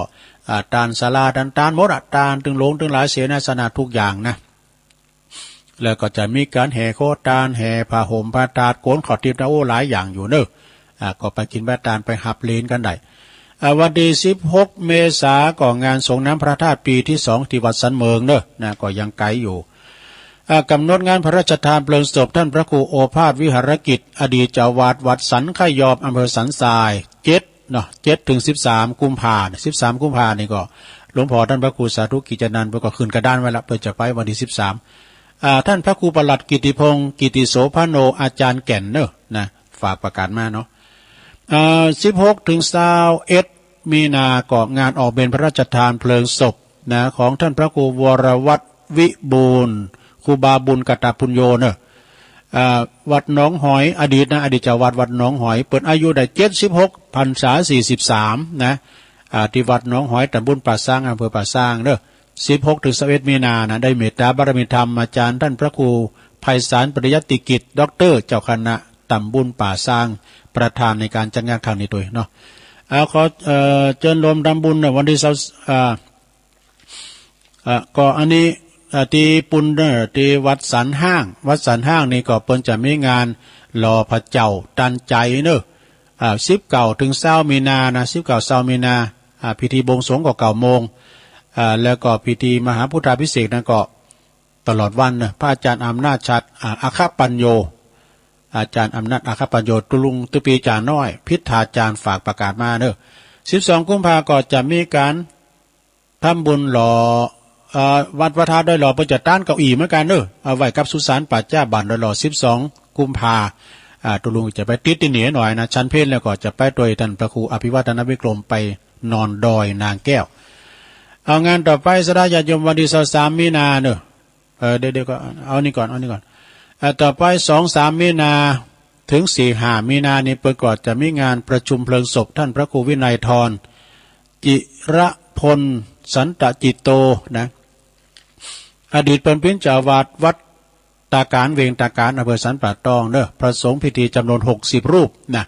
อ่า ต้านศาลา ต้าน ต้านหมดอะ ต้านตึงหลวงตึงหลาย เสนาสนะทุกอย่างนะ แล้วก็จะมีก๋านแห่โคตาน แห่ผ้าห่มพระธาตุ โกนข้าวทิพย์นะ โอ้ หลายอย่างอยู่เน้อ อ่า ก็ไปกิ๋นไปตาน ไปฮับเหลนกั๋นได้ อ่า วันตี้สิบหกเมษาก็งานสรงน้ำพระธาตุปี๋ตี้สองตี้วัดสันเหมิงเน้อ นะ ก็ยังไก๋อยู่ อ่า ก๋ำหนดงานพระราชทานเพลิงศพต้านพระครูโอภาสวิหารกิจ อดีตเจ้าอาวาสวัดสันขยอม อำเภอสันทราย เจ็ดเนาะ เจ็ดเถิงสิบสามกุมภา สิบสามกุมภานี่ก็หลวงพ่อต้านพระครูสาธุกิจจานันท์เปิ้นก็ขึ้นกระดานไว้ละ เปิ้นจะไปวันตี้สิบสาม อ่า ต้านพระครูประหลัดกิตติพงษ์ กิตติโสภโณ อาจ๋ารย์แก่นเน้อ นะ ฝากประกาศมาเนาะ อ่า สิบหกเถิงซาวเอ็ดมีนาก็งานออกเมรุพระราชทานเพลิงศพนะ ของต้านพระครูวรวัฒน์วิบูลย์ ครูบาบุญกตปุญโญเน้อ อ่า วัดหนองหอย อดีตนะ อดีตเจ้าอาวาสวัดหนองหอย เปิ้นอายุได้เจ็ดสิบหก พรรษาสี่สิบสามนะ อ่า ตี้วัดหนองหอย ต๋ำบลป่าซาง อำเภอป่าซางเน้อ สิบหกเถิงซาวเอ็ดมีนานะ ได้เมตตาบารมีธรรมอาจ๋ารย์ต้านพระครูไพศาลปริยัติกิจ ด็อกเตอร์ เจ้าคณะต๋ำบลป่าซาง ประธานในก๋านจัดงานครั้งนี้ตวยเนาะ อ่า ขอ เอ่อ เจิญรวมทำบุญเน้อ วันตี้ซาว อ่า อ่า ก็อันนี้ อ่า ตี้ปูนเน้อ ตี้วัดสันฮ้าง วัดสันฮ้างนี่ก็เปิ้นจะมีงานหล่อพระเจ้าตันใจ๋เน้อ อ่า สิบเก้าเถิงซาวมีนานะ สิบเก้า ซาวมีนา อ่า พิธีบวงสรวงก็เก้าโมง อ่า แล้วก็พิธีมหาพุทธาภิเษกนั้นก็ตลอดวันเน้อ พระอาจ๋ารย์อำนาจฉัตร อ่า อัคคปัญโญ อาจ๋ารย์อำนาจอัคคปัญโญ ตุ๊ลุงตุ๊ปี้จ๋าน้อย พิธาจ๋ารย์ฝากประกาศมาเน้อ สิบสองกุมภาก็จะมีก๋าน ทำบุญหล่อ เอ่อ วัดพระธาตุดอยหล่อ เปิ้นจะต้านเก้าอี้เหมือนกั๋นเน้อ เอาไว้กับสุสานป่าช้าบ้านดอยหล่อ สิบสองกุมภา อ่า ตุ๊ลุงจะไปติดตี้นี่หน้อยนะ ฉันเพลแล้วก็จะไปตวยต้านพระครูอภิวัฒนวิกรม ไปนอนดอยนางแก้ว เอางานต่อไปศรัทธาญาติโยม วันตี้ซาวสามมีนาเน้อ เอ่อ เดี๋ยว เดี๋ยวก่อน เอานี่ก่อน เอานี่ก่อน อ่า ต่อไปสองสามมีนา เถิงสี่ห้ามีนานี่เปิ้นก็จะมีงานประชุมเพลิงศพต้านพระครูวินัยธร จิรพล สันตจิตโต นะ อดีตเปิ้นเป๋นเจ้าอาวาสวัดตาก๋าน เวียงตาก๋าน อำเภอสันป่าตองเน้อ พระสงฆ์พิธีจ๋ำนวนหกสิบรูปนะ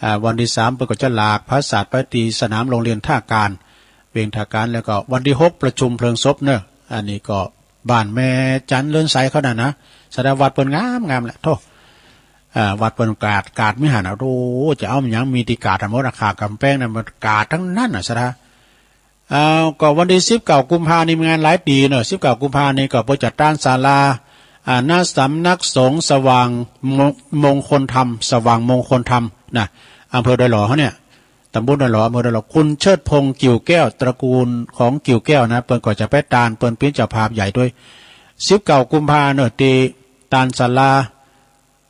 อ่า วันตี้สามเปิ้นก็จะหลากพระสาดไปตี้สนามโรงเรียนท่าก๋าน เวียงท่าก๋าน แล้วก็วันตี้หกประชุมเพลิงศพเน้อ อันนี้ก็บ้านแม่จันเรือนใสเขานั่นนะ ศรัทธา วัดเปิ้นงามๆ แหละ โธ่ อ่า วัดเปิ้นกาด กาดมีหั้นน่ะ โอ้ จะเอาหยังมีตี้กาดหั้นหมดอะ ข้างก๋ำแปงนั้นมันกาดตังนั้นน่ะ ศรัทธา อ้าว ก็วันตี้สิบเก้ากุมภานี่มีงานหลายตี้เนาะ สิบเก้ากุมภานี่ก็เปิ้นจัดตานศาลา อ่า ณ สำนักสงฆ์สว่างมง มงคลธรรม สว่างมงคลธรรมนะ อำเภอดอยหล่อเฮาเนี่ย ตำบลดอยหล่อ อำเภอดอยหล่อ คุณเชิดพงษ์ กิ่วแก้ว ตระกูลของกิ่วแก้วนะ เปิ้นก็จะไปตาน เปิ้นเป๋นเจ้าภาพใหญ่ตวย สิบเก้ากุมภาเนาะ ตี้ตานศาลา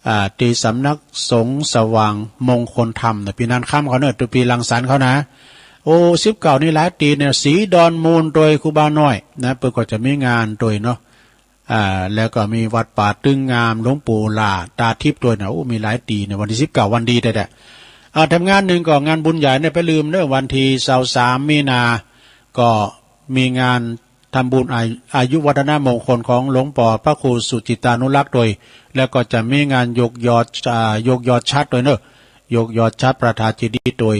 อ่า ตี้สำนักสงฆ์สว่างมงคลธรรมนะ ปี้นานค่ำเขาเนาะ ตี้ปี้รังสรรค์เขานะ โอ้ สิบเก้านี่หลายตี้เนี่ย ศรีดอนมูลตวยครูบาน้อยนะ เปิ้นก็จะมีงานตวยเนาะ อ่า แล้วก็มีวัดป่าตึงงาม หลวงปู่หล่า ตาทิพย์ตวยนะ โอ้ มีหลายตี้เนี่ย วันตี้สิบเก้าวันดีแต๊ๆ อ่า แถมงานนึ่งก็งานบุญใหญ่เนี่ย ไปลืมเนาะ วันตี้ซาวสามมีนา ก็มีงานทำบุญอา อายุวัฒนมงคลของหลวงป้อพระครูสุจิตตานุรักษ์ตวย แล้วก็จะมีงานยกยอด อ่า ยกยอดฉัตรตวยเนาะ ยกยอดฉัตรพระธาตุเจดีย์ตวย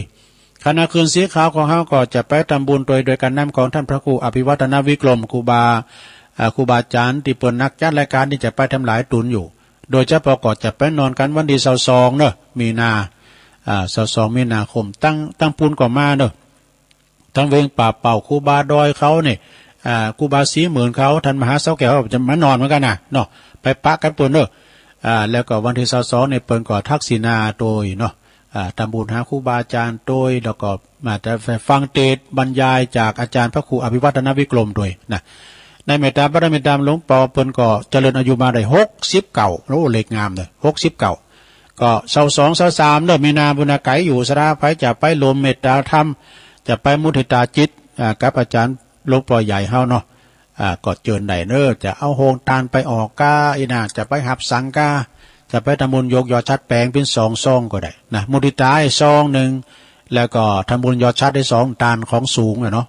คณะคืนสีขาวของเฮาก็จะไปทำบุญตวย โดยการนำของท่านพระครูอภิวัฒนวิกรม ครูบา อ่า ครูบาอาจ๋ารย์ตี้เปิ้นนักจัดรายการตี้จะไปทำหลายตุ๊นอยู่ โดยเฉพาะก็จะไปนอนกั๋นวันตี้ซาวสองเนาะ มีนา อ่า ซาวสองมีนาคม ตัง ตังปูนก็มาเนาะ ตังเวงป่าเป้า ครูบาดอยเขาเนี่ย อ่า ครูบาศรีหมื่นเขา ต้านมหาเสาแก้วเขาจะมานอนเหมือนกั๋นนะเนาะ ไปปะกั๋นปูนเนาะ อ่า แล้วก็วันตี้ซาวสองเนี่ย เปิ้นก็ทักษิณาตวยเนาะ อ่า ทำบุญหาครูบาอาจ๋ารย์ตวย แล้วก็มาจะฟังเตสน์บรรยายจากอาจ๋ารย์พระครูอภิวัฒนวิกรมตวยนะ ในเมตตาบารมีตามหลวงป้อเปิ้นก็เจริญอายุมาได้หกสิบเก้า โอ้ เลขงามเลย หกสิบเก้า ก็ซาวสองซาวสามเนาะ มีนาปูนนะ ไก๋อยู่ ศรัทธาใผจะไปรวมเมตตาธรรม จะไปมุทิตาจิต อ่า กับอาจ๋ารย์หลวงป้อใหญ่เฮาเนาะ อ่า ก็เจิญได้เนาะ จะเอาโฮงตานไปออกก้า อี้นา จะไปหับสังฆา จะไปทำบุญยกยอดฉัตรแป๋งเป๋นสองซองก็ได้นะ มุทิตาให้ซองนึ่ง แล้วก็ทำบุญยอดฉัตรได้สอง ตานของสูงอะเนาะ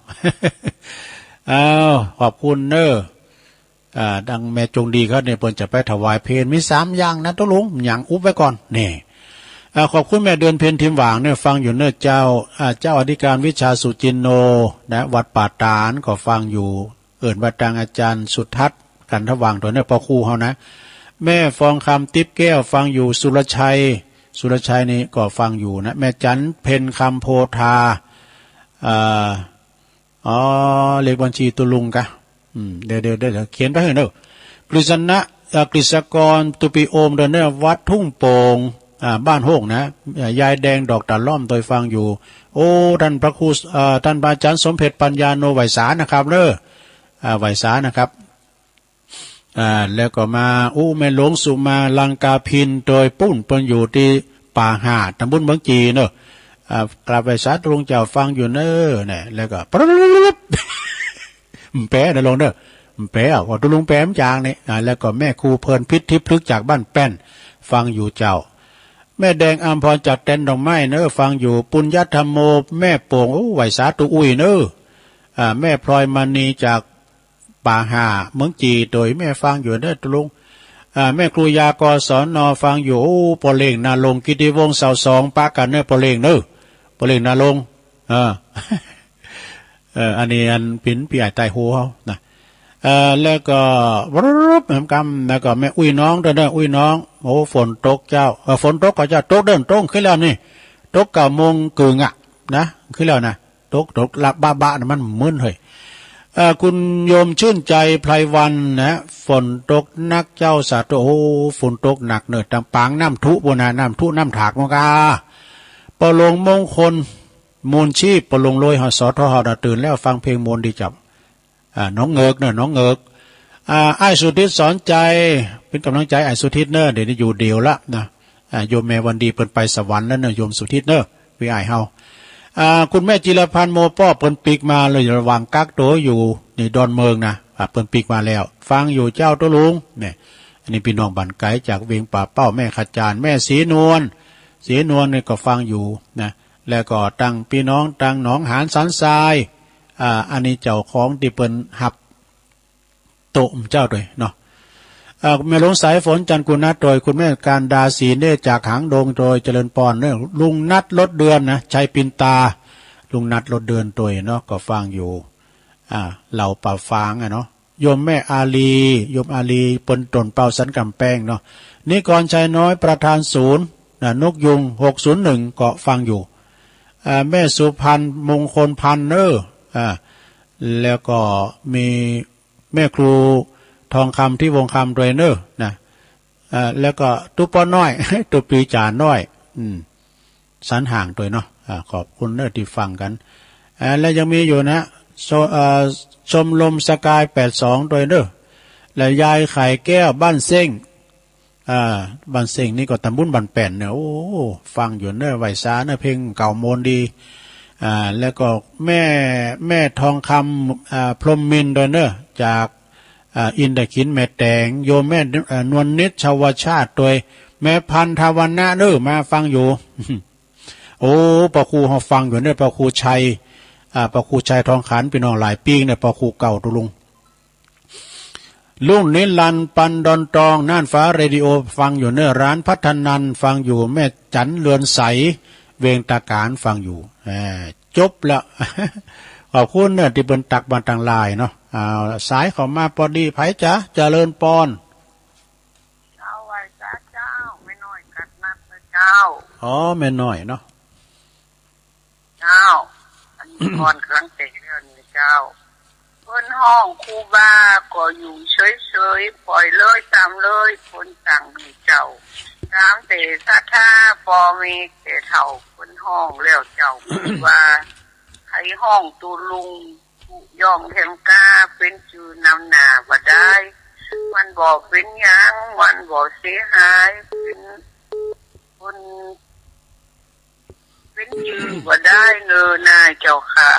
อ้าว ขอบคุณเนาะ อ่า ดังแม่จงดีเขาเนี่ย เปิ้นจะไปถวายเพล มีสามอย่างนะ ตกลง หยัง อุบไว้ก่อน นี่ อ่า ขอบคุณแม่เดือนเพ็ญ ทิมหว่างเนี่ย ฟังอยู่เนาะเจ้า อ่า เจ้าอธิการวิชาสุจินโน นะ วัดป่าตาดก็ฟังอยู่ เอิ้นว่าตางอาจ๋ารย์สุทัศน์ กันทว่างตวยเนี่ย ป้อครูเฮานะ แม่ฟองคำ ติ๊บแก้ว ฟังอยู่ สุรชัย สุรชัยนี่ก็ฟังอยู่นะ แม่จันเพ็ญ คำโพธา อ่า อ๋อ เลขบัญชีตุ๊ลุงกะ อืม เดี๋ยว เดี๋ยว เดี๋ยวเขียนไปหื้อเนาะ กฤษณะ เอ่อ กฤษกร ตุปีโอม ตวยเนี่ย วัดทุ่งโป่ง อ่า บ้านโฮกนะ อ่า ยายแดง ดอกตาล่อม ตวยฟังอยู่ โอ้ ต้านพระครู เอ่อ ต้านพระอาจ๋ารย์สมเพ็ช ปัญญาโน ไหว้สานะครับเนาะ อ่า ไหว้สานะครับ อ่า แล้วก็มา อู้ แม่หลวงสุมา ลังกาภิณ ตวยปู๊น เปิ้นอยู่ตี้ป่าห่า ตำบลเมืองจีเนาะ อ่า กราบไหว้สาตุ๊ลุงเจ้า ฟังอยู่เนาะ เนี่ย แล้วก็ ปรึ๊บ แป๋นะลงเนาะ แป๋ ว่าตุ๊ลุงแป๋มจางนี่ อ่า แล้วก็แม่ครูเพลินพิษ ทิพย์พฤกษ์ จากบ้านแป้น ฟังอยู่เจ้า แม่แดงอำพร จากแตนดอกไม้เนาะ ฟังอยู่ ปุญญธรรมโม แม่โป่ง โอ้ ไหว้สาตุ๊อุ้ยเนาะ อ่า แม่พลอยมณี จาก ป่าห่า เมืองจี ตวยแม่ฟังอยู่เนาะตุ๊ลุง อ่า แม่ครูยา กศน ฟังอยู่ โอ้ ป้อเล็ง ณรงค์ กิตติวงศ์ ซาวสอง ปะกั๋นเนาะ ป้อเล็งเนาะ ป้อเล็ง ณรงค์ เออ เออ อันนี้อันเป๋นปี้อ้ายใต้หูเฮานะ เออ แล้วก็ วรึบ แหมกำ แล้วก็แม่อุ้ยน้องตวยเนาะ อุ้ยน้อง โอ้ ฝนตกเจ้า เออ ฝนตกก่อเจ้า ตกเด้อ ตกขึ้นแล้วนี่ ตกเก้าโมงเกิ่งอะ นะ ขึ้นแล้วนะ ตก ตกละบะบะนะ มันมึนเฮ้ย เอ่อ คุณโยมชื่นใจ ไพรวรรณ นะ ฝนตกหนักเจ้า สาธุ โอ้ ฝนตกหนักเนาะ ตางปางน้ำทุปู้นนะ น้ำทุน้ำถากมังกา ป้อหลวงมงคล มูลชีพ ป้อหลวงโรย ห สท เฮานะ ตื่นแล้ว ฟังเพลงมนต์ดีจัง อ่า หนองเหงือกเนาะ หนองเหงือก อ่า อ้ายสุทิศ สอนใจ เป๋นก๋ำลังใจ๋อ้ายสุทิศเนาะ เดี๋ยวนี้อยู่เดี่ยวละนะ อ่า โยมแม่วันดีเปิ้นไปสวรรค์แล้วเนาะ โยมสุทิศเนาะ ปี้อ้ายเฮา อ่า คุณแม่จิรพันธ์ โมป้อ เปิ้นปิ๊กมาเลย ระหว่างกักตั๋วอยู่นี่ดอนเมืองนะ อ่า เปิ้นปิ๊กมาแล้ว ฟังอยู่เจ้าตุ๊ลุง เนี่ย อันนี้ปี้น้องบ้านไก๋จากเวียงป่าเป้า แม่ขจาร แม่ศรีนวล ศรีนวลนี่ก็ฟังอยู่นะ แล้วก็ตังปี้น้องตังหนองหานสันทราย อ่า อันนี้เจ้าของตี้เปิ้นฮับโต๊ะเจ้าตวยเนาะ อ่า แม่หลวงสายฝน จันทร์กุณะตวย คุณแม่การดา ศรีเนตร จากหางดงตวย เจริญปอนเนาะ ลุงนัท รถเดือนนะ ชัยปินตา ลุงนัท รถเดือนตวยเนาะ ก็ฟังอยู่ อ่า เหล่าป่าฝางอะเนาะ โยมแม่อาลี โยมอาลี เปิ้นต้นเป้าสันก๋ำแปงเนาะ นิกรชัยน้อยประธานศูนย์ นะ นกยูง หกศูนย์หนึ่ง ก็ฟังอยู่ อ่า แม่สุพรรณมงคลพันธ์เน้อ อ่า แล้วก็มีแม่ครูทองคำ ที่วงคำด้วยเน้อ นะ อ่า แล้วก็ตุ๊ปอน้อย ตุ๊ปีจ๋าน้อย อืม สันห่างด้วยเนาะ อ่า ขอบคุณเน้อตี้ฟังกั๋น อ่า และยังมีอยู่นะ โซ- เอ่อ ชมรมสกาย แปดสอง ด้วยเน้อ และยายไข่แก้วบ้านเซ้ง อ่า บ้านเซ้งนี่ก็ต๋ำบลบ้านแป้นเน้อ โอ้ ฟังอยู่เน้อ ไหว้สาเน้อ เพลงเก่าโมนดี อ่า แล้วก็แม่ แม่ทองคำ อ่า พรหมมินทร์ด้วยเน้อ จาก อ่า อินทขิล แม่แต๋ง โยมแม่ อ่า นวลนิช ชวชาติด้วย แม่พันธวรรณะเน้อ มาฟังอยู่ โอ้ ป้อครูเฮาฟังอยู่เน้อ ป้อครูชัย อ่า ป้อครูชัยทองขัน ปี้น้องหลายปี๋เน้อ ป้อครูเก่าตุ๊ลุง ลุงนิรันดร์ ปันดอนตอง น่านฟ้าเรดิโอ ฟังอยู่เน้อ ร้านพัฒนันท์ ฟังอยู่ แม่จั๋นเรือนใส เวงตาก๋าน ฟังอยู่ อ่า จบแล้ว ขอบคุณเน้อ ตี้เปิ้นตั๊กมาตางไลน์เนาะ อ่า สายเข้ามาปอดี ใผจ๊ะ เจริญปอน เจ้า ไหว้สาเจ้า แม่น้อยกัดนัดนะเจ้า อ๋อ แม่น้อยเนาะ เจ้า อันนี้ก่อนกำลังแต่งเรื่องนี้เจ้า เปิ้นฮ้องครูบาก็อยู่เฉยๆ ป่อยเลยต๋ามเลย เปิ้นตั้งดีเจ้า ต๋ามแต่ศรัทธา ปอมีแต่เฒ่า เปิ้นฮ้องแล้วเจ้า ครูบา ใผฮ้องตุ๊ลุง ผู้ย่องแถมกล้า เป๋นจื้อนำหน้าบ่ดาย มันบ่เป๋นหยัง มันบ่เสียหาย เป๋นคน เป๋นจื้อบ่ดายเน้อนายเจ้าข้า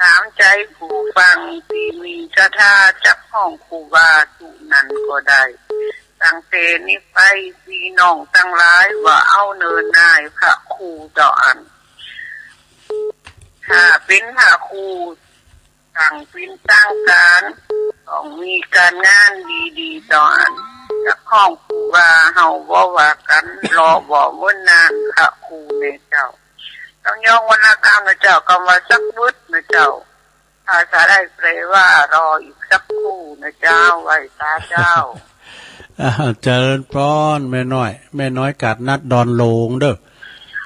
ต๋ามใจ๋ผู้ฟังตี้มีศรัทธา จักฮ้องครูบาสุนั้นก็ได้ ตั้งแต่นี้ไปปี้น้องตังหลายบ่เอาเน้อนาย พระครูเจ้าอั้น ถ้าเป๋นพระครู ตั้งเป๋นตั้งก๋าน ต้องมีก๋านงานดีๆ ต๋อน จักฮ้องครูบาเฮาบ่ว่ากั๋น รอบ่เมินนาน พระครูแน่เจ้า ต้องยองวรรณกรรมนะเจ้า กำว่าสักวืดนะเจ้า ภาษาไทยแปลว่ารออีกสักครู่นะเจ้า ไหว้สาเจ้า อ่า เจริญปอน แม่น้อย แม่น้อยกาดนัดดอนหลวงเด้อ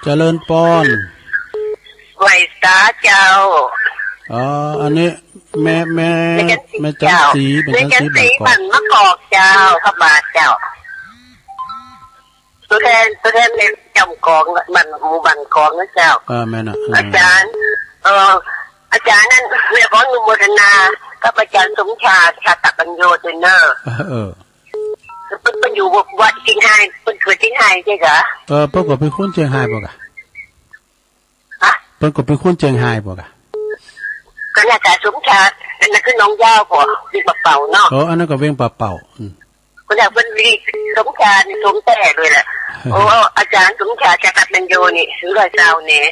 เจริญปอน ไหว้สาเจ้า อ๋อ อันนี้แม่ แม่ แม่จันทร์ศรี แม่จันทร์ศรี แม่จันทร์ศรี บ้านกอก บ้านมะกอกเจ้า พระบาทเจ้า ตั๋วแทน ตั๋วแทนแม่จำกอง บ้าน หมู่บ้านกองนะเจ้า เออ แม่นน่ะ เออ อาจ๋ารย์ เออ อาจ๋ารย์นั่น แม่ขออนุโมทนากับอาจ๋ารย์สมชาติ ชาตปัญโญด้วยเน้อ เออ เปิ้น เปิ้นอยู่วัดเจียงฮาย เปิ้นเกิดเจียงฮายใจ้ก่ะ เออ เปิ้นก็เป๋นคนเจียงฮายบ่ก่ะ ฮะ เปิ้นก็เป๋นคนเจียงฮายบ่ก่ะ ก็น่าจะสมชาติ อันนั้นคือน้องยาวบ่ เวียงป่าเป่าเนาะ เออ อันนั้นก็เวียงป่าเป่า อืม ก็อยากเปิ้นมีสมชาติ สมแท้เลยแหละ โอ้ อาจ๋ารย์สมชาติ จักรพันโยนี่ ถือว่าเจ้าเนี่ย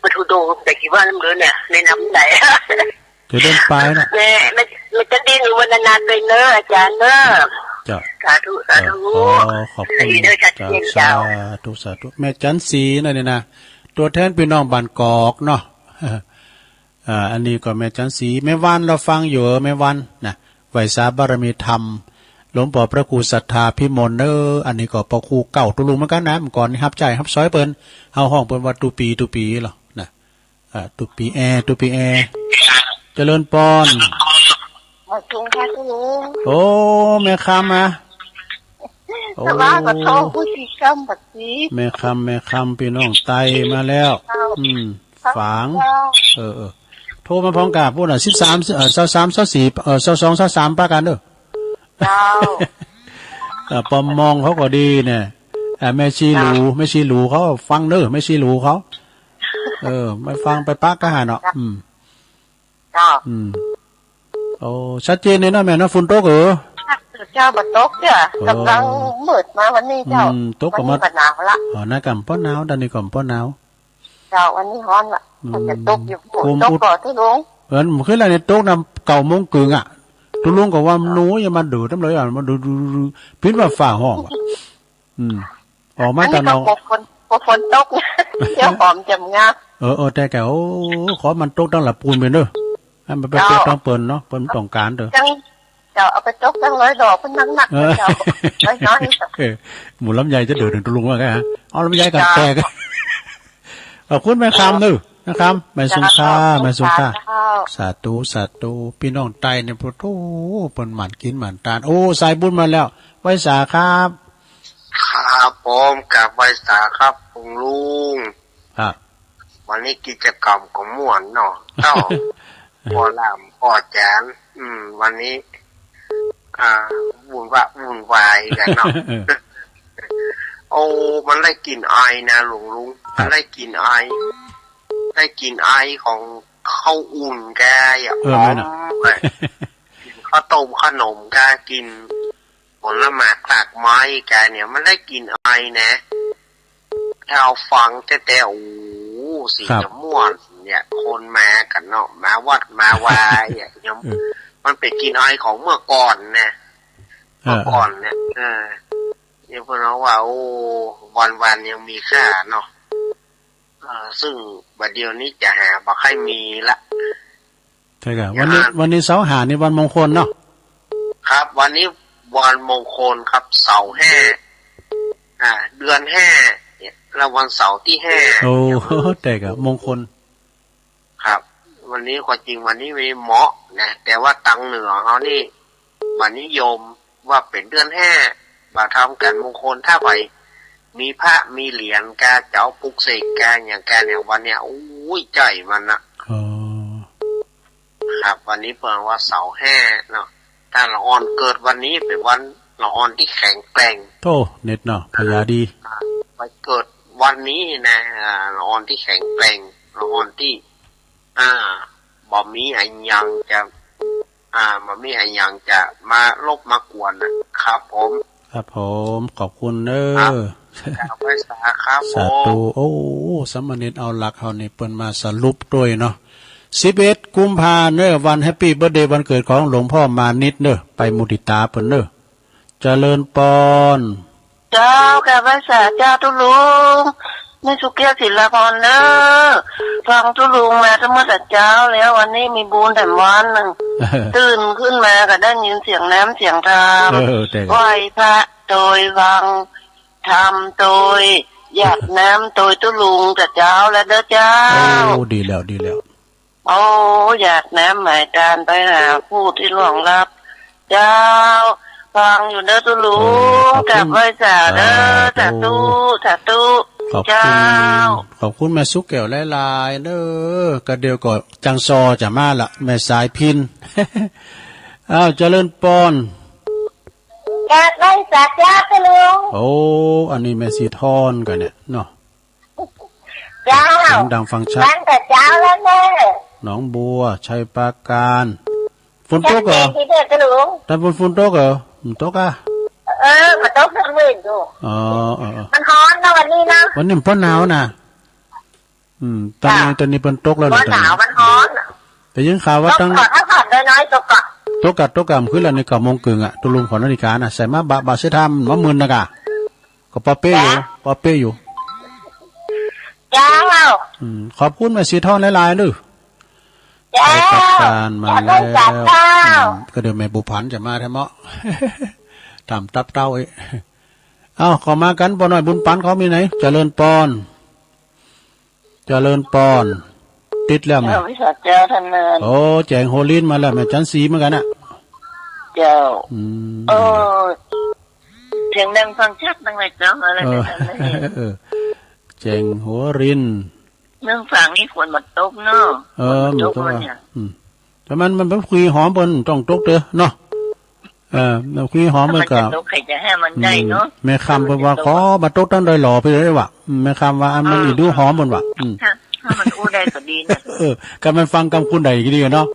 ปทุดงค์ แต่กี่วันเดินเนี่ย แนะนำได้ จะเดินไปน่ะ แม่ แม่ แม่จันทร์ศรี อนุโมทนาด้วยเน้อ อาจ๋ารย์เน้อ เจ้า สาธุ สาธุ เออ ขอขอบคุณ ดีเด้อ ชัดเจน เจ้า เจ้า สาธุ สาธุ แม่จันทร์ศรีนะเนี่ยนะ ตั๋วแทนปี้น้องบ้านกอกเนาะ อ่า อันนี้ก็แม่จันทร์ศรี แม่วันเฮาฟังอยู่ แม่วันนะ ไหว้สาบารมีธรรม หลวงป้อพระครูสัทธาภิมลเน้อ อันนี้ก็ป้อครูเก่าตุ๊ลุงเหมือนกั๋นนะ เมื่อก่อนนี่ฮับใจ๊ฮับสอยเปิ้น เฮาฮ้องเปิ้นว่าตุ๊ปีตุ๊ปีเนาะ นะ อ่า ตุ๊ปีแอ ตุ๊ปีแอ เจริญปอน มาจุงค่ะตุ๊ลุง โอ้ แม่คำอะ โอ้ สบายก็โทรคุยกันปกติ แม่คำ แม่คำ ปี้น้องใต้มาแล้ว เจ้า อืม ฝาง เจ้า เออ เออ โทรมาพร้อมกับพูดน่ะ สิบสาม เอ่อ ซาวสาม ซาวสี่ เอ่อ ซาวสอง ซาวสาม ปะกั๋นเด้อ เจ้า เอ่อ ปอมมองเขาก็ดีเนี่ย อ่า แม่ชีหลู เจ้า แม่ชีหลูเขาฟังเด้อ แม่ชีหลูเขา เออ ไปฟังไปปะกั๋นหาเนาะ อืม เจ้า อืม โอ้ ชัดเจนเลยเนาะแม่เนาะ ฝนตกเหรอ เจ้า บ่ตกเตื้อ โอ้ ก๋ำลังมืดมาวันนี้เจ้า อืม ตกก็มา วันนี้ก็หนาวละ อ๋อ นะ ก่ำป้อหนาว ต๋อนนี้ก่ำป้อหนาว เจ้า วันนี้ฮ้อนละ อืม มันจะตกอยู่ ฝนตกก่อตุ๊ลุง เออ เมื่อคืนแล้วเนี่ยตกนะ เก้าโมงกึ่งอะ ตุ๊ลุงก็ว่า เจ้า หนูอย่ามาเดือดน้ำเลยอะ มาดูดูดูดู ปิ๊นว่าฟ้าฮ้องอะ อืม ออกมา อันนี้ ต๋อน ก็ นอก กลัวฝน กลัวฝนตก เดี๋ยวหอมจะงา เออ เออ แต่แก โอ้ ขอมันตกตังหลับปูนไปเด้อ ให้มันไป เจ้า ตกตังเปิ้นเนาะ เปิ้นต้องก๋านเด้อ จัง เจ้า เอาไปตกตังร้อยดอก มันหนักๆ เออ เจ้า น้อยๆ เออ หมู่ลำไยจะเดือดถึงตะลุงว่าไงฮะ เอาลำไยกันแตก เจ้า ขอบคุณแม่คำเนอะ แม่คำ แม่สุงค่า เจ้า แม่สุงค่า เจ้า สาธุ สาธุ ปี้น้องใต้เนี่ย โอ้โห เปิ้นหมั่นกิ๋นหมั่นตาน โอ้ สายบุญมาแล้ว ไหว้สาครับ ครับผม กราบไหว้สาครับ คุณลุง ครับ วันนี้กิจกรรมก็ม่วนเนาะ เจ้า พ่อหลาม พ่อจ๋ารย์ อืม วันนี้ อ่า วุ่นวะ วุ่นวายกั๋นเนาะ เออ โอ้ มันได้กลิ่นไอนะ หลวงลุง ครับ มันได้กลิ่นไอ ได้กลิ่นไอของข้าวอุ่นแกอะ เออ แม่นน่ะ หอมอะ กลิ่นข้าวต้มขนมแก กลิ่นผลหมากรากไม้แกเนี่ย มันได้กลิ่นไอนะ ถ้าเอาฟังแต๊ๆ โอ้โห สิ ครับ จะม่วนเนี่ย คนมากั๋นเนาะ มาวัดมาวาเนี่ย เออ มันเป๋นกลิ่นไอของเมื่อก่อนนะ เออ เมื่อก่อนเนี่ย เออ เนี่ยเปิ้นว่า โอ้ วันๆ ยังมีค่าเนาะ เออ ซึ่งบัดเดี๋ยวนี้จะหาบ่ค่อยมีละ ใช่ครับ วันนี้ วันนี้เสาร์ห้านี่วันมงคลเนาะ ครับ วันนี้วันมงคลครับ เสาร์ห้า อ่า เดือนห้าเนี่ย แล้ววันเสาร์ตี้ห้า โอ้ ใช่ครับ มงคล ครับ วันนี้ความจริงวันนี้มีเหมาะนะ แต่ว่าตังเหนือเฮานี่ บ่นิยมว่าเป๋นเดือนห้า บ่ทำก๋านมงคล ถ้าใผมีพระมีเหรียญกา จะเอาปลุกเสกกา อย่างกาเนี่ย วันเนี้ย โอ้ย ใจ้มันนะ อ๋อ ครับ วันนี้เปิ้นว่าเสาร์ห้าเนาะ ถ้าละอ่อนเกิดวันนี้เป๋นวันละอ่อนตี้แข็งแกร่ง โธ่ เน็ตเนาะ พญาดี อ่า ไปเกิดวันนี้นะ อ่า ละอ่อนตี้แข็งแกร่ง ละอ่อนตี้ อ่า บ่มีอะหยังจะ อ่า บ่มีอะหยังจะมารบมากวนนะครับผม ครับผม ขอบคุณเน้อ ครับ กราบไหว้สาครับผม สาธุ โอ้ สามเณรเอาหลักเฮานี่เปิ้นมาสรุปตวยเนาะ สิบเอ็ด กุมภาเน้อ วันแฮปปี้เบิร์ธเดย์ วันเกิดของหลวงพ่อมานิตเน้อ ไปมุทิตาเปิ้นเน้อ เจริญปอน เจ้า กราบไหว้สาเจ้าตุ๊ลุง นี่สุเกี้ยวศิลาพรเน้อ ฟังตุ๊ลุงมาตั้งเมื่อแต่เจ๊าแล้ว วันนี้มีบุญแถมวันนึ่ง ตื่นขึ้นมาก็ได้ยินเสียงน้ำเสียงธรรม เออ แต่ ไหว้พระโตยฟังธรรมโตย หยาดน้ำโตยตุ๊ลุงแต่เจ๊าแล้วเด้อเจ้า โอ้ ดีแล้ว ดีแล้ว โอ้ หยาดน้ำหมายตานไปหาผู้ตี้ล่วงลับ เจ้า ฟังอยู่เน้อตุ๊ลุง โอ้ ขอบคุณ กราบไหว้สาเน้อ สาธุ สาธุ สาธุ ขอบคุณ เจ้า ขอบคุณแม่สุเกี้ยวหลายๆ เน้อ ก็เดี๋ยวก็จังซอจะมาละ แม่สายพิณ อ้าว เจริญปอน กราบไหว้สาเจ้าตุ๊ลุง โอ้ อันนี้แม่สีทอนกั๋นเนี่ยเนาะ เจ้า เสียงดังฟังชัด ตั้งแต่เจ๊าแล้วเน้อ หนองบัว ชัยปราการ ฝนตกเหรอ ชัดเจนทีเดียวตุ๊ลุง ตอนฝน ฝนตกเหรอ มันตกอ่ะ เออ มันตกทั้งเวรอยู่ อ๋อ เออ เออ มันฮ้อนนะวันนี้นะ วันนี้มันพอหนาวนะ อืม ตอนนี้ เจ้า ตอนนี้เปิ้นตกแล้วเหรอ พอหนาว ตอนนี้ มันฮ้อน ได้ยินข่าวว่า ตก ตั้ง ก่อน พักผ่อนน้อยๆ ตกก่อน ตกกะ ตกกะ มันขึ้นแล้วนี่ เก้าโมงเกิ่งอะ ตุ๊ลุงขอนาฬิกานะ ใส่มาบะ บะเสื้อทำ มาหมื่นนะกะ ก็ปอเป๊ะอยู่ เจ้า ปอเป๊ะอยู่ เจ้า อืม ขอบคุณแม่สีทอนหลายๆ เน้อ เจ้า ไปจัดการมาแล้ว เจ้า อืม ก็เดี๋ยวแม่บัวผันจะมาแท้เมาะ ถามตับเต้าอีก เอ้า เข้ามากั๋น ป้อน้อยบุญปันเขามีไหน เจริญปอน เจริญปอน ติดแล้วแม่ เออ ไหว้สาเจ้าท่านเนิน โอ้ แจ๋งหัวรินมาแล้ว แม่จันสีเหมือนกั๋นนะ เจ้า อืม เออ เสียงดังฟังชัดนักเลยเจ้า อะไร เออ แบบนั้นเลย เออ แจ๋งหัวริน เมืองฝางนี่ฝนบ่ตกเนาะ เออ ฝนบ่ตก มันตก วันเนี่ย อืม แต่มัน มันเป๋นคุยหอมเปิ้นต้องตกเต๊อะเนาะ เออ มันคุยหอมเปิ้นก็ ถ้ามันจะตก ใผจะหื้อมันได้เนาะ อืม แม่คำเปิ้นว่า ขอบ่ตกตั้งดอยหล่อไปเลยว่ะ อืม แม่คำว่า อันมัน อ่า อีดูหอมเปิ้นว่ะ อืม ถ้า ถ้ามันอู้ได้ก็ดีนะ เออ ก็มันฟังกำคุณได้ก็ดีเนาะ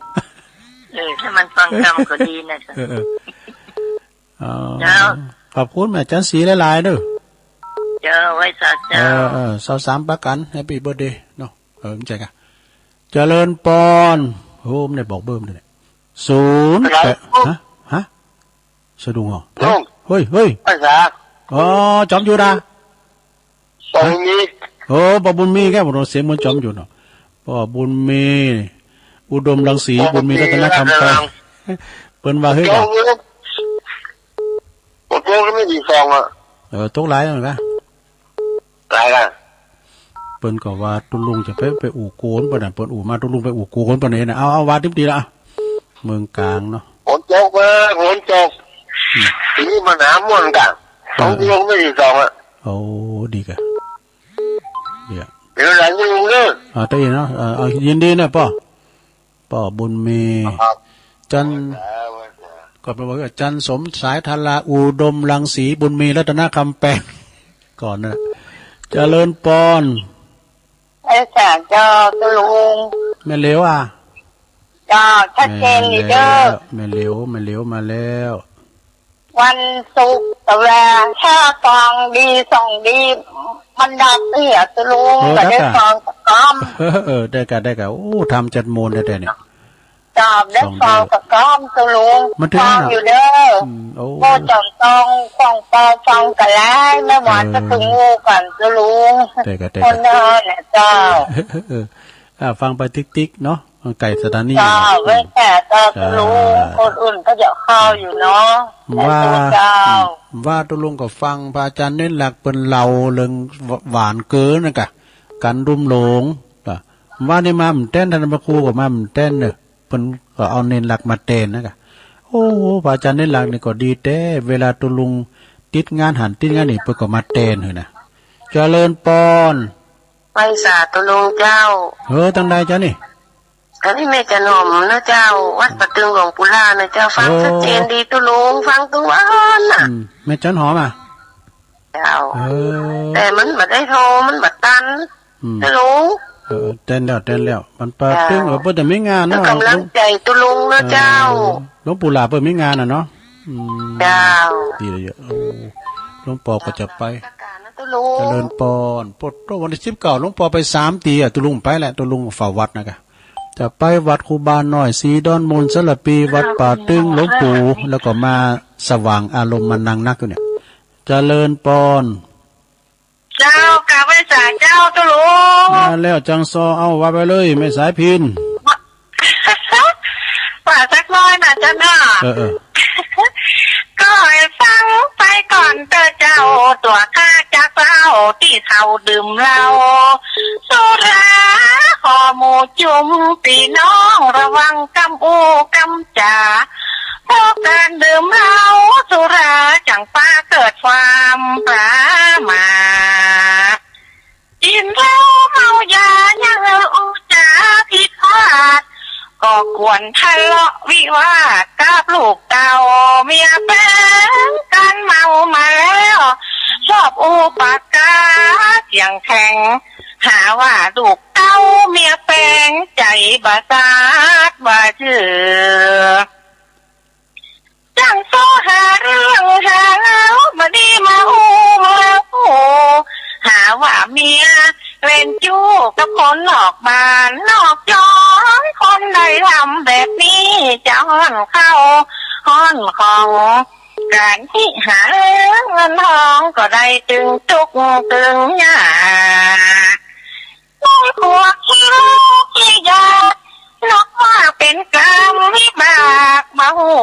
เออ ถ้ามันฟังกำก็ดีนะ เออ เออ เจ้า ขอบคุณแม่จันสีหลายๆ เน้อ เจ้า ไหว้สาเจ้า เออ เออ ซาวสามประการ แฮปปี้เบิร์ธเดย์เนาะ เออ มันใจ้กะ เจริญปอน โอ้ มันได้บอกเบอร์มันด้วยเนี่ย ศูนย์แปด ฮัลโหล ฮะ ฮะ สะดุ้งเหรอ ลุง เฮ้ย เฮ้ย ไหว้สา อ๋อ จอมยุทธนะ ป้อบุญมี โอ้ ป้อบุญมีแก ผมเสียงเหมือนจอมยุทธเนาะ ป้อบุญมี อุดมรังสี ป้อบุญมี บุญมีรัตนคำแปล รัตนคำ เปิ้นว่าหื้อ โจ๊ก ก่ะ โจ๊กนี่มีกี่ซองอะ เออ ตกหลายเหมือนกั๋น หลายกั๋น เปิ้นก็ว่าตุ๊ลุงจะไป ไปอู้โกนเปิ้นน่ะ เปิ้นอู้มาตุ๊ลุงไปอู้โกนเปิ้นนี่นะ เอา เอาว่าติบดีละ เมืองกลางเนาะ ฝนตกมา ฝนตก อืม ทีนี้มาหนาม่วนกั๋น เออ โจ๊กนี่มีกี่ซองอะ โอ้ ดีก่ะ เดี๋ยว เดี๋ยวหลังตุ๊ลุงเด้อ อ่า ได้ยินเนาะ เออ เอา ยินดีนะป้อ ป้อบุญมี ครับ จันทร์ ก่อนไปบอกว่าจันทร์สมสาย ธาราอุดมรังสี บุญมีรัตนคำแปง ก่อนนะ เจริญปอน ไหว้สาเจ้าตุ๊ลุง แม่เหลียวอ่ะ เจ้า ชัดเจนดีเด้อ แม่เหลียว แม่เหลียวมาแล้ว วันศุกร์ตะแวถ้าส่องดีส่องดี มันดับเสียตุ๊ลุง เออ ก็ได้ ได้ค่ะ ส่องตะกร้อม เออ ได้ก่ะ ได้ก่ะ โอ้ ทำจัดโมนได้แต่เนี่ย จอบได้ ส่องดี ส่องตะกร้อมตุ๊ลุง มันถึง ส่อง น่ะ อยู่เด้อ อืม โอ้ โม่จอมตอง ส่องปอ ส่องกะไล แม่หมอน เออ จะถึงงูก่อนตุ๊ลุง ได้ก่ะ ได้ก่ะ คนนอนน่ะเจ้า เออ อ่า ฟังไปติ๊กๆ เนาะ ไก่สถานี เจ้า ไว้แต่เจ้าตุ๊ลุง คนอื่นก็จะเข้าอยู่เนาะ ว่า เจ้า ว่าตุ๊ลุงก็ฟังพระอาจารย์เน้นหลักเปิ้นเล่าเรื่องหวานเกินนะก่ะ กันดุมหลง ว่านี่มาบ่แตน ท่านพระครูก็มาบ่แตนเน่อ เปิ้นก็เอาเน้นหลักมาแตนนะก่ะ โอ้ พระอาจารย์เน้นหลักนี่ก็ดีแต๊ เวลาตุ๊ลุงติดงานหั้นติดงานนี่ เปิ้นก็มาแตนหื้อนะ เจริญปอน ไหว้สาตุ๊ลุงเจ้า เออ ตังใดจ๊ะนี่ อันนี้แม่จันหอมนะเจ้า วัดป่าตึงหลวงปู่ล่านะเจ้า ฟัง โอ้ ชัดเจนดีตุ๊ลุง ฟังตุ๊วันน่ะ อืม แม่จันหอมอ่ะ เจ้า เออ แต่มันบ่ได้โทร มันบ่ตัน อืม ตุ๊ลุง เออ แตนแล้ว แตนแล้ว มันป่าตึง เจ้า เออ เปิ้นจะมีงานเนาะ กำลังใจ๋ตุ๊ลุงนะเจ้า เออ หลวงปู่ล่าเปิ้นมีงานน่ะเนาะ อืม เจ้า ดีเลย โอ้ หลวงป้อก็จะไป ตุ๊ลุง เจริญปอน โพดโธ่ วันตี้สิบเก้า หลวงป้อไปสามตี้อ่ะ ตุ๊ลุงไปแหละ ตุ๊ลุงเฝ้าวัดนะก่ะ จะไปวัดครูบาน้อย ศรีดอนมูล สารภี วัดป่าตึง หลวงปู่ แล้วก็มาสว่างอารมณ์ มานั่งนักอยู่เนี่ย เจริญปอน เจ้า กราบไหว้สาเจ้าตุ๊ลุง มาแล้วจังซอ เอาว่าไปเลย แม่สายพิณ ว่าสักหน้อยน่ะเจ้าเนาะ เออ เออ ก็หื้อฟังไปก่อนเต๊อะเจ้า ตั๋วข้าจักเล่าตี้เขาดื่มเหล้าสุรา ขอหมู่จุมปี้น้องระวังกำอู้กำจ๋า เพราะก๋านดื่มเหล้าสุราจั่งปาเกิดความประมาท กิ๋นเหล้าเมายายังอู้จ๋าผิดพลาด ก่อกวนทะเลาะวิวาทกับลูกเต้าเมียแป๋ง ก๋านเมามาแล้วชอบอู้ปากก๋าเสียงแข็ง หาว่าลูกเต้าเมียแป๋งใจ๋บ่สาดบ่เจื้อ จั่งซอหาเรื่องหาราว บ่ดีมาอู้มาอู้ หาว่าเมียเล่นจู้กับคนนอกบ้านนอกจอง คนใดทำแบบนี้จะฮ้อนเค้าฮ้อนของ ก๋านตี้หาเงินทองก็ได้ตึงตุ๊กตึงยาก ในพวกขี้ลูกขี้ยา นับว่าเป๋นก๋รรมวิบาก บ่ฮู้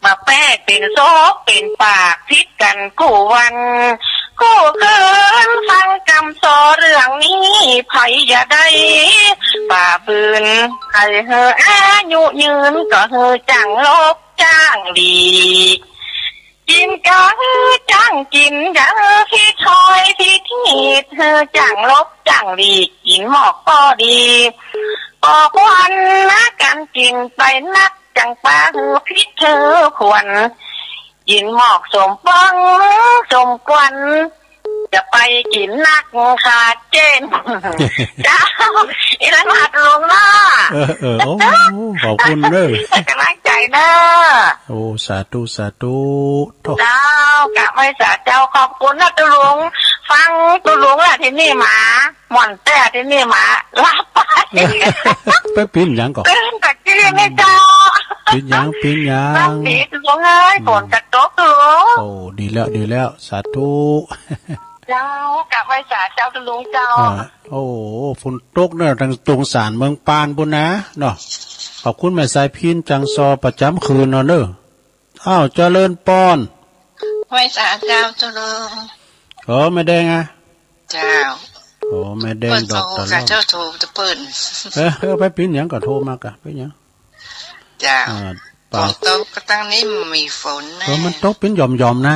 บ่แป๊เป๋นโศกเป๋นปาก ผิดกั๋นกู้วันกู้คืน ฟังกำซอเรื่องนี้ ใผอย่าได้ฝ่าฝืน ใผหื้ออายุยืน ก็หื้อจั่งหลบจั่งหลีก กิ๋นก็หื้อจั่งกิ๋น อย่าหื้อผิดถ้อยผิดฮีต หื้อจั่งหลบจั่งหลีก กิ๋นหมอกป้อดี ป้อควรนะ ก๋านกิ๋นไปนัก จั่งปาหื้อผิดถือควร กิ๋นหมอกสมปองสมควร จะไปกิ๋นนักขาดเจน เจ้า อีนั้นมาตุ๊ลุงเนาะ เออ เออ โอ้ ขอบคุณเด้อ ก๋ำลังใจ๋เนาะ โอ้ สาธุ สาธุ โธ่ เจ้า กราบไหว้สาเจ้า ขอบคุณนะตุ๊ลุง ฟังตุ๊ลุงละตี้นี่มา ม่วนแต๊ตี้นี่มา หลับไป ไปปิ้นหยังก่อ ตื่นตะกี้นี่เจ้า ปิ้นหยัง ปิ้นหยัง หลับดีตุ๊ลุงเอ้ย อืม ฝนจะตกตุ๊ลุง โอ้ ดีแล้ว ดีแล้ว สาธุ เจ้า กราบไหว้สาเจ้าตุ๊ลุงเจ้า อ่า โอ้ ฝนตกเนาะ ตางตรงสานเมืองปานปู้นนะ เนาะ อบคุณแม่สายพิณ จังซอ ประจ๋ำคืนเนาะเน่อ อ้าว เจริญปอน ไหว้สาเจ้า เจริญ โอ้ แม่แดงอะ เจ้า โอ้ แม่แดง เปิ้น ดอกตะล่อม โทรกะเจ้า โทรตะเปิ้น เออ เออ ไปเป๋นหยังก็โทรมากะ เป๋นหยัง เจ้า อ่า ปาก ฝนตกกะตังนี้มีฝนแน่ เออ มันตกเป๋นหย่อมๆ นะ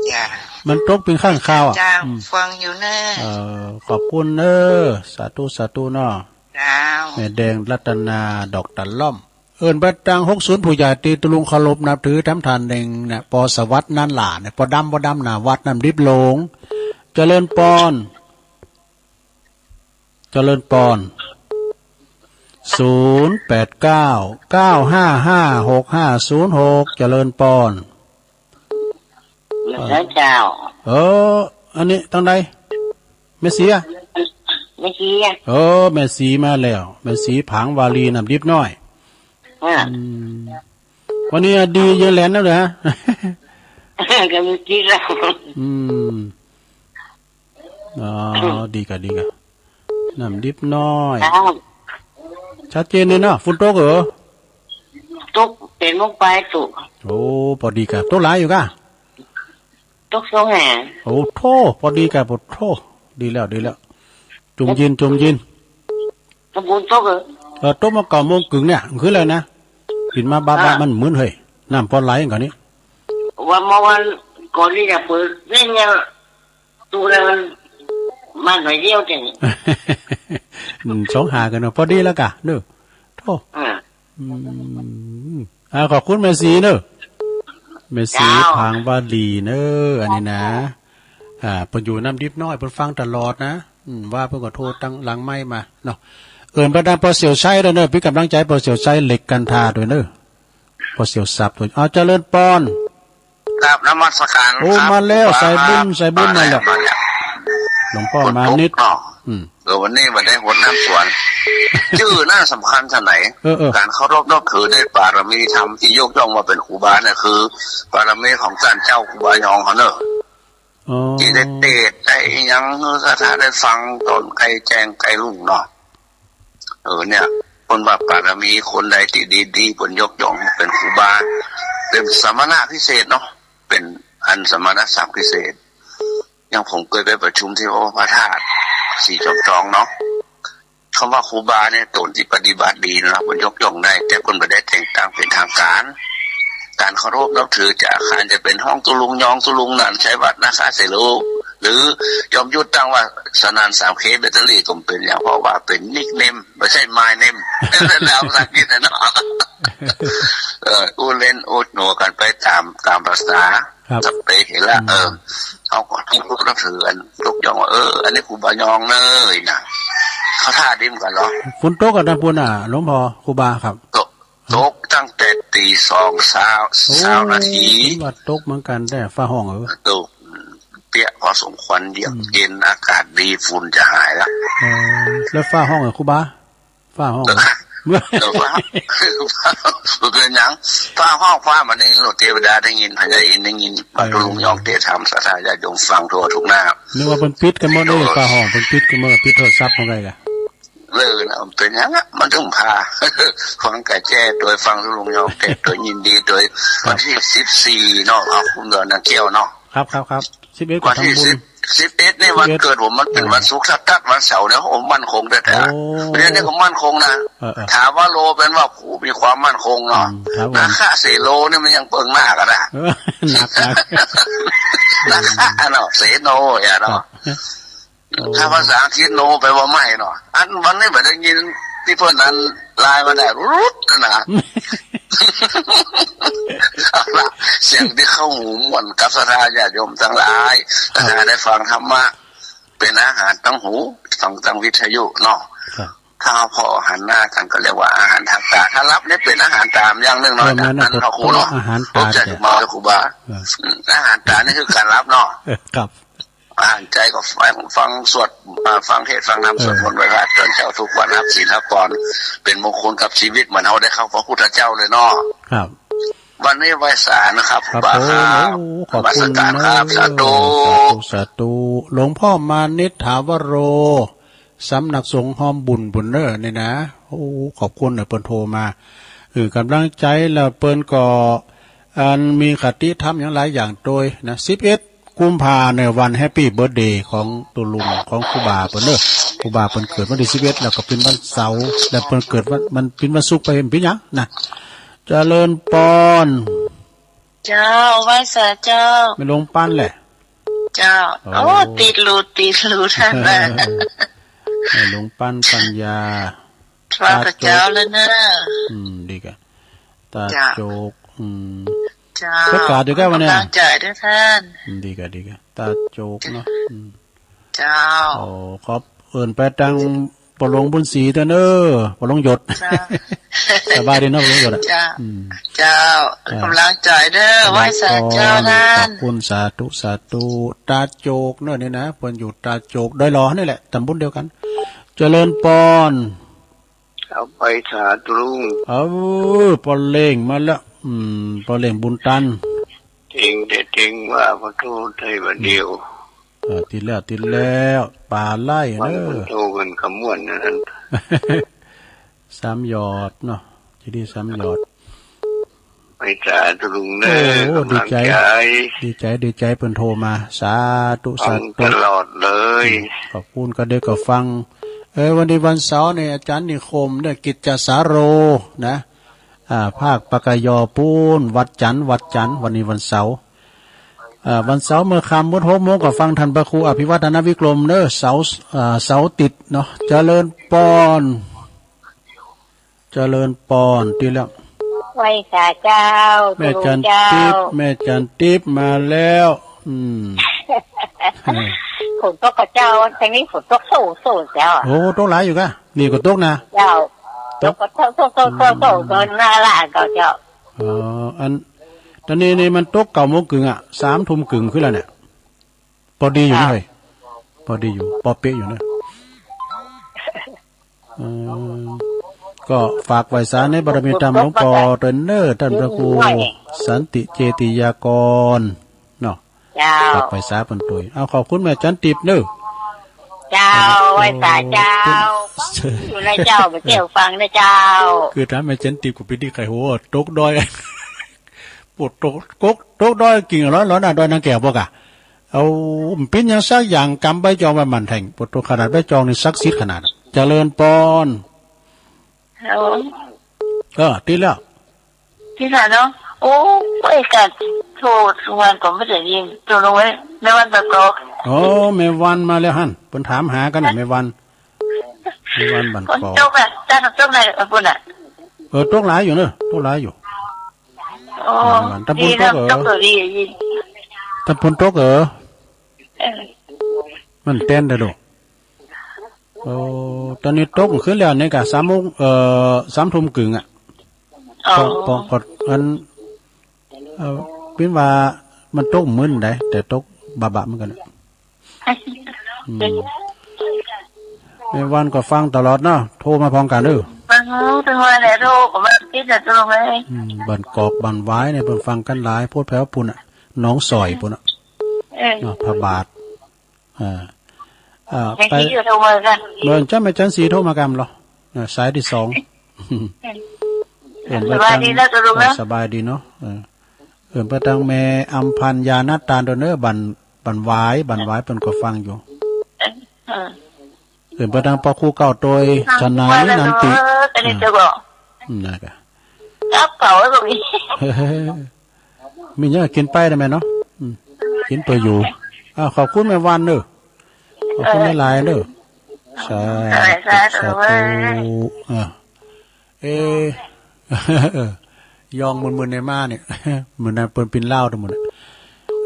เจ้า มันตกเป๋นครั้งคราวอะ เจ้า อืม ฟังอยู่เน่อ เออ ขอบคุณเน่อ สาธุ สาธุเนาะ เจ้า แม่แดงรัตนา ดอกตะล่อม เอิ้นไปตางหกศูนย์ ผู้ใหญ่ตี้ตุ๊ลุงเคารพนับถือแถมท่านนึ่งเนี่ย ปอสวัสดิ์ นันหล้าเนี่ย ปอดำ ปอดำ หน้าวัดน้ำดิบหลวง เจริญปอน เจริญปอน ศูนย์แปดเก้า เก้าห้าห้า หกห้าศูนย์หก เจริญปอน แล้วเจ้า เออ อันนี้ตังใด แม่ศรีอะ แม่ศรีอะ เออ แม่ศรีมาแล้ว แม่ศรีผางวาลีน้ำดิบน้อย อ่า อืม วันนี้ดีเยอะแหละนะเหรอ ก็มีกินแล้ว อืม อ๋อ ดีกะ ดีกะ น้ำดิบน้อย ครับ ชัดเจนเลยเนาะ ฝนตกเหรอ ตกเป๋นโมงปลายตุ๊ โอ้ ปอดีกะ ตกหลายอยู่กะ ตกสองแห่ง โอ้โธ่ ปอดีกะ ปอโธ่ ดีแล้ว ดีแล้ว จุ่มยิน จุ่มยิน ตะปูนตกเหรอ เออ ตกมาเก้าโมงกึ่งเนี่ย คืออะไรนะ ขึ้นมาบ้าๆ อ่า มันเหมือน เฮ้ย น้ำปอไหลก่อนนี้ ว่าเมื่อวันก่อนนี่จะเปิดเนี่ย เนี่ย ตู้แล้วมัน มันหน่อยเดียวเอง อืม สองหากันเนาะ ปอดีแล้วกะ เนอะ โธ่ อ่า อืม อ่า ขอบคุณแม่ศรีเนอะ แม่ศรี เจ้า ผางวาลีเนอะ อันนี้นะ อ่า เปิ้นอยู่น้ำดิบน้อย เปิ้นฟังตลอดนะ อืม ว่าเปิ้นก็โทรตังหลังไมค์มาเนาะ เอิ้นไปตางปอเสี่ยวชัยด้วยเนอะ เป๋นก๋ำลังใจ๋ปอเสี่ยวชัย เหล็กกันทาด้วยเนอะ ปอเสี่ยวสับด้วย เอา เจริญปอน กราบนมัสการ โอ้ ครับ มาแล้ว ครูบา สายบุญ ครับ สายบุญมาแล้ว มาแล้ว หลวงป้อมานิด ฝนตกเนาะ อืม เออ วันนี้มาได้หดน้ำสวน จื้อหน้าสำคัญเท่าไหร่ เออ เออ ก๋านเคารพนับถือในปารมีธรรมตี้ยกย่องว่าเป๋นครูบาเนี่ย คือปารมีของต้านเจ้าครูบายองเขาเนอะ อ๋อ ตี้ได้เตสน์ได้หยังหื้อศรัทธาได้ฟังต๋อนใก้แจ้งใก้รุ่งเนาะ เออ เนี่ย เปิ้นว่าปารมีคนใดตี้ดีๆ เปิ้นยกย่องเป๋นครูบา เป๋นสมณะพิเศษเนาะ เป๋นอันสมณศักดิ์พิเศษ อย่างผมเกยไปประชุมตี้วัดพระธาตุสีจอมทองเนาะ กำว่าครูบาเนี่ย ต๋นตี้ปฏิบัติดีนะ เปิ้นยกย่องได้ แต่เปิ้นบ่ได้แต่งตั้งเป๋นทางก๋าน ก๋านเคารพนับถือจะอาคารจะเป๋นห้องตุ๊ลุงยองตุ๊ลุงนัน ชัยวัฒน์ นาคาเสโล หรือยอมยุติตั้งว่าสนั่นสามเค แบตเตอรี่ก็บ่เป๋นหยัง เพราะว่าเป๋นนิคเนม บ่ใจ้มายเนม เป๋นนามภาษาอังกฤษนะเนาะ เออ อู้เล่นอู้หัวกั๋นไปต๋าม ต๋ามภาษา ครับ สัพเพเหระ อืม เออ เขาก็เคารพนับถือกั๋น ยกย่องว่า เออ อันนี้ครูบายองเน่อนะ เข้าท่าดีเหมือนกั๋นเหรอ ฝนตกกะตางปู้นน่ะ หลวงป้อ ครูบาครับ ตก ตกตั้งแต่ตีสองเช้า โอ้ เช้านาที เห็นว่าตกเหมือนกั๋น แต่ฟ้าฮ้องเหรอ ตกเปี้ยพอสมควร เยือกเย็น อืม อากาศดี ฝุ่นจะหายละ เออ แล้วฟ้าฮ้องเหรอครูบา ฟ้าฮ้อง เออ เออ ฟ้า บ่เป๋นหยัง ฟ้าฮ้อง ฟ้าบ่ได้ยิน โลกเตวดาได้ยิน พญาอินทร์ได้ยิน เออ พระทุลุงยองเตะธรรม ศรัทธาญาติโยมฟังทั่วทุกหน้า นึกว่าเปิ้นปิดกั๋นหมดเลย โอ้ ฟ้าฮ้อง เปิ้นปิดกั๋นหมด ปิดโทรศัพท์หมดเลยกะ เออ นะ เป๋นหยังอะ มันต้องพา ฟังกะแจ้โตย ฟังทุลุงยองเตะโตย ยินดีโตย ครับ วันตี้สิบสี่เนาะ เอาคุณดอนนางแก้วเนาะ ครับ ครับ ครับ สิบเอ็ด วันตี้ ก็ทำบุญ สิบ สิบเอ็ดนี่วันเกิดผม มันเป๋น เออ วันศุกร์ ถ้าตัดวันเสาร์เนี่ย โอ้ มั่นคงแต๊ๆ โอ้ เดี๋ยวนี้ก็มั่นคงนะ เออ เออ ถามว่าโลเป๋นว่าผู้มีความมั่นคงเนาะ อืม ครับผม นาคาเสโลนี่มันยังเปิงหน้ากั๋นนะ เออ หนัก หนัก นาคาเนาะ เสโนอย่าเนาะ ครับ โอ้ ถ้าภาษาอังกฤษโนแปลว่าไม่เนาะ อันวันนี้บ่ได้ยินตี้เปิ้นอันไลน์มาได้ รุดนะ เอาละ เสียงตี้เข้าหูม่วนกับศรัทธาญาติโยมตังหลาย ครับ ถ้าได้ฟังธรรมะ เป๋นอาหารตางหู ฟังตางวิทยุเนาะ ครับ ถ้าเฮาผ่อหันหน้ากั๋นก็เรียกว่าอาหารตางต๋า ถ้าฮับนี่เป๋นอาหารต๋าอย่างนึ่งเนาะ เออ แม่นนะ อันนั้นเฮาฮู้เนาะ อาหารต๋า เข้าใจ๋ เจ้า มาครูบา เออ อืม อาหารต๋านี่คือก๋านฮับเนาะ เออ ครับ อาหารใจ๋ก็ฟัง ฟังสวด อ่า ฟังเทศน์ฟังธรรม เออ สวดมนต์ไหว้พระต๋อนเจ๊าทุกวัน ฮับศีลฮับพร เป๋นมงคลกับชีวิต เหมือนเฮาได้เข้าพระพุทธเจ้าเลยเนาะ ครับ วันนี้ไหว้สานะครับ ครับ ครูบาครับ โอ้ ขอบคุณ นมัสการครับ เนอะ สาธุ สาธุ สาธุ หลวงป้อมานิตถาวโร สำนักสงฆ์ฮอมบุญปุ้นเน่อนี่นะ โอ้ ขอบคุณเน่อ เปิ้นโทรมา เออ ก๋ำลังใจ๋ แล้วเปิ้นก็ อันมีคติธรรมหยังหลายอย่างตวยนะ สิบเอ็ด กุมภาเนี่ย วันแฮปปี้เบิร์ธเดย์ของตุ๊ลุง ของครูบาเปิ้นเน่อ ครูบาเปิ้นเกิดวันตี้สิบเอ็ด แล้วก็เป๋นวันเสาร์ แล้วเปิ้นเกิดวัน มันเป๋นวันศุกร์ไป เป๋นหยังนะ เจริญปอน เจ้า ไหว้สาเจ้า แม่หลวงปันแหละ เจ้า โอ้ โอ้ ติดหลุด ติดหลุด แม่หลวงปันปัญญา ว่าตาโจก เจ้าแล้วเน่อ อืม ดีก่ะ ตา เจ้า โจก อืม เจ้า ประกาศอยู่ก่ะวันนี้ ก๋ำลังใจ๋ด้วยต้าน อืม ดีก่ะ ดีก่ะ ตาโจกเนาะ อืม เจ้า โอ้ ขอบ เอิ้นไปตังป้อหลวงบุญศรีเต๊อะเน่อ ป้อหลวงหยด เจ้า สบายดีเนาะ ป้อหลวงหยดอะ เจ้า อืม เจ้า อ่า ก๋ำลังใจ๋เน่อ ไหว้สาเจ้า ขอบคุณ สาธุ สาธุ ตาโจกเน่อ นี่นะ เปิ้นอยู่ตาโจก ดอยหล่อนี่แหละ ต๋ำบลเดียวกั๋น เจริญปอน เอาไปสาธุลุง เออ ป้อเล่งมาแล้ว อืม ป้อเล่งบุญตัน เต็งแต่เต็งว่าขอโต้ษไทยบาดเดียว เออ ติดแล้ว ติดแล้ว ป๋าไล่เน่อ มันโตกันขมวนนั่น สามหยอดเนาะ ที่นี่สามหยอด ไปสาธุลุงเน่อ โอ้ ก๋ำลังใจ๋ ดีใจ๋ ดีใจ๋ ดีใจ๋ เปิ้นโทรมา สาธุ ฟัง สาธุ ตลอดเลย อืม ขอบคุณ ก็เดี๋ยวก็ฟัง เออ วันนี้วันเสาร์เนี่ย อาจ๋ารย์นิคมเนี่ย กิจจาสาโร นะ อ่า ภาคปกย.ปู๊น วัดจันทร์ วัดจันทร์ วันนี้วันเสาร์ อ่า วันเสาร์เมื่อค่ำหมดหกโมงก็ฟังต้านพระครูอภิวัฒนวิกรมเน่อ เสาร์ อ่า เสาร์ติดเนาะ เจริญปอน เจริญปอน ติดแล้ว ไหว้สาเจ้า แม่จัน ตุ๊ลุงเจ้า ติ๊บ แม่จันติ๊บมาแล้ว อืม ฝนตกก่อเจ้า ตางนี้ฝนตกโซ่ๆ เจ้า โอ้ ตกหลายอยู่ก่ะ นี่ก็ตกนะ เจ้า ตก ตกก็โซ่ๆๆๆ อืม เกินหน้าละก่อเจ้า อ๋อ อัน ต๋อนนี้นี่มันตกเก้าโมงกึ่งอะ สามทุ่มกึ่งขึ้นแล้วเนี่ย ปอดีอยู่เน่อ เจ้า เฮ้ย ปอดีอยู่ ปอเป๊ะอยู่เน่อ เออ ก็ฝากไหว้สาในบารมีธรรมหลวงปู่ตวยเน่อ ต้านพระครูสันติเจติยากร เนาะ เจ้า ฝากไหว้สาเปิ้นตวย เอา ขอบคุณแม่จันติ๊บเน่อ เจ้า ไหว้สาเจ้า อยู่ในเจ้า ไปเตี้ยวฟังนะเจ้า คือถามแม่จันติ๊บก็เป๋นตี้ใค่หัว ตกดอย ปวดตก ตก ตกดอยกิ่งร้อนๆ น่ะ ดอยนางแก้วปะก่ะ เอา เป๋นหยังสักอย่างกำใบจองไว้หมั่นแท่ง ปวดตกขนาดใบจองนี่ศักดิ์สิทธิ์ขนาด เจริญปอน ฮัลโหล เออ ติดแล้ว ติดแล้วเนาะ โอ้ย ก๋าโทรวันก็บ่ได้ยิน โทรลงไว้ แม่วันบางกอก โอ้ แม่วันมาแล้วหั้น เปิ้นถามหากั๋นน่ะ แม่วัน แม่วันบางกอก ฝนตกอะ จ้า ตกไหนอะ ปุ้นอะ เออ ตกหลายอยู่เน่อ ตกหลายอยู่ โอ้ ตำบลตกเหรอ ดีนะ ตกเหรอ ดี ดี ตำบลตกเหรอ เออ มันแตนเด้อลูก โอ้ ต๋อนนี้ตกขึ้นแล้วเนี่ยก่ะ สามโมง เอ่อ สามทุ่มกึ่งอะ อ๋อ ปอ ปอ ปอ อัน เอ่อ ปิ้นว่ามันตกมื้นใด แต่ตกบะๆ เหมือนกั๋นอะ อืม แม่วันก็ฟังตลอดเนาะ โทรมาพร้อมกั๋นเด้อ ฟัง ถึงว่าแหละ โทรก็มาติดอะ โทรมา อืม บ้านกอกบ้านหวายเนี่ย เปิ้นฟังกั๋นหลาย โพดแผวปุ้นอะ หนองสอยปุ้นอะ เออ เนาะ พระบาท อ่า อ่า แม่ ไป ชีก็โทรมากั๋น เมื่อเจ๊าแม่จันสีโทรมากั๋นเหรอ อ่า สายตี้สอง เออ เอิ้นไป สบายดีนะ ตกลงนะ เออ สบายดีเนาะ เออ เอิ้นไปตังแม่อำพันธ์ ยานาตาน โดยเน่อ บ้าน บ้านหวาย บ้านหวายเปิ้นก็ฟังอยู่ เออ เอิ้นไปตังป้อครูเก่าโตย ทนายนันติ เออ อันนี้จะบอก อืม นั่นแหละ กระเป๋าก็มี มีเยอะกิ๋นไปได้ไหมเนาะ อืม กิ๋นเปื้ออยู่ อ้าว ขอบคุณแม่วันเน่อ ขอบคุณหลายๆเน่อ สาธุ สาธุ สาธุ อ่า เอ๊ะ ยองมึนๆในมาเนี่ย เหมือนนั้นเปิ้นปิ้นเหล้าทั้งหมดอะ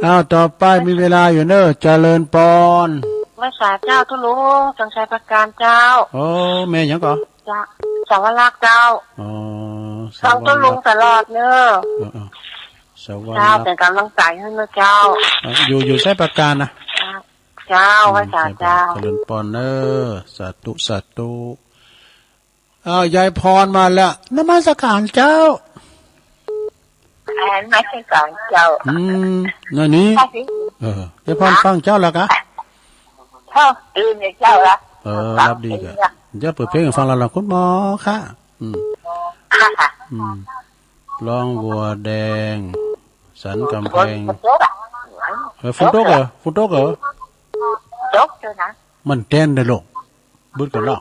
อ้าว ต่อไปมีเวลาอยู่เน่อ เจริญปอน ไหว้สาเจ้า ตุ๊ลุง จังชัยประการเจ้า โอ้ แม่หยังก่อ จ้ะ สาวรักษ์เจ้า อ๋อ ฟังตุ๊ลุงตลอดเน่อ สาวรักษ์ เออ เออ สาวรักษ์ เจ้า เป๋นก๋ำลังใจ๋หื้อเน่อเจ้า เออ อยู่ อยู่ชัยประการนะ เจ้า เจ้า อืม ไหว้สาเจ้า ชัยประการ เจริญปอนเน่อ สาธุ สาธุ อ้าว ยายพรมาแล้ว นมัสการเจ้า อ่า นมัสการเจ้า อืม นั่นนี่ ค่ะสิ เออ ยายพรฟังเจ้าแล้วกะ พ่อตื่นเนี่ยเจ้าละ เออ รับดีกะ เดี๋ยวเปิดเพลงให้ฟังแล้วล่ะ คุณหมอคะ อืม ค่ะ อืม ร้องวัวแดง สันกำแพง ฝนตกอะ เออ ฝนตกเหรอ ฝนตกเหรอ ตกเลยนะ มันแตนเด้อลูก บึดก่อนเนาะ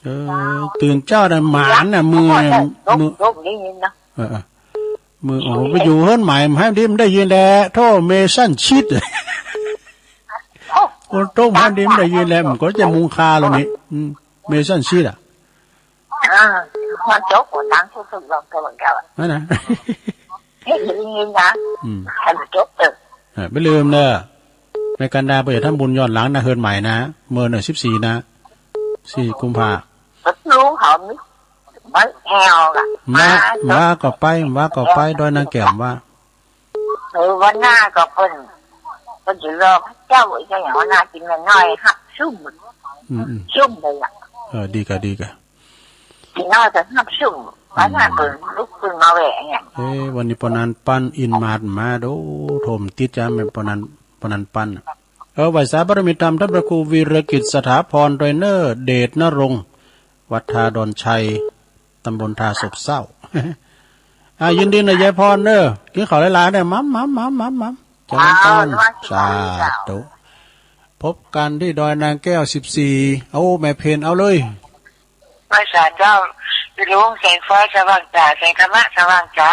เออ ตื่นเจ๊าได้หมานน่ะ มือเนี่ย มือ ตกได้ยินนะ เออ เออ มือ โอ้ ไปอยู่เฮือนใหม่ ให้มันได้ยินแหละ โธ่ เมซันชิด โอ้ โอ้ โต้ง ให้มันได้ยินแหละ มันก็จะมุงคาแล้วนี่ อืม เมซันชิดอะ เออ มันจบหัวตังค์สุดๆ ลองตัวเหมือนกันอะ นั่นนะ เฮ้ย ได้ยินนะ อืม ให้มันจบเถอะ เออ บ่าลืมเน่อ แม่กันดา ไปทำบุญย้อนหลังนะ เฮือนใหม่นะ เมื่อเน่อ สิบสี่ นะ สี่ กุมภา ลุงเขามี บ่แอวอะ บ่า บ่าก็ไป บ่าก็ไป ดอยนางแก้ว บ่า เออ วันหน้าก็เปิ้น เปิ้นจะรอพระเจ้าอีกอย่าง วันหน้ากินน้อยๆ ฮับซุ่ม อืม อืม ซุ่มเลยอะ เออ ดีกะ ดีกะ กินน้อยก็ฮับซุ่ม วันหน้าเปิ้นลุกขึ้นมาแหวะเนี่ย เอ๊ะ วันนี้ป้อนันปันอินมาดมา โอ้ โธ่มติดจ้ะ แม่นป้อนัน ป้อนันปันอะ เออ ไหว้สาบารมีธรรมท่านพระครูวีรกิจสถาพร ดอยเน่อ เดชนรงค์ วัดท่าดอนชัย ตำบลท่าซบเซา อ่า ยินดีนะยายพรเน่อ กินข้าวหลายๆ เน่อ หม่ำๆๆๆๆ เจริญพร อ้าว สาธุ พบกันที่ดอยนางแก้ว สิบสี่ โอ้ แม่เพ็ญ เอาเลย ไหว้สาเจ้า พี่ลุง แสงไฟสว่างต๋า แสงธรรมะสว่างใจ๋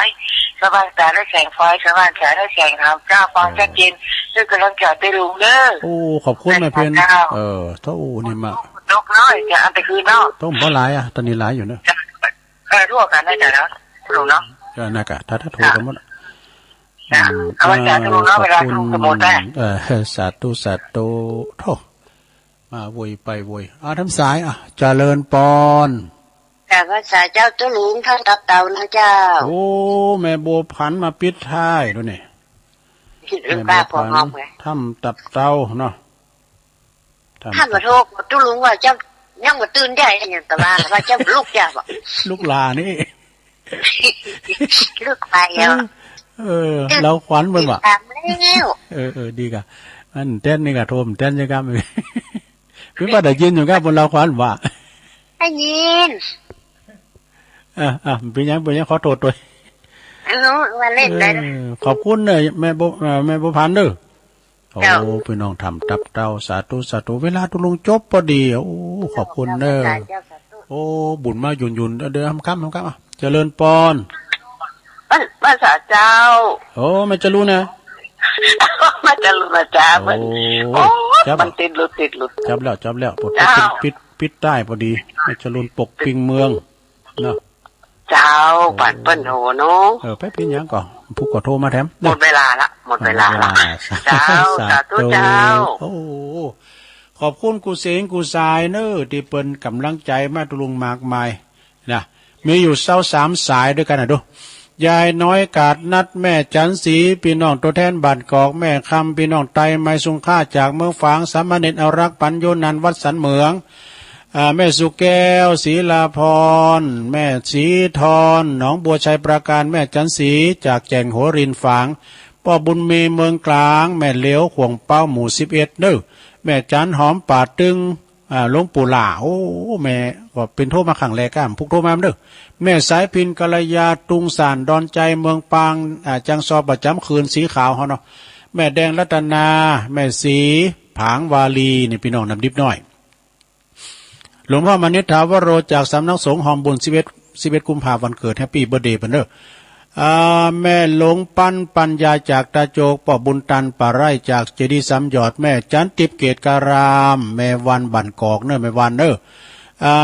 สว่างต๋าด้วยแสงไฟ สว่างใจ๋ด้วยแสงธรรม เจ้า ฟังชัดเจน เออ ด้วยกำลังใจ๋ พี่ลุงเน่อ โอ้ ขอบคุณแม่เพ็ญ ไหว้สาเจ้า เออ โธ่ นี่มา นกน้อยจะเอาไปคืนเนาะ โธ่ บ่หลายอะ ต๋อนนี้หลายอยู่เน่อ จ้ะ เออ ทั่วกันนะจ๊ะเนาะ ลุงเนาะ เออ นั่นกะ ถ้า ถ้าโทรกันหมดอะ จ้ะ อืม เอาไว้จ้ะ อ่า ลุงเนาะ ขอบคุณ เวลาลุงสมมุติได้ เออ สาธุ สาธุ โธ่ มาโวยไปโวย อ่า ทำสาย อ่ะ เจริญปอน กราบไหว้สาเจ้าตุ๊ลุง ถ้ำตับเต่านะเจ้า โอ้ แม่บัวผันมาปิดท้ายดูนี่ แม่บัวผัน ถ้ำตับเต่าเนาะ ถ้ำ ถ้ำมาโทษตุ๊ลุงว่าเจ้ายังบ่ตื่นได้อะหยัง แต่ว่า ว่าเจ้าลุกยากบ่ ลุกลานี่ ลุกไปแล้ว เออ เออ ลาวขวัญเปิ้นว่า ตามแล้ว เออ เออ ดีกะ อันแต๊นนี่กะ โทรแต๊นใจ้กะ คือว่าได้ยินอยู่กะ บนลาวขวัญว่า ได้ยิน อ่ะ อ่ะ เป๋นหยัง เป๋นหยัง ขอโทษตวย เออ ว่าเล่นได้ เออ ขอบคุณเน่อ แม่บัว เอ่อ แม่บัวผันเน่อ โอ้ เจ้า พี่น้องถ้ำตับเต่า สาธุ สาธุ เวลาตุ๊ลุงจบปอดี โอ้ ขอบคุณเน่อ เจ้า สาธุ โอ้ บุญมาหยุ่นๆ เดี๋ยว ค่ำๆ ค่ำๆ อ่ะ เจริญปอน บ้าน บ้านสาเจ้า โอ้ แม่จรูนนะ แม่จรูนนะจ๊ะ โอ้ มัน โอ้ จับ มันติดหลุด ติดหลุด จับแล้ว จับแล้ว ปด เจ้า ปิด ปิด ปิดใต้ปอดี แม่จรูนปกปิงเมือง เนาะ เจ้า เออ ปานเปิ้นโหเนาะ เออ ไปเป๋นหยังก่อ ผู้ก็โทรมาแถม หมดเวลาละ หมดเวลาละ หมดเวลา เจ้า สาธุ สาธุเจ้า โอ้ ขอบคุณกู้เสงกู้สายเน่อ ตี้เปิ้นก๋ำลังใจ๋มาตุ๊ลุงมากมายนะ มีอยู่ซาวสามสายตวยกั๋นนะดู ยายน้อยกาดนัด แม่จันทร์ศรี พี่น้องตั๋วแทนบ้านกอก แม่คำ พี่น้องไต ไมสุงค่าจากเมืองฝาง สามเณรอารักษ์ ปัญโยนันท์ วัดสันเหมือง อ่า แม่สุแก้ว ศรีลาพร แม่ศรีทร หนองบัวชัยปราการ แม่จันทร์ศรี จากแจ่งหัวรินฝาง ป้อบุญมี เมืองกลาง แม่เหลียว ข่วงเป๊า หมู่สิบเอ็ด เน่อ แม่จันหอม ป่าตึง อ่า หลวงปู่หล่า โอ้ แม่ก็เป๋นโทรมาครั้งแรกก้า พุกโทรมาเน่อ แม่สายพิณ กัลยา ตุงส่าน ดอนไจ เมืองปาง อ่า จังซอ ประจ๋ำคืน สีขาวเฮาเนาะ แม่แดงรัตนา แม่ศรี ผางวาลี นี่พี่น้องน้ำดิบน้อย หลวงพ่อมณิษฐาวโร จากสำนักสงฆ์ฮอมบุญ สิบเอ็ด สิบเอ็ด กุมภาพันธ์ วันเกิด แฮปปี้เบิร์ธเดย์เปิ้นเน่อ อ่า แม่หลวงปัน ปัญญา จากตาโจก ป้อบุญตัน ป่าไร่ จากเจดีย์สามหยอด แม่จันทิพย์ เกตการาม แม่วัน บ้านกอกเน่อ แม่วันเน่อ อ่า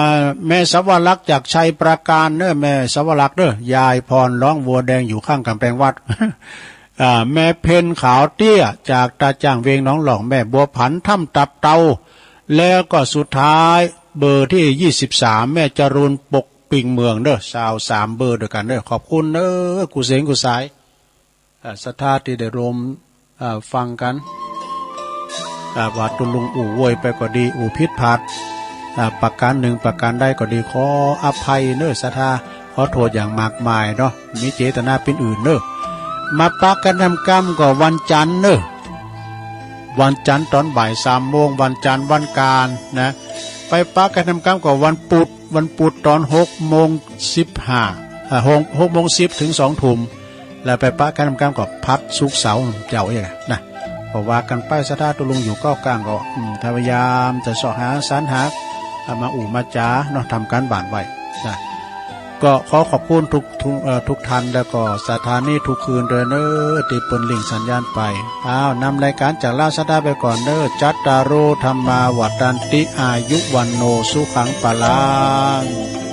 แม่สวรักษ์ จากชัยปราการเน่อ แม่สวรักษ์เน่อ ยายพร ร้องวัวแดง อยู่ข้างก๋ำแปงวัด อ่า แม่เพ็ญ ขาวเตี้ย จากตาจ้าง เวียงหนองหล่อง แม่บัวผัน ถ้ำตับเต่า แล้วก็สุดท้ายเบอร์ตี้ ยี่สิบสาม แม่จรูน ปกปิงเมืองเน่อ ซาวสามเบอร์ตวยกั๋นเน่อ ขอบคุณเน่อ กู้เสงกู้สาย อ่า ศรัทธาตี้ได้ร่วม อ่า ฟังกั๋น อ่า ว่าตุ๊ลุงอู้โวยไปก็ดี อู้ผิดพลาด อ่า ประก๋านนึ่งประก๋านใดก็ดี ขออภัยเน่อ ศรัทธา ขอโทษอย่างมากมายเนาะ มีเจตนาเป๋นอื่นเน่อ มาปะกั๋นทำกรรมก็วันจันทร์เน่อ วันจันทร์ต๋อนบ่ายสามโมง วันจันทร์วันก๋านนะ ไปปะกั๋นทำกรรมก็วันปุธ วันปุธต๋อนหกโมงสิบห้า เอ่อ หก หกโมงสิบถึงสองทุ่ม แล้วไปปะกั๋นทำกรรมก็พัดศุกร์เสาร์เจ้าเองนะ ก็ว่ากั๋นไป ศรัทธาตุ๊ลุงอยู่เก้ากลางก็ อืม พยายามจะเซาะหาสรรหา เอามาอู้มาจ๋าเนาะ ทำก๋านบ้านไว้นะ ก็ขอขอบคุณทุก ทุก เอ่อ ทุกท่าน แล้วก็ศรัทธานี้ทุกคืนเด้อเนอะ ตี้เปิ้นลิงก์สัญญาณไป อ้าว นำรายก๋านจากลาวศรัทธาไปก่อนเนอะ จัตตาโร ธัมมา วัฑฒันติ อายุ วัณโณ สุขัง พลัง